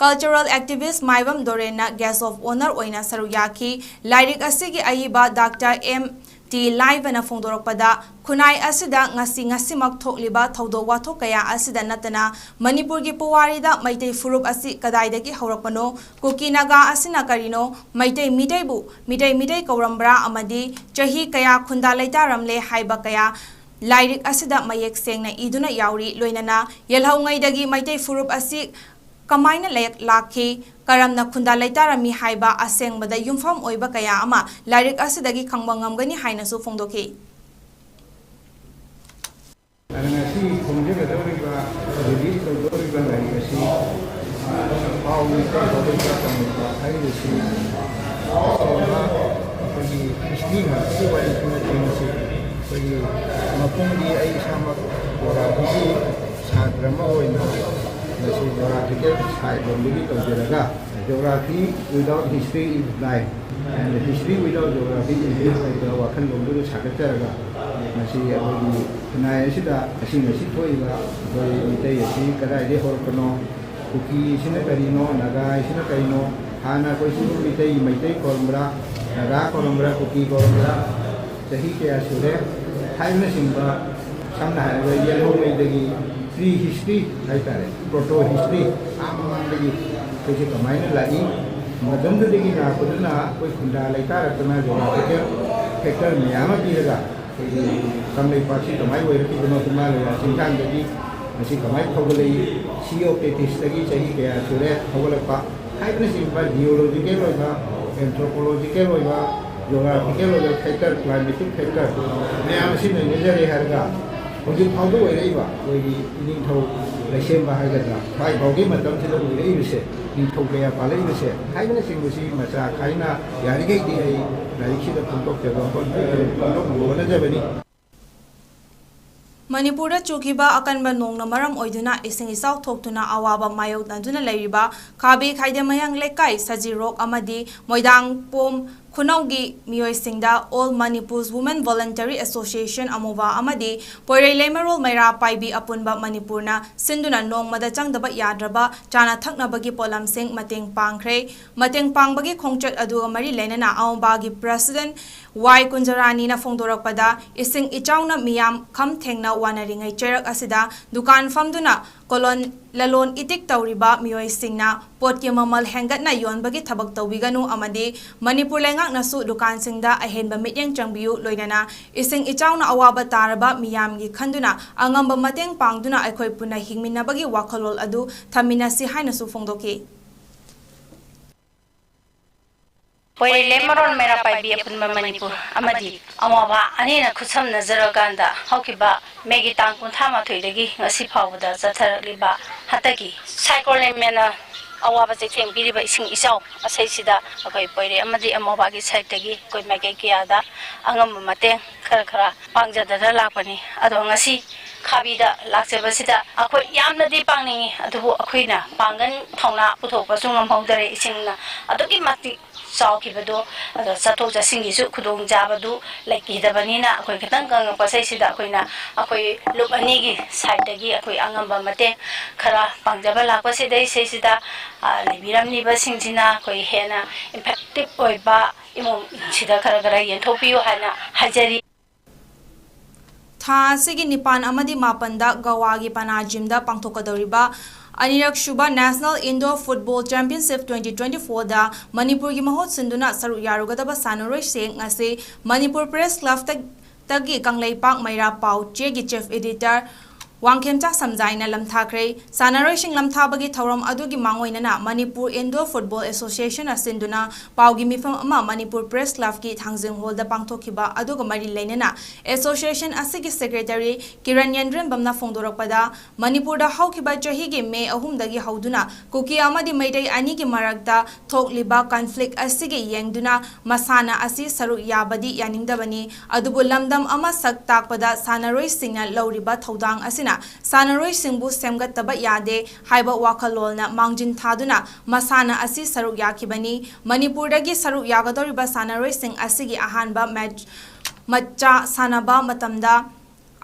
ꯀꯜꯆꯔꯦꯜ ꯑꯦꯛꯇꯤꯚꯤꯁ꯭ꯠ ꯃꯥꯏꯕꯝ ꯗꯣꯔꯦꯟꯅ ꯒꯦꯁ꯭ꯠ ꯑꯣꯐ ꯑꯣꯅꯔ ꯑꯣꯏꯅ ꯁꯔꯨꯛ ꯌꯥꯈꯤ꯫ ꯂꯥꯏꯔꯤꯛ ꯑꯁꯤꯒꯤ ꯑꯏꯕ ꯗꯥꯛꯇꯔ ꯑꯦꯝ ꯇꯤ ꯂꯥꯏꯕꯅ ꯐꯣꯡꯗꯣꯔꯛꯄꯗ, ꯈꯨꯟꯅꯥꯏ ꯑꯁꯤꯗ ꯉꯁꯤ ꯉꯁꯤꯃꯛ ꯊꯣꯛꯂꯤꯕ ꯊꯧꯗꯣꯛ ꯋꯥꯊꯣꯛ ꯀꯌꯥ ꯑꯁꯤꯗ ꯅꯠꯇꯅ ꯃꯅꯤꯄꯨꯔꯒꯤ ꯄꯨꯋꯥꯔꯤꯗ ꯃꯩꯇꯩ ꯐꯨꯔꯨꯞ ꯑꯁꯤ ꯀꯗꯥꯏꯗꯒꯤ ꯍꯧꯔꯛꯄꯅꯣ, ꯀꯨꯀꯤ ꯅꯥꯒꯥ ꯑꯁꯤꯅ ꯀꯔꯤꯅꯣ, ꯃꯩꯇꯩ ꯃꯤꯇꯩꯕꯨ ꯃꯤꯇꯩ ꯃꯤꯇꯩ ꯀꯧꯔꯝꯕ꯭ꯔꯥ ꯑꯃꯗꯤ ꯆꯍꯤ ꯀꯌꯥ ꯈꯨꯟꯗꯥ ꯂꯩꯇꯥꯔꯝꯂꯦ ꯍꯥꯏꯕ ꯀꯌꯥ ꯂꯥꯏꯔꯤꯛ ꯑꯁꯤꯗ ꯃꯌꯦꯛ ꯁꯦꯡꯅ ꯏꯗꯨꯅ ꯌꯥꯎꯔꯤ꯫ ꯂꯣꯏꯅꯅ ꯌꯦꯜꯍꯧꯉꯩꯗꯒꯤ ꯃꯩꯇꯩ ꯐꯨꯔꯨꯞ ꯑꯁꯤ ꯀꯃꯥꯏꯅ ꯂꯩ-, ꯂꯥꯛꯈꯤ, ꯀꯔꯝꯅ ꯈꯨꯟꯗꯥ ꯂꯩꯇꯥꯔꯝꯃꯤ ꯍꯥꯏꯕ ꯑꯁꯦꯡꯕꯗ ꯌꯨꯝꯐꯝ ꯑꯣꯏꯕ ꯀꯌꯥ ꯑꯃ ꯂꯥꯏꯔꯤꯛ ꯑꯁꯤꯗꯒꯤ ꯈꯪꯕ ꯉꯝꯒꯅꯤ ꯍꯥꯏꯅꯁꯨ ꯐꯣꯡꯗꯣꯛꯈꯤ꯫ ꯑꯗꯨꯅ ꯉꯁꯤ ꯐꯣꯡꯖꯒꯗꯧꯔꯤꯕ, ꯔꯤꯂꯤꯖ ꯇꯧꯗꯧꯔꯤꯕ ꯂꯥꯏꯔꯤꯛ ꯑꯁꯤ ꯄꯥꯎ ꯃꯩꯇꯩ ꯍꯧꯒꯠꯄ ꯇꯝꯃꯤꯕ ꯍꯥꯏꯔꯤꯕꯁꯤ ꯑꯁꯦꯡꯕ ꯑꯩꯈꯣꯏꯒꯤ ꯍꯤꯁꯇ꯭ꯔꯤ ꯉꯥꯛꯇꯒꯤ ꯋꯥꯔꯤꯁꯨ ꯅꯠꯇꯦ꯫ ꯃꯁꯤ ꯑꯩꯈꯣꯏꯒꯤ ꯃꯄꯨꯡꯗꯤ ꯑꯩ ꯏꯁꯥꯃꯛ ꯖꯣꯒ꯭ꯔꯥꯐꯤꯒꯤ ꯁꯥꯇ꯭ꯔ ꯑꯃ ꯑꯣꯏꯅ ꯃꯁꯤ ꯖꯣꯒ꯭ꯔꯥꯐꯤꯀꯦꯜ ꯁꯥꯏꯠ ꯂꯣꯝꯗꯒꯤ ꯇꯧꯖꯔꯒ, Geography without history is blind, and history without geography is dead ꯍꯥꯏꯕ ꯋꯥꯈꯜꯂꯣꯟꯗꯨꯗ ꯁꯥꯒꯠꯆꯔꯒ, ꯉꯁꯤ ꯑꯩꯈꯣꯏꯒꯤ ꯈꯨꯟꯅꯥꯏ ꯑꯁꯤꯗ ꯉꯁꯤ ꯉꯁꯤ ꯊꯣꯛꯏꯕ ꯑꯩꯈꯣꯏ ꯃꯤꯇꯩ ꯑꯁꯤ ꯀꯗꯥꯏꯗꯒꯤ ꯍꯧꯔꯛꯄꯅꯣ, ꯀꯨꯀꯤ ꯑꯁꯤꯅ ꯀꯔꯤꯅꯣ, ꯅꯥꯒꯥ ꯑꯁꯤꯅ ꯀꯔꯤꯅꯣ, ꯍꯥꯟꯅ ꯑꯩꯈꯣꯏꯁꯤꯕꯨ ꯃꯤꯇꯩ, ꯃꯩꯇꯩ ꯀꯧꯔꯝꯕ꯭ꯔꯥ, ꯅꯥꯒꯥ ꯀꯧꯔꯝꯕ꯭ꯔꯥ, ꯀꯨꯀꯤ ꯀꯧꯔꯝꯕ꯭ꯔꯥ, ꯆꯍꯤ ꯀꯌꯥ ꯁꯨꯔꯦ ꯍꯥꯏꯕꯅꯆꯤꯡꯕ, ꯁꯝꯅ ꯍꯥꯏꯔꯕꯗ ꯌꯦꯜꯍꯧꯉꯩꯗꯒꯤ pre history ꯍꯥꯏꯇꯥꯔꯦ, proto history, ꯑꯥ ꯃꯃꯥꯡꯗꯒꯤ ꯑꯩꯈꯣꯏꯁꯦ ꯀꯃꯥꯏꯅ ꯂꯥꯛꯏ, ꯃꯇꯝꯗꯨꯗꯒꯤ ꯂꯥꯛꯄꯗꯨꯅ ꯑꯩꯈꯣꯏ ꯈꯨꯟꯗꯥ ꯂꯩꯇꯥꯔꯛꯇꯅ geographical factor ꯃꯌꯥꯝ ꯑꯃ ꯄꯤꯔꯒ ꯑꯩꯈꯣꯏꯒꯤ ꯀꯪꯂꯩꯄꯥꯛꯁꯤ ꯀꯃꯥꯏꯅ ꯑꯣꯏꯔꯛꯈꯤꯕꯅꯣ, ꯍꯤꯃꯥꯂꯌꯥ ꯆꯤꯡꯁꯥꯡꯗꯒꯤ ꯃꯁꯤ ꯀꯃꯥꯏꯅ ꯐꯥꯎꯒꯠꯂꯛꯏ, Sea of Tethysꯇꯒꯤ ꯆꯍꯤ ꯀꯌꯥ ꯁꯨꯔꯦ ꯐꯥꯎꯒꯠꯂꯛꯄ ꯍꯥꯏꯕꯅꯆꯤꯡꯕ geological ꯑꯣꯏꯕ, anthropological ꯑꯣꯏꯕ, Geographical ꯑꯣꯏꯕ factor, climatic factor ꯃꯌꯥꯝ ꯑꯁꯤ ꯅꯩꯅꯖꯔꯦ ꯍꯥꯏꯔꯒ ꯍꯧꯖꯤꯛ ꯐꯥꯎꯕ ꯑꯣꯏꯔꯛꯏꯕ ꯑꯩꯈꯣꯏꯒꯤ ꯏꯅꯤꯡꯊꯧ ꯂꯩꯁꯦꯝꯕ ꯍꯥꯏꯒꯗ꯭ꯔꯥ, ꯈ꯭ꯋꯥꯏ ꯐꯥꯎꯒꯤ ꯃꯇꯝꯁꯤꯗ ꯑꯣꯏꯔꯛꯏꯕꯁꯦ, ꯅꯤꯡꯊꯧ ꯀꯌꯥ ꯄꯥꯜꯂꯛꯏꯕꯁꯦ ꯍꯥꯏꯕꯅꯆꯤꯡꯕꯁꯤ ꯃꯆꯥ ꯈꯥꯏꯅ ꯌꯥꯔꯤꯈꯩꯗꯤ ꯑꯩ ꯂꯥꯏꯔꯤꯛꯁꯤꯗ ꯐꯣꯡꯗꯣꯛꯆꯕ ꯍꯣꯠꯅ-, ꯐꯣꯡꯗꯣꯛꯅꯕ ꯍꯣꯠꯅꯖꯕꯅꯤ꯫ ꯃꯅꯤꯄꯨꯔꯗ ꯆꯨꯈꯤꯕ ꯑꯀꯟꯕ ꯅꯣꯡꯅ ꯃꯔꯝ ꯑꯣꯏꯗꯨꯅ ꯏꯁꯤꯡ ꯏꯆꯥꯎ ꯊꯣꯛꯇꯨꯅ ꯑꯋꯥꯕ ꯃꯥꯌꯣꯛꯅꯗꯨꯅ ꯂꯩꯔꯤꯕ ꯈꯥꯕꯤ ꯈꯥꯏꯗꯦꯃꯌꯥꯡ ꯂꯩꯀꯥꯏ, ꯁꯖꯤꯔꯣꯛ ꯑꯃꯗꯤ ꯃꯣꯏꯗꯥꯡꯄꯣꯝ ꯈꯨꯅꯧꯒꯤ ꯃꯤꯑꯣꯏꯁꯤꯡꯗ All Manipur's Women Voluntary Association, ꯑꯃꯣꯕꯥ, ꯑꯃꯗꯤ ꯄꯣꯏꯔꯩ ꯂꯩꯃꯔꯣꯜ ꯃꯩꯔꯥ ꯄꯥꯏꯕꯤ ꯑꯄꯨꯟꯕ ꯃꯅꯤꯄꯨꯔꯅ ꯁꯤꯟꯗꯨꯅ ꯅꯣꯡꯃꯗ ꯆꯪꯗꯕ ꯌꯥꯗ꯭ꯔꯕ ꯆꯥꯅ ꯊꯛꯅꯕꯒꯤ ꯄꯣꯠꯂꯝꯁꯤꯡ ꯃꯇꯦꯡ ꯄꯥꯡꯈ꯭ꯔꯦ꯫ ꯃꯇꯦꯡ ꯄꯥꯡꯕꯒꯤ ꯈꯣꯡꯆꯠ ꯑꯗꯨꯒ ꯃꯔꯤ ꯂꯩꯅꯅ ꯑꯃꯣꯕꯥꯒꯤ President ꯋꯥꯏ ꯀꯨꯟꯖꯔꯥꯅꯤꯅ ꯐꯣꯡꯗꯣꯔꯛꯄꯗ, ꯏꯁꯤꯡ ꯏꯆꯥꯎꯅ ꯃꯤꯌꯥꯝ ꯈꯝ ꯊꯦꯡꯅ ꯋꯥꯅꯔꯤꯉꯩ ꯆꯩꯔꯛ ꯑꯁꯤꯗ ꯗꯨꯀꯥꯟ ꯐꯝꯗꯨꯅ ꯀꯣꯂꯣꯟ ꯂꯂꯣꯟ ꯏꯇꯤꯛ ꯇꯧꯔꯤꯕ ꯃꯤꯑꯣꯏꯁꯤꯡꯅ ꯄꯣꯠꯀꯤ ꯃꯃꯜ ꯍꯦꯟꯒꯠꯅ ꯌꯣꯟꯕꯒꯤ ꯊꯕꯛ ꯇꯧꯕꯤꯒꯅꯨ ꯑꯃꯗꯤ ꯃꯅꯤꯄꯨꯔ ꯂꯩꯉꯥꯛꯅꯁꯨ ꯗꯨꯀꯥꯟꯁꯤꯡꯗ ꯑꯍꯦꯟꯕ ꯃꯤꯠꯌꯦꯡ ꯆꯪꯕꯤꯌꯨ, ꯂꯣꯏꯅꯅ ꯏꯁꯤꯡ ꯏꯆꯥꯎꯅ ꯑꯋꯥꯕ ꯇꯥꯔꯕ ꯃꯤꯌꯥꯝꯒꯤ ꯈꯟꯗꯨꯅ ꯑꯉꯝꯕ ꯃꯇꯦꯡ ꯄꯥꯡꯗꯨꯅ ꯑꯩꯈꯣꯏ ꯄꯨꯟꯅ ꯍꯤꯡꯃꯤꯟꯅꯕꯒꯤ ꯋꯥꯈꯜꯂꯣꯟ ꯑꯗꯨ ꯊꯝꯃꯤꯟꯅꯁꯤ ꯍꯥꯏꯅꯁꯨ ꯐꯣꯡꯗꯣꯛꯈꯤ꯫ ꯄꯣꯏꯔꯩ ꯂꯩꯃꯔꯣꯜ ꯃꯩꯔꯥ ꯄꯥꯏꯕꯤ ꯑꯄꯨꯟꯕ ꯃꯅꯤꯄꯨꯔ ꯑꯃꯗꯤ ꯑꯃꯣꯕꯥ ꯑꯅꯤꯅ ꯈꯨꯠꯁꯝꯅꯖꯔꯀꯥꯟꯗ ꯍꯧꯈꯤꯕ ꯃꯦꯒꯤ ꯇꯥꯡ ꯀꯨꯟꯊ꯭ꯔꯥ ꯃꯥꯊꯣꯏꯗꯒꯤ ꯉꯁꯤ ꯐꯥꯎꯕꯗ ꯆꯠꯊꯔꯛꯂꯤꯕ ꯍꯟꯗꯛꯀꯤ ꯁꯥꯏꯀ꯭ꯂꯣꯟ ꯂꯦꯃꯦꯅ ꯑꯋꯥꯕ ꯆꯩꯊꯦꯡ ꯄꯤꯔꯤꯕ ꯏꯁꯤꯡ ꯏꯆꯥꯎ ꯑꯁꯤꯁꯤꯗ ꯑꯩꯈꯣꯏ ꯄꯣꯏꯔꯩ ꯑꯃꯗꯤ ꯑꯃꯣꯕꯥꯒꯤ ꯁꯥꯏꯠꯇꯒꯤ ꯑꯩꯈꯣꯏ ꯃꯥꯏꯀꯩ ꯀꯌꯥꯗ ꯑꯉꯝꯕ ꯃꯇꯦꯡ ꯈꯔ ꯈꯔ ꯄꯥꯡꯖꯗꯅ ꯂꯥꯛꯄꯅꯤ꯫ ꯑꯗꯣ ꯉꯁꯤ ꯈꯥꯕꯤꯗ ꯂꯥꯛꯆꯕꯁꯤꯗ ꯑꯩꯈꯣꯏ ꯌꯥꯝꯅꯗꯤ ꯄꯥꯡꯅꯤꯡꯉꯤ, ꯑꯗꯨꯕꯨ ꯑꯩꯈꯣꯏꯅ ꯄꯥꯡꯒꯜ ꯊꯧꯅꯥ ꯄꯨꯊꯣꯛꯄꯁꯨ ꯉꯝꯍꯧꯗꯔꯦ꯫ ꯏꯁꯤꯡꯅ ꯑꯗꯨꯛꯀꯤ ꯃꯇꯤꯛ ꯆꯥꯎꯈꯤꯕꯗꯣ, ꯑꯗꯣ ꯆꯠꯊꯣꯛ ꯆꯠꯁꯤꯟꯒꯤꯁꯨ ꯈꯨꯗꯣꯡꯆꯥꯕꯗꯨ ꯂꯩꯈꯤꯗꯕꯅꯤꯅ, ꯑꯩꯈꯣꯏ ꯈꯤꯇꯪ ꯀꯪꯉꯛꯄ ꯁꯩꯁꯤꯗ ꯑꯩꯈꯣꯏꯅ ꯑꯩꯈꯣꯏ ꯂꯨꯞ ꯑꯅꯤꯒꯤ ꯁꯥꯏꯠꯇꯒꯤ ꯑꯩꯈꯣꯏ ꯑꯉꯝꯕ ꯃꯇꯦꯡ ꯈꯔ ꯄꯥꯡꯖꯕ ꯂꯥꯛꯄꯁꯤꯗꯩ ꯁꯩꯁꯤꯗ, ꯑ, ꯂꯩꯕꯤꯔꯝꯂꯤꯕꯁꯤꯡꯁꯤꯅ ꯑꯩꯈꯣꯏ ꯍꯦꯟꯅ ꯏꯝꯄꯦꯛꯇꯤꯞ ꯑꯣꯏꯕ ꯏꯃꯨꯡꯁꯤꯗ ꯈꯔ ꯈꯔ ꯌꯦꯟꯊꯣꯛꯄꯤꯌꯨ ꯍꯥꯏꯅ ꯍꯥꯏꯖꯔꯤ꯫ ꯊꯥ ꯑꯁꯤꯒꯤ ꯅꯤꯄꯥꯟ ꯑꯃꯗꯤ ꯃꯥꯄꯟꯗ ꯒꯋꯥꯒꯤ ꯄꯅꯥꯖꯤꯝꯗ ꯄꯥꯡꯊꯣꯛꯀꯗꯧꯔꯤꯕ ꯑꯅꯤꯔꯛ ꯁꯨꯕ National Indoor Football Championship twenty twenty-fourꯗ ꯃꯅꯤꯄꯨꯔꯒꯤ ꯃꯍꯨꯠ ꯁꯤꯟꯗꯨꯅ ꯁꯔꯨꯛ ꯌꯥꯔꯨꯒꯗꯕ ꯁꯥꯟꯅꯔꯣꯏꯁꯤꯡ ꯑꯁꯤ ꯃꯅꯤꯄꯨꯔ Press Clubꯇ-, ꯇꯒꯤ ꯀꯪꯂꯩꯄꯥꯛ ꯃꯩꯔꯥ ꯄꯥꯎ ꯆꯦꯒꯤ Chief Editor ꯋꯥꯡꯈꯦꯝꯆꯥ ꯁꯝꯖꯥꯏꯅ ꯂꯝꯊꯥꯈ꯭ꯔꯦ꯫ ꯁꯥꯟꯅꯔꯣꯏꯁꯤꯡ ꯂꯝꯊꯥꯕꯒꯤ ꯊꯧꯔꯝ ꯑꯗꯨꯒꯤ ꯃꯥꯡꯑꯣꯏꯅꯅ ꯃꯅꯤꯄꯨꯔ ꯏꯟꯗꯣꯔ ꯐꯨꯠꯕꯣꯜ ꯑꯦꯁꯣꯁꯤꯌꯦꯁꯟꯅ ꯁꯤꯟꯗꯨꯅ ꯄꯥꯎꯒꯤ ꯃꯤꯐꯝ ꯑꯃ ꯃꯅꯤꯄꯨꯔ ꯄ꯭ꯔꯦꯁ ꯀ꯭ꯂꯕꯀꯤ ꯊꯥꯡꯖꯤꯡ ꯍꯣꯜꯗ ꯄꯥꯡꯊꯣꯛꯈꯤꯕ ꯑꯗꯨꯒ ꯃꯔꯤ ꯂꯩꯅꯅ ꯑꯦꯁꯣꯁꯤꯌꯦꯁꯟ ꯑꯁꯤꯒꯤ ꯁꯦꯀ꯭ꯔꯦꯇꯔꯤ ꯀꯤꯔꯟ ꯌꯦꯟꯗ꯭ꯔꯦꯝꯕꯝꯅ ꯐꯣꯡꯗꯣꯔꯛꯄꯗ, ꯃꯅꯤꯄꯨꯔꯗ ꯍꯧꯈꯤꯕ ꯆꯍꯤꯒꯤ ꯃꯦ ꯑꯍꯨꯝꯗꯒꯤ ꯍꯧꯗꯨꯅ ꯀꯨꯀꯤ ꯑꯃꯗꯤ ꯃꯩꯇꯩ ꯑꯅꯤꯒꯤ ꯃꯔꯛꯇ ꯊꯣꯛꯂꯤꯕ ꯀꯟꯐ꯭ꯂꯤꯛ ꯑꯁꯤꯒꯤ ꯌꯦꯡꯗꯨꯅ ꯃꯁꯥꯟꯅ ꯑꯁꯤ ꯁꯔꯨꯛ ꯌꯥꯕꯗꯤ ꯌꯥꯅꯤꯡꯗꯕꯅꯤ, ꯑꯗꯨꯕꯨ ꯂꯝꯗꯝ ꯑꯃ ꯁꯛ ꯇꯥꯛꯄꯗ ꯁꯥꯟꯅꯔꯣꯏꯁꯤꯡꯅ ꯂꯧꯔꯤꯕ ꯊꯧꯗꯥꯡ ꯑꯁꯤꯅ ꯁꯥꯟꯅꯔꯣꯏꯁꯤꯡꯕꯨ ꯁꯦꯝꯒꯠꯇꯕ ꯌꯥꯗꯦ ꯍꯥꯏꯕ ꯋꯥꯈꯜꯂꯣꯟꯅ ꯃꯥꯡꯖꯤꯟ ꯊꯥꯗꯨꯅ ꯃꯁꯥꯟꯅ ꯑꯁꯤ ꯁꯔꯨꯛ ꯌꯥꯈꯤꯕꯅꯤ꯫ ꯃꯅꯤꯄꯨꯔꯗꯒꯤ ꯁꯔꯨꯛ ꯌꯥꯒꯗꯧꯔꯤꯕ ꯁꯥꯟꯅꯔꯣꯏꯁꯤꯡ ꯑꯁꯤꯒꯤ ꯑꯍꯥꯟꯕ ꯃꯦꯆ ꯃꯆꯥ ꯁꯥꯟꯅꯕ ꯃꯇꯝꯗ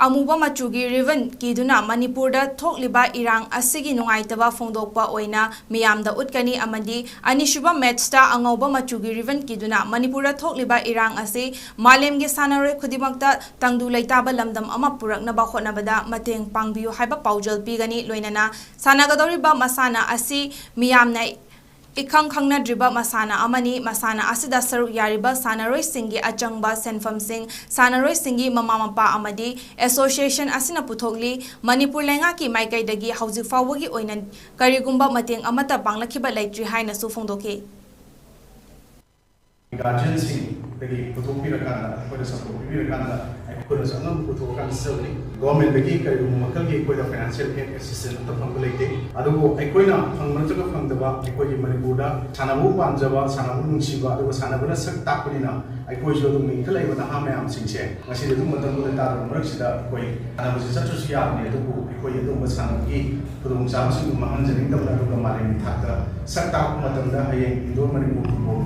ꯑꯃꯨꯕ ꯃꯆꯨꯒꯤ ꯔꯤꯕꯟ ꯀꯤꯗꯨꯅ ꯃꯅꯤꯄꯨꯔꯗ ꯊꯣꯛꯂꯤꯕ ꯏꯔꯥꯡ ꯑꯁꯤꯒꯤ ꯅꯨꯡꯉꯥꯏꯇꯕ ꯐꯣꯡꯗꯣꯛꯄ ꯑꯣꯏꯅ ꯃꯤꯌꯥꯝꯗ ꯎꯠꯀꯅꯤ ꯑꯃꯗꯤ ꯑꯅꯤꯁꯨꯕ ꯃꯦꯆꯇ ꯑꯉꯧꯕ ꯃꯆꯨꯒꯤ ꯔꯤꯕꯟ ꯀꯤꯗꯨꯅ ꯃꯅꯤꯄꯨꯔꯗ ꯊꯣꯛꯂꯤꯕ ꯏꯔꯥꯡ ꯑꯁꯤ ꯃꯥꯂꯦꯝꯒꯤ ꯁꯥꯟꯅꯔꯣꯏ ꯈꯨꯗꯤꯡꯃꯛꯇ ꯇꯪꯗꯨ ꯂꯩꯇꯥꯕ ꯂꯝꯗꯝ ꯑꯃ ꯄꯨꯔꯛꯅꯕ ꯍꯣꯠꯅꯕꯗ ꯃꯇꯦꯡ ꯄꯥꯡꯕꯤꯌꯨ ꯍꯥꯏꯕ ꯄꯥꯎꯖꯦꯜ ꯄꯤꯒꯅꯤ꯫ ꯂꯣꯏꯅꯅ ꯁꯥꯟꯅꯒꯗꯧꯔꯤꯕ ꯃꯁꯥꯟꯅ ꯑꯁꯤ ꯃꯤꯌꯥꯝꯅ ꯏꯈꯪ ꯈꯪꯅꯗ꯭ꯔꯤꯕ ꯃꯁꯥꯟꯅ ꯑꯃꯅꯤ꯫ ꯃꯁꯥꯟꯅ ꯑꯁꯤꯗ ꯁꯔꯨꯛ ꯌꯥꯔꯤꯕ ꯁꯥꯟꯅꯔꯣꯏꯁꯤꯡꯒꯤ ꯑꯆꯪꯕ ꯁꯦꯟꯐꯝꯁꯤꯡ ꯁꯥꯟꯅꯔꯣꯏꯁꯤꯡꯒꯤ ꯃꯃꯥ ꯃꯄꯥ ꯑꯃꯗꯤ ꯑꯦꯁꯣꯁꯤꯌꯦꯁꯟ ꯑꯁꯤꯅ ꯄꯨꯊꯣꯛꯂꯤ꯫ ꯃꯅꯤꯄꯨꯔ ꯂꯩꯉꯥꯛꯀꯤ ꯃꯥꯏꯀꯩꯗꯒꯤ ꯍꯧꯖꯤꯛ ꯐꯥꯎꯕꯒꯤ ꯑꯣꯏꯅ ꯀꯔꯤꯒꯨꯝꯕ ꯃꯇꯦꯡ ꯑꯃꯠꯇ ꯄꯥꯡꯂꯛꯈꯤꯕ ꯂꯩꯇ꯭ꯔꯤ ꯍꯥꯏꯅꯁꯨ ꯐꯣꯡꯗꯣꯛꯈꯤ꯫ ꯒꯥꯔꯖꯤꯌꯟꯁꯤꯡꯗꯒꯤ ꯄꯨꯊꯣꯛꯄꯤꯔꯀꯥꯟꯗ, ꯑꯩꯈꯣꯏꯗ ꯁꯞꯄꯣꯔꯠ ꯄꯤꯕꯤꯔꯀꯥꯟꯗ ꯑꯩꯈꯣꯏꯅꯁꯨ ꯑꯉꯝꯕ ꯄꯨꯊꯣꯛꯑꯀꯥꯟꯗ ꯆꯠꯆꯕꯅꯤ꯫ ꯒꯣꯔꯃꯦꯟꯗꯒꯤ ꯀꯔꯤꯒꯨꯝꯕ ꯃꯈꯜꯒꯤ ꯑꯩꯈꯣꯏꯗ ꯐꯥꯏꯅꯥꯟꯁꯤꯌꯦꯜ ꯑꯦꯗ ꯑꯦꯁꯤꯁꯇꯦꯟꯁ ꯑꯝꯇ ꯐꯪꯕ ꯂꯩꯇꯦ꯫ ꯑꯗꯨꯕꯨ ꯑꯩꯈꯣꯏꯅ ꯐꯪꯕ ꯅꯠꯇ꯭ꯔꯒ ꯐꯪꯗꯕ, ꯑꯩꯈꯣꯏꯒꯤ ꯃꯅꯤꯄꯨꯔꯗ ꯁꯥꯟꯅꯕꯕꯨ ꯄꯥꯝꯖꯕ, ꯁꯥꯟꯅꯕꯕꯨ ꯅꯨꯡꯁꯤꯕ, ꯑꯗꯨꯒ ꯁꯥꯟꯅꯕꯅ ꯁꯛ ꯇꯥꯛꯄꯅꯤꯅ ꯑꯩꯈꯣꯏꯁꯨ ꯑꯗꯨꯝ ꯏꯟꯈꯠꯂꯛꯏꯕ ꯅꯍꯥ ꯃꯌꯥꯝꯁꯤꯡꯁꯦ ꯉꯁꯤꯗꯤ ꯑꯗꯨꯝ ꯃꯇꯝꯗꯨꯗ ꯇꯥꯗꯕ ꯃꯔꯛꯁꯤꯗ ꯑꯩꯈꯣꯏ ꯁꯥꯟꯅꯕꯁꯤ ꯆꯠꯇ꯭ꯔꯁꯨ ꯌꯥꯕꯅꯤ, ꯑꯗꯨꯕꯨ ꯑꯩꯈꯣꯏ ꯑꯗꯨꯒꯨꯝꯕ ꯁꯥꯟꯅꯕꯒꯤ ꯈꯨꯗꯣꯡꯆꯥꯕꯁꯤꯡꯗꯨ ꯃꯥꯡꯍꯟꯖꯅꯤꯡꯗꯕꯅ ꯑꯗꯨꯒ ꯃꯥꯂꯦꯝꯒꯤ ꯊꯥꯛꯇ ꯁꯛ ꯇꯥꯛꯄ ꯃꯇꯝꯗ ꯍꯌꯦꯡ ꯏꯟꯗꯣꯔ ꯃꯅꯤꯄꯨꯔ ꯐꯨꯠꯕꯣꯜ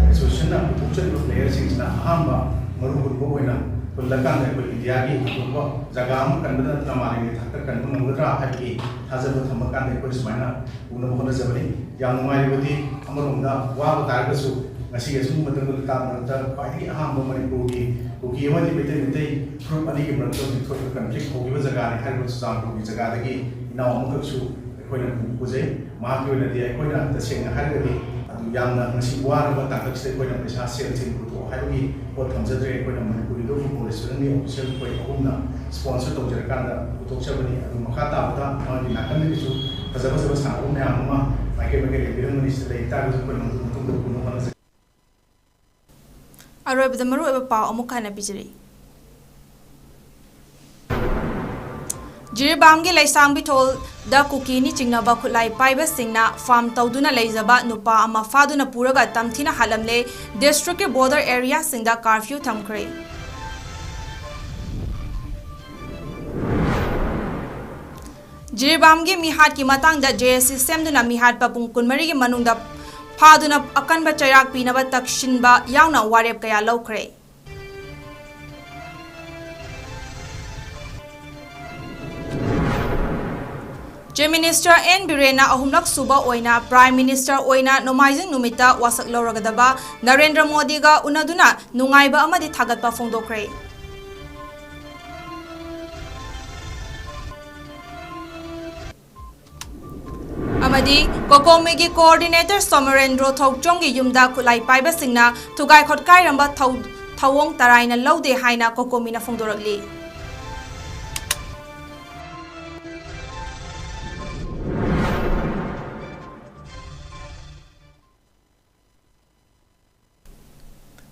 ꯑꯦꯁꯣꯁꯤꯌꯦꯁꯟꯅ ꯄꯨꯊꯣꯛꯆꯔꯤꯕ ꯄ꯭ꯂꯦꯌꯔꯁꯤꯡꯁꯤꯅ ꯑꯍꯥꯟꯕ ꯃꯔꯨ ꯍꯨꯟꯕ ꯑꯣꯏꯅ ꯍꯨꯜꯂꯀꯥꯟꯗ ꯑꯩꯈꯣꯏ ꯏꯟꯗꯤꯌꯥꯒꯤ ꯑꯇꯣꯞꯄ ꯖꯒꯥ ꯑꯃ ꯀꯟꯕꯗ ꯅꯠꯇꯅ ꯃꯥꯂꯦꯝꯒꯤ ꯊꯥꯛꯇ ꯀꯟꯕ ꯉꯝꯒꯗ꯭ꯔꯥ ꯍꯥꯏꯕꯒꯤ ꯊꯥꯖꯕ ꯊꯝꯃꯀꯥꯟꯗ ꯑꯩꯈꯣꯏ ꯁꯨꯃꯥꯏꯅ ꯎꯅꯕ ꯍꯣꯠꯅꯖꯕꯅꯤ꯫ ꯌꯥꯝ ꯅꯨꯡꯉꯥꯏꯔꯤꯕꯗꯤ ꯑꯃꯔꯣꯝꯗ ꯋꯥꯕ ꯇꯥꯔꯒꯁꯨ ꯉꯁꯤꯒꯤ ꯑꯁꯨꯝꯕ ꯃꯇꯝꯗ ꯂꯩꯇꯥ ꯃꯔꯛꯇ ꯈ꯭ꯋꯥꯏꯗꯒꯤ ꯑꯍꯥꯟꯕ ꯃꯅꯤꯄꯨꯔꯒꯤ ꯀꯨꯀꯤ ꯑꯃꯗꯤ ꯃꯩꯇꯩ ꯃꯩꯇꯩ ꯐꯨꯔꯨꯞ ꯑꯅꯤꯒꯤ ꯃꯔꯛꯇ ꯍꯧꯖꯤꯛ ꯊꯣꯛꯏꯕ ꯀꯟꯐ꯭ꯂꯤꯛ ꯍꯧꯈꯤꯕ ꯖꯒꯥꯅꯤ ꯍꯥꯏꯔꯤꯕ ꯆꯨꯔꯆꯥꯟꯄꯨꯔꯒꯤ ꯖꯒꯥꯗꯒꯤ ꯏꯅꯥꯎ ꯑꯃꯈꯛꯁꯨ ꯑꯩꯈꯣꯏꯅ ꯄꯨꯖꯩ꯫ ꯃꯍꯥꯛꯀꯤ ꯑꯣꯏꯅꯗꯤ ꯑꯩꯈꯣꯏꯅ ꯇꯁꯦꯡꯅ ꯍꯥꯏꯔꯒꯗꯤ ꯑꯗꯨ ꯌꯥꯝꯅ ꯉꯁꯤ ꯋꯥꯔꯕ ꯇꯥꯡꯀꯛꯁꯤꯗ ꯑꯩꯈꯣꯏꯅ ꯄꯩꯁꯥ ꯁꯦꯜ ꯊꯨꯝ ꯄꯨꯊꯣꯛꯑꯣ ꯍꯥꯏꯕꯒꯤ ꯄꯣꯠ ꯊꯝꯖꯗ꯭ꯔꯦ꯫ ꯑꯩꯈꯣꯏꯅ ꯃꯅꯤꯄꯨꯔꯤ ꯐꯨꯠꯕꯣꯜ ꯔꯦꯁꯇꯨꯔꯦꯟꯒꯤ ꯑꯣꯐꯤꯁꯤꯌꯦꯜ ꯑꯩꯈꯣꯏ ꯑꯍꯨꯝꯅ ꯁ꯭ꯄꯣꯟꯁꯔ ꯇꯧꯖꯔꯀꯥꯟꯗ ꯄꯨꯊꯣꯛꯆꯕꯅꯤ꯫ ꯑꯗꯨ ꯃꯈꯥ ꯇꯥꯕꯗ ꯃꯥꯒꯤ ꯅꯥꯀꯟꯗꯒꯤꯁꯨ ꯐꯖ ꯐꯖꯕ ꯁꯥꯟꯅꯕ ꯃꯌꯥꯝ ꯑꯃ ꯃꯥꯏꯀꯩ ꯃꯥꯏꯀꯩ ꯂꯩꯕꯤꯔꯝꯒꯅꯤ꯫ ꯁꯤꯗ ꯂꯩ ꯇꯥꯔꯒꯁꯨ ꯑꯩꯈꯣꯏ ꯃꯇꯨꯡꯗ ꯄꯨꯅꯕ ꯍꯣꯠꯅꯖꯒꯦ꯫ ꯑꯔꯣꯏꯕꯗ ꯃꯔꯨꯑꯣꯏꯕ ꯄꯥꯎ ꯑꯃꯨꯛ ꯍꯟꯅ ꯄꯤꯖꯔꯤ꯫ ꯖꯤꯔꯤꯕꯥꯝꯒꯤ ꯂꯩꯁꯥꯡꯕꯤꯊꯣꯜꯗ ꯀꯨꯀꯤꯅꯤ ꯆꯤꯡꯅꯕ ꯈꯨꯠꯂꯥꯏ ꯄꯥꯏꯕꯁꯤꯡꯅ ꯐꯥꯝ ꯇꯧꯗꯨꯅ ꯂꯩꯖꯕ ꯅꯨꯄꯥ ꯑꯃ ꯐꯥꯗꯨꯅ ꯄꯨꯔꯒ ꯇꯝꯊꯤꯅ ꯍꯥꯠꯂꯝꯂꯦ꯫ ꯗꯤꯁꯇ꯭ꯔꯤꯛꯀꯤ ꯕꯣꯔꯗꯔ ꯑꯦꯔꯤꯌꯥꯁꯤꯡꯗ ꯀꯥꯔꯐ꯭ꯌꯨ ꯊꯝꯈ꯭ꯔꯦ꯫ ꯖꯤꯔꯤꯕꯥꯝꯒꯤ ꯃꯤꯍꯥꯠꯀꯤ ꯃꯇꯥꯡꯗ ꯖꯦ ꯑꯦꯁ ꯁꯤ ꯁꯦꯝꯗꯨꯅ ꯃꯤꯍꯥꯠꯄ ꯄꯨꯡ ꯀꯨꯟꯃꯔꯤꯒꯤ ꯃꯅꯨꯡꯗ ꯐꯥꯗꯨꯅ ꯑꯀꯟꯕ ꯆꯩꯔꯥꯛ ꯄꯤꯅꯕ ꯇꯛꯁꯤꯟꯕ ꯌꯥꯎꯅ ꯋꯥꯔꯦꯞ ꯀꯌꯥ ꯂꯧꯈ꯭ꯔꯦ꯫ ꯆꯤꯐ ꯃꯤꯅꯤꯁꯇꯔ ꯑꯦꯟ ꯕꯤꯔꯦꯟꯅ ꯑꯍꯨꯝꯂꯛ ꯁꯨꯕ ꯑꯣꯏꯅ ꯄ꯭ꯔꯥꯏꯝ ꯃꯤꯅꯤꯁꯇꯔ ꯑꯣꯏꯅ ꯅꯣꯡꯃꯥꯏꯖꯤꯡ ꯅꯨꯃꯤꯠꯇ ꯋꯥꯁꯛ ꯂꯧꯔꯒꯗꯕ ꯅꯔꯦꯟꯗ꯭ꯔ ꯃꯣꯗꯤꯒ ꯎꯅꯗꯨꯅ ꯅꯨꯡꯉꯥꯏꯕ ꯑꯃꯗꯤ ꯊꯥꯒꯠꯄ ꯐꯣꯡꯗꯣꯛꯈ꯭ꯔꯦ꯫ ꯑꯃꯗꯤ ꯀꯣꯀꯣꯃꯤꯒꯤ ꯀꯣꯑꯣꯔꯗꯤꯅꯦꯇꯔ ꯁꯣꯃꯔꯦꯟꯗ꯭ꯔꯣ ꯊꯧꯆꯣꯝꯒꯤ ꯌꯨꯝꯗ ꯈꯨꯠꯂꯥꯏ ꯄꯥꯏꯕꯁꯤꯡꯅ ꯊꯨꯒꯥꯏ ꯈꯣꯠꯀꯥꯏꯔꯝꯕ ꯊꯧ-, ꯊꯧꯑꯣꯡ ꯇꯔꯥꯏꯅ ꯂꯧꯗꯦ ꯍꯥꯏꯅ ꯀꯣꯀꯣꯃꯤꯅ ꯐꯣꯡꯗꯣꯔꯛꯂꯤ꯫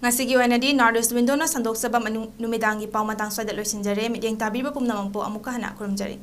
ꯉꯁꯤꯒꯤ ꯑꯣꯏꯅꯗꯤ ꯅꯣꯔꯠ ꯏꯁ ꯋꯤꯟꯗꯣꯅ ꯁꯟꯗꯣꯛꯆꯕ ꯃꯅꯨꯡ-, ꯅꯨꯃꯤꯗꯥꯡꯒꯤ ꯄꯥꯎ ꯃꯇꯥꯡ ꯁ꯭ꯋꯥꯏꯗ ꯂꯣꯏꯁꯤꯟꯖꯔꯦ꯫ ꯃꯤꯠꯌꯦꯡ ꯇꯥꯕꯤꯕ ꯄꯨꯝꯅꯃꯛꯄꯨ ꯑꯃꯨꯛꯀ ꯍꯟꯅ ꯈꯨꯔꯨꯝꯖꯔꯤ꯫